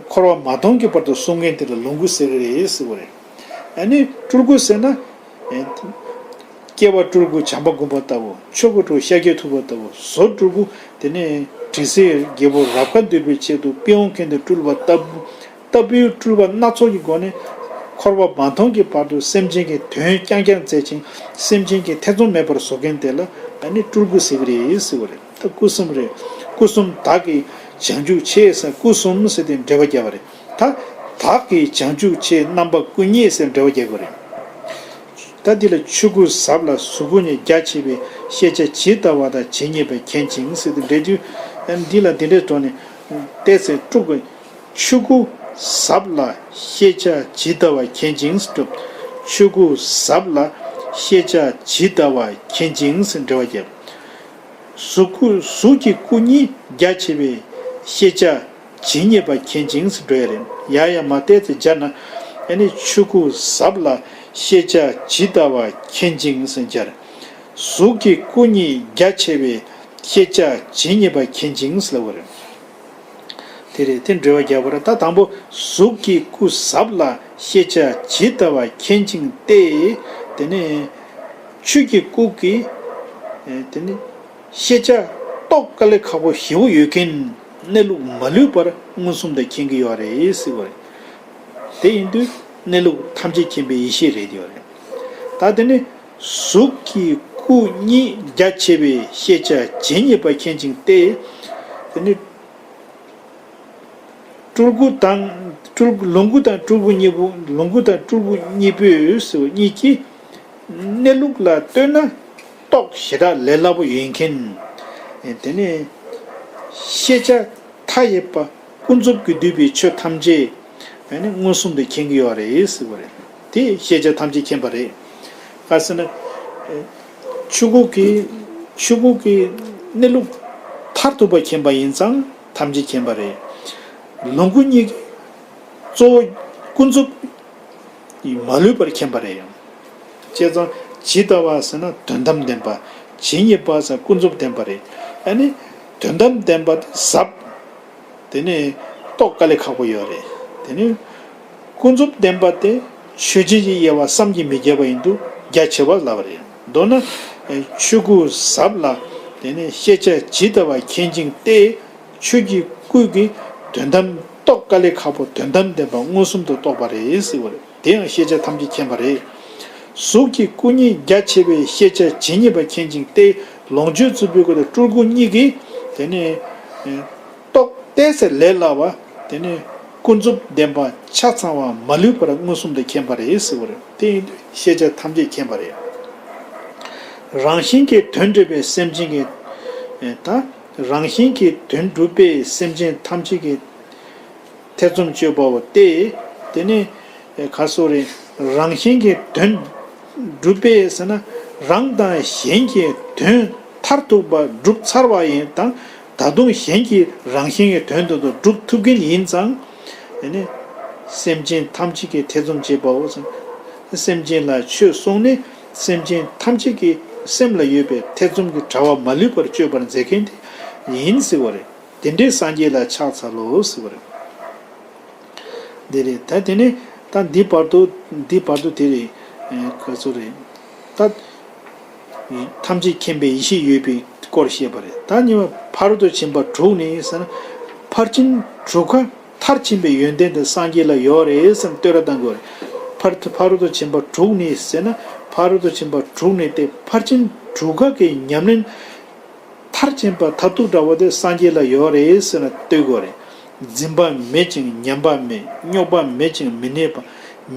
འཁོར་བ་མ་སྟོངས་ཀྱི་བར་དུ་གསུང་མཁན་དེ་ལ་ལོངས་སྐུ་ཟེར་གྱི་རེད་ཟེར་བ་རེད། ཨ་ནི་སྤྲུལ་སྐུ་ཟེར་ན། སྐྱེ་བ་སྤྲུལ་སྐུ་བྱམས་པ་མགོན་པོ་ལྟ་བུ། མཆོག་གི་སྤྲུལ་སྐུ་ཤཱཀྱ་ཐུབ་པ་ལྟ་བུ། བཟོ་སྤྲུལ་སྐུ་དེ་ནས་དྲི་ཟའི་རྒྱལ་པོ་རབ་དགའ་འདུལ་བའི་ཆེད་དུ་དཔེ་འོང་མཁན་དུ་སྤྲུལ་པ་ལྟ་བུ། ལྟ་བུའི་སྤྲུལ་པ་སྣ་ཚོགས་ཀྱི་སྒོ་ནས། འཁོར་བ་མ་སྟོངས་ཀྱི་བར་དུ་སེམས་ཅན་གྱི་དོན་རྐྱང་རྐྱང་མཛད་ཅིང་། སེམས་ཅན་གྱི་ཐེ་ཚོམ་མེད་པར་བཟོ་མཁན་དེ་ལ་ཨ་ནི་སྤྲུལ་སྐུ་ཟེར་གྱི་རེད་ཟེར་བ་རེད། ད་སྐུ་གསུམ་རེད། སྐུ་གསུམ་དག་གི་བྱང་ཆུབ་ཆེ་ཟེར། སྐུ་གསུམ་ཟེར་ཏེ་འགྲེལ་པ་རྒྱབ་པ་རེད། ད་དག་གི་བྱང་ཆུབ་ཆེ་རྣམ་པ་སྐུ་བརྙེས་ཟེར་འགྲེལ་པ་རྒྱག་དགོས་རེད། ད་འདི་ལ་ཆོས་སྐུ་ཟབ་ལ་གཟུགས་སྐུ་བརྙེས། རྒྱ་ཆེ་བའི་ཤེས་བྱ་ཇི་ལྟ་བ་དང་ཇི་སྙེད་པ་མཁྱེན་ཅིང་ཟེར་ཏེ་འགྲེལ་རྒྱུ། འདི་ལ་འདི་འདྲའི་ཐོག་ནས་ཏོག་ཙམ་དཀྲུག་དགོས། ཆོས་སྐུ་ཟབ་ལ་ཤེས་བྱ་ཇི་ལྟ་བ་མཁྱེན་ཅིང་ཟེར་སྒྲུབ། ཆོས་སྐུ་ཟབ་ལ་ཤེས་བྱ་ཇི་ལྟ་བ་མཁྱེན་ཅིང་ཟེར་འགྲེལ་བ་བརྒྱབ། གཟུགས་སྐུ་གཟུགས་ཀྱི་སྐུ་བརྙེས། རྒྱ་ཆེ་བའི་ཤེས་བྱ་ཇི་སྙེད་པ་མཁྱེན་ཅིང་ཟེར་འགྲོ་ཡ་རེད། ཡ་ཡ་མ་ཏོག་ཙམ་སྦྱར་ན། ཨ་ནི་ཆོས་སྐུ་ཟབ་ལ་ཤེས་བྱ་ཇི་ལྟ་བ་མཁྱེན་ཅིང་ཟེར་སྦྱར། གཟུགས་ཀྱི་སྐུ་བརྙེས། རྒྱ་ཆེ་བའི་ཤེས་བྱ་ཇི་སྙེད་པ་མཁྱེན་ཅིང་ཟེར་བ་རེད། དེ་རེད། དེ་འགྲེལ་བ་རྒྱག་པ་རེད། ད་དང་པོ་གཟུགས་ཀྱི་སྐུ་ཟབ་ལ་ཤེས་བྱ་ཇི་ལྟ་བ་མཁྱེན་ཅིང་སྟེ། དེ་ནས་ཆོས་ཀྱི་སྐུ་གི་དེ་ནི་ཤེས་བྱ་རྟོགས་དཀའ་ལས་ཁག་པོ་ཞེ་པོ་ཡོད་མཁན། གནས་ལུགས་མ་ལུས་པར་མངོན་སུམ་དུ་མཁྱེན་གྱི་ཡོད་རེད་ཟེར་བ་རེད། དེ་ཡིན་དུས་གནས་ལུགས་ཐམས་ཅད་མཁྱེན་པའི་ཡེ་ཤེས་རེད་ཡོད་རེད། ད་དེ་ནི་གཟུགས་ཀྱི་སྐུ་བརྙེས། རྒྱ་ཆེ་བའི་ཤེས་བྱ་ཇི་སྙེད་པ་མཁྱེན་ཅིང་སྟེ། དེ་ནི་སྤྲུལ་སྐུ་དང་སྤྲུལ་སྐུ། ལོངས་སྐུ་དང་སྤྲུལ་སྐུ་གཉིས་པོ། ལོངས་སྐུ་དང་སྤྲུལ་སྐུ་གཉིས་པོས་ཟེར་བ་གཉིས་ཀྱིས་གནས་ལུགས་ལ་ལྟོས་ན་རྟོགས་ཞེ་དྲག་ལས་སླ་པོ་ཡིན་མཁན། དེ་ནས་ཤེས་བྱ་མཐའ་ཡས་པ་ཀུན་རྫོབ་ཀྱིས་བསྡུས་པའི་ཆོས་ཐམས་ཅད་མངོན་སུམ་དུ་མཁྱེན་གྱི་ཡོད་རེད་ཟེར་བ་རེད། དེ་ཤེས་བྱ་ཐམས་ཅད་མཁྱེན་པ་རེད། ག་ཟེར་ན། ཆོས་སྐུ་གི་ཆོས་སྐུ་གི་གནས་ལུགས་མཐར་ཐུག་པ་མཁྱེན་པ་ཡིན་ཙང་ཐམས་ཅད་མཁྱེན་པ་རེད། ལོངས་སྐུ་གཉིས་ཀྱིས་གཙོ་བོ་ཀུན་རྫོབ་ཀྱིས་མ་ལུས་པར་མཁྱེན་པ་རེད། བྱས་ཙང་ཇི་ལྟ་བ་ཟེར་ན་དོན་དམ་བདེན་པ། ཇི་སྙེད་པ་ཟེར་ན་ཀུན་རྫོབ་བདེན་པ་རེད། ཨ་ནི་དོན་དམ་བདེན་པ་དེ་ཟབ། དེ་ནས་རྟོགས་དཀའ་ལས་ཁག་པོ་ཡོད་རེད། དེ་ནས་ཀུན་རྫོབ་བདེན་པ་དེ་ཆོས་ཅན་གྱི་དབྱེ་བ་བསམ་གྱིས་མི་ཁྱབ་པ་ཡིན་དུས་རྒྱ་ཆེ་བ་ལབ་པ་རེད། མདོར་ན་ཆོས་སྐུ་ཟབ་ལ་དེ་ནས་ཤེས་བྱ་ཇི་ལྟ་བ་མཁྱེན་ཅིང་ཏེ། ཆོས་ཀྱི་སྐུ་གི་དོན་དམ་རྟོགས་དཀའ་ལས་ཁག་པོ་དོན་དམ་བདེན་པ་མངོན་སུམ་དུ་རྟོགས་པ་རེད་ཟེར་བ་རེད། དེ་ཡང་ཤེས་བྱ་ཐམས་ཅད་མཁྱེན་པ་རེད། གཟུགས་ཀྱི་སྐུ་ཉིད་རྒྱ་ཆེ་བའི་ཤེས་བྱ་ཇི་སྙེད་པ་མཁྱེན་ཅིང་ཏེ། ལོངས་སྤྱོད་རྩུབ་པའི་སྐུ་དང་སྤྲུལ་སྐུ་གཉིས་ཀྱིས་དེ་ནས་རྟོགས་ཏེ་ཟེར་ལས་སླ་བ་དེ་ནས་ཀུན་རྫོབ་བདེན་པ་ཆ་ཚང་བ་མ་ལུས་པར་མངོན་སུམ་དུ་མཁྱེན་པ་རེད་ཟེར་བ་རེད། དེ་ཡིན་དུས་ཤེས་བྱ་ཐམས་ཅད་མཁྱེན་པ་རེད། རང་བཞིན་གྱིས་དོན་གྲུབ་པའི་སེམས་ཅན་གྱི་ད་རང་བཞིན་གྱིས་དོན་གྲུབ་པའི་སེམས་ཅན་ཐམས་ཅད་ཀྱི་ཐེ་ཚོམ་གཅོད་པའོ་སྟེ། དེ་ནས་ག་སོ་རེད། རང་བཞིན་གྱིས་དོན་གྲུབ་པས་ཟེར་ན་རང་དང་གཞན་གྱི་དོན་མཐར་ཐུག་པ་གྲུབ་ཚར་བ་ཡིན་དང་། ད་དུང་གཞན་གྱི་རང་བཞིན་གྱི་དོན་དེ་ཚོ་གྲུབ་ཐུབ་མཁན་ཡིན་ཙང་། དེ་ནས་སེམས་ཅན་ཐམས་ཅད་ཀྱི་ཐེ་ཚོམ་བྱེད་པའོ། སེམས་ཅན་ལ་ཆོས་གསུངས་ནས་སེམས་ཅན་ཐམས་ཅད་ཀྱི་སེམས་ལ་ཡོད་པའི་ཐེ་ཚོམ་གྱི་དྲ་བ་མ་ལུས་པར་གཅོད་པར་མཛད་མཁན་དེ་ཡིན་ཟེར་བ་རེད། དེ་འདྲའི་སངས་རྒྱས་ལ་ཕྱག་འཚལ་ལོ་ཟེར་བ་རེད། འདི་རེད། ད་དེ་ནས་ད་འདི་བར་དུ་འདི་བར་དུ་དེ་རེད། ཨེ་ག་ཚོད་རེད། ད་ཐམས་ཅད་མཁྱེན་པའི་ཡེ་ཤེས་ཡོད་པའི་སྐོར་བཤད་པ་རེད། ད་གཉིས་པ་ཕ་རོལ་ཏུ་ཕྱིན་པ་དྲུག་ནི་ཟེར་ན། ཕར་ཕྱིན་དྲུག་ཀ་མཐར་ཕྱིན་པའི་ཡོན་ཏན་དེ་སངས་རྒྱས་ལ་ཡོད་རེད་ཟེར་ནས་བསྟོད་ར་བཏང་དགོས་རེད། ཕར་ཕ་རོལ་ཏུ་ཕྱིན་པ་དྲུག་ནི་ཟེར་ན། ཕ་རོལ་ཏུ་ཕྱིན་པ་དྲུག་ནི་དེ་ཕར་ཕྱིན་དྲུག་ཀ་གི་ཉམས་ལེན་མཐར་ཕྱིན་པ་མཐར་ཐུག་འདྲ་བོ་དེ་སངས་རྒྱས་ལ་ཡོད་རེད་ཟེར་ན་བསྟོད་དགོས་རེད། འཛིན་པ་མེད་ཅིང་ཉམས་པ་མེད། རྙོག་པ་མེད་ཅིང་མི་གནས་པ།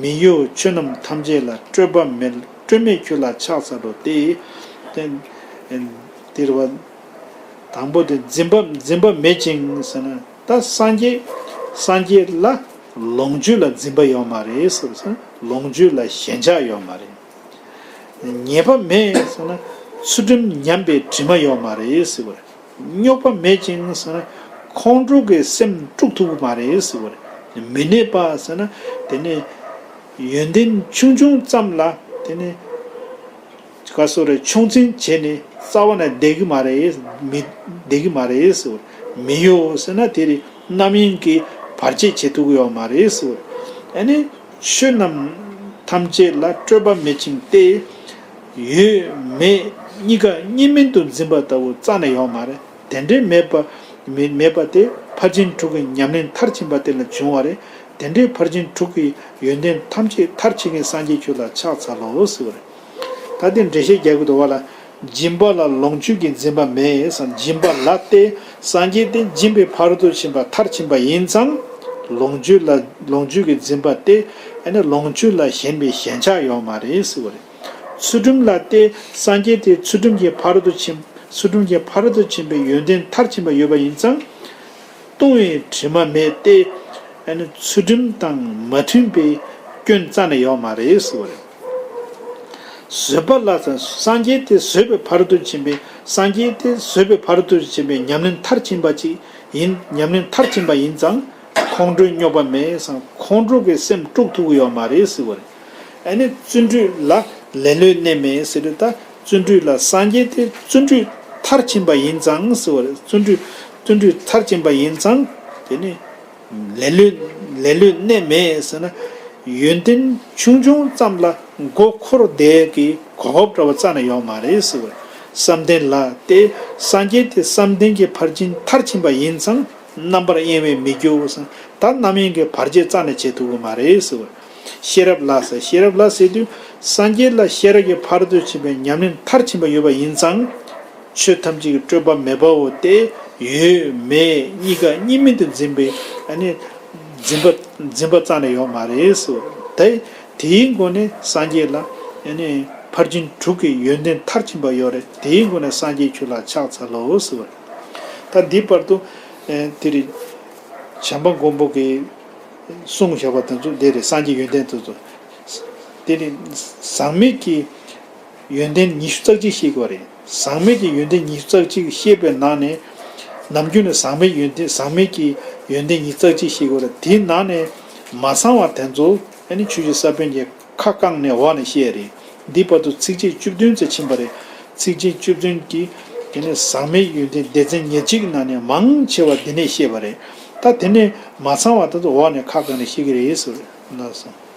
མི་གཡོ་ཆོས་རྣམས་ཐམས་ཅད་ལ། སྤྲོས་པ་མེད། སྤྲོས་མེད་ཁྱོད་ལ་ཕྱག་འཚལ་ལོ་སྟེ། དེ་དེ་རེད་བ། དང་པོ་དེ་འཛིན་པ་འཛིན་པ་མེད་ཅིང་ཟེར་ན། ད་སངས་རྒྱས་སངས་རྒྱས་ལ་ལོངས་སྤྱོད་ལ་འཛིན་པ་ཡོད་མ་རེད་ཟེར་བ་ཟེར་ན། ལོངས་སྤྱོད་ལ་ཞེན་ཆགས་ཡོད་མ་རེད། ཉེས་པ་མེད་ཟེར་ན། ཚུལ་ཁྲིམས་ཉམས་པའི་དྲི་མ་ཡོད་མ་རེད་ཟེར་བ་རེད། རྙོག་པ་མེད་ཅིང་ཟེར་ན། ཁོང་ཁྲོ་གི་སེམས་དཀྲུག་ཐུབ་ཀྱི་མ་རེད་ཟེར་བ་རེད། མི་གནས་པ་ཟེར་ན། དེ་ནས་ཡོན་ཏན་ཆུང་ཆུང་ཙམ་ལ་དེ་ནས་ག་སོ་རེ་ཆུང་འཛིན་བྱས་ནས་རྩ་བ་ནས་བསྡད་ཀྱི་མ་རེད། མི་བསྡད་ཀྱི་མ་རེད་ཟེར་བ་རེད། མི་གཡོ་ཟེར་ན་དེ་རེད། རྣམ་གཡེང་གི་བར་ཆད་བྱེད་ཐུབ་ཀྱི་ཡོད་མ་རེད་ཟེར་བ་རེད། ཨ་ནི། ཆོས་རྣམས་ཐམས་ཅད་ལ་སྤྲོས་པ་མེད་ཅིང་སྟེ། ཡོད་མེད་གཉིས་ཀ་གཉིས་མིན་དུ་འཛིན་པ་ལྟ་བུ་རྩ་ནས་ཡོད་མ་རེད། དེ་འདྲའི་མེད་པ་མེད་མེད་པ་དེ་ཕར་ཕྱིན་དྲུག་གི་ཉམས་ལེན་མཐར་ཕྱིན་པ་དེ་ལ་བྱུང་བ་རེད། དེ་འདྲའི་ཕར་ཕྱིན་དྲུག་གི་ཡོན་ཏན་ཐམས་ཅད་མཐར་ཕྱིན་མཁན་སངས་རྒྱས་ཁྱོད་ལ་ཕྱག་འཚལ་ལོ་ཟེར་བ་རེད། ད་དེ་འགྲེལ་བཤད་རྒྱག་གི་འདུག་བ་ལ། སྦྱིན་པ་ལ་ལོངས་སྤྱོད་ཀྱི་འཛིན་པ་མེད་ཟེར། སྦྱིན་པ་ལ་སྟེ། སངས་རྒྱས་དེ་སྦྱིན་པའི་ཕ་རོལ་ཏུ་ཕྱིན་པ་མཐར་ཕྱིན་པ་ཡིན་ཙང་། ལོངས་སྤྱོད་ལ་ལོངས་སྤྱོད་ཀྱི་འཛིན་པ་སྟེ། ཨ་ནི་ལོངས་སྤྱོད་ལ་ཞེན་པའི་ཞེན་ཆགས་ཡོད་མ་རེད་ཟེར་བ་རེད། ཚུལ་ཁྲིམས་ལ་སྟེ། སངས་རྒྱས་དེ་ཚུལ་ཁྲིམས་ཀྱི་ཕ་རོལ་ཏུ་ཕྱིན་ཚུལ་ཁྲིམས་ཀྱི་ཕ་རོལ་ཏུ་ཕྱིན་པའི་ཡོན་ཏན་མཐར་ཕྱིན་པ་ཡོད་པ་ཡིན་ཙང་། ལྟུང་བའི་དྲི་མ་མེད་དེ། ཨ་ནི་ཚུལ་ཁྲིམས་དང་མ་མཐུན་པའི་སྐྱོན་རྩ་ནས་ཡོད་མ་རེད་ཟེར་བ་རེད། བཟོད་པ་ལ་སངས་རྒྱས་དེ་བཟོད་པའི་ཕ་རོལ་ཏུ་ཕྱིན་པའི་སངས་རྒྱས་དེ་བཟོད་པའི་ཕ་རོལ་ཏུ་ཕྱིན་པའི་ཉམས་ལེན་མཐར་ཕྱིན་པ་ཅིག་ཡིན། ཉམས་ལེན་མཐར་ཕྱིན་པ་ཡིན་ཙང་། ཁོང་ཁྲོའི་རྙོག་པ་མེད་ཙང་ཁོང་ཁྲོ་གི་སེམས་དཀྲུག་ཐུབ་ཀྱི་ཡོད་མ་རེད་ཟེར་བ་རེད། ཨ་ནི་བརྩོན་འགྲུས་ལ་ལེ་ལོའི་གནས་མེད་ཟེར་དུས། ད་བརྩོན་འགྲུས་ལ་སངས་རྒྱས་དེ་བརྩོན་འགྲུས་མཐར་ཕྱིན་པ་ཡིན་ཙང་ཟེར་བ་རེད། བརྩོན་འགྲུས་བརྩོན་འགྲུས་མཐར་ཕྱིན་པ་ཡིན་ཙང་། དེ་ནི་ལེ་ལོའི་ལེ་ལོའི་གནས་མེད་ཟེར་ན། ཡོན་ཏན་ཆུང་ཆུང་ཙམ་ལ་མགོ་འཁོར་བསྡད་ཀྱི་གོ་སྐབས་འདྲ་བ་རྩ་ནས་ཡོད་མ་རེད་ཟེར་བ་རེད། བསམ་གཏན་ལ་སྟེ། སངས་རྒྱས་དེ་བསམ་གཏན་གྱི་ཕར་ཕྱིན་མཐར་ཕྱིན་པ་ཡིན་ཙང་། རྣམ་པར་གཡེང་བས་མི་སྐྱོ་ཟེར། ད་རྣམ་གཡེང་གི་བར་ཆད་རྩ་ནས་བྱེད་ཐུབ་ཀྱི་མ་རེད་ཟེར་བ་རེད། ཤེས་རབ་ལ་ཟེར། ཤེས་རབ་ལ་ཟེར་དུས་སངས་རྒྱས་ལ་ཤེས་རབ་ཀྱི་ཕ་རོལ་ཏུ་ཕྱིན་པའི་ཉམས་ལེན་མཐར་ཕྱིན་པ་ཡོད་པ་ཡིན་ཙང་། ཆོས་ཐམས་ཅད་ཀྱི་སྤྲོས་པ་མེད་པའོ་སྟེ། ཡོད་མེད་གཉིས་ཀ་གཉིས་མིན་དུ་འཛིན་པའི་ཨ་ནི་འཛིན་པ་འཛིན་པ་རྩ་ནས་ཡོད་མ་རེད་ཟེར། དེ་དེའི་སྒོ་ནས་སངས་རྒྱས་ལ་ཨ་ནི་ཕར་ཕྱིན་དྲུག་གི་ཡོན་ཏན་མཐར་ཕྱིན་པ་ཡོད་རེད། དེའི་སྒོ་ནས་སངས་རྒྱས་ཁྱོད་ལ་ཕྱག་འཚལ་ལོ་ཟེར་བ་རེད། ད་འདི་བར་དུ་ཨ་དེ་རེད། བྱམས་པ་མགོན་པོ་གིས་གསུངས་བཞག་པ་དེ་ཚོ་འདི་རེད། སངས་རྒྱས་ཡོན་ཏན་དེ་ཚོ། དེ་ནི་ཟག་མེད་ཀྱི་ཡོན་ཏན་ཉི་ཤུ་རྩ་གཅིག་ཤེས་དགོས་རེད། ཟག་མེད་ཀྱི་ཡོན་ཏན་ཉི་ཤུ་རྩ་གཅིག་ཤེས་པའི་ནང་ནས། ནམ་རྒྱུན་ནས་ཟག་མེད་ཡོན་ཏན་ཟག་མེད་ཀྱི་ཡོན་ཏན་ཉི་ཤུ་རྩ་གཅིག་ཤེས་དགོས་རེད། དེའི་ནང་ནས་མ་ཚང་བ་དེ་ཚོ་ཨ་ནི་ཆོས་ཀྱི་ས་བོན་གྱི་ཁ་བསྐངས་ནས་འོག་ནས་བཤད་རེད། འདི་བར་དུ་ཚིགས་བཅད་བཅུ་བདུན་ཙམ་ཕྱིན་པ་རེད། ཚིགས་བཅད་བཅུ་བདུན་གྱིས་དེ་ནས་ཟག་མེད་ཡོན་ཏན་སྡེ་ཚན་ཉེར་གཅིག་གི་ནང་ནས་མང་ཆེ་བ་འདི་ནས་བཤད་པ་རེད། ད་དེ་ནས་མ་ཚང་བ་ད་དུ་འོག་ནས་ཁ་བཀག་ནས་ཤེས་ཀྱི་རེད་ཟེར་ལབ་སོང་།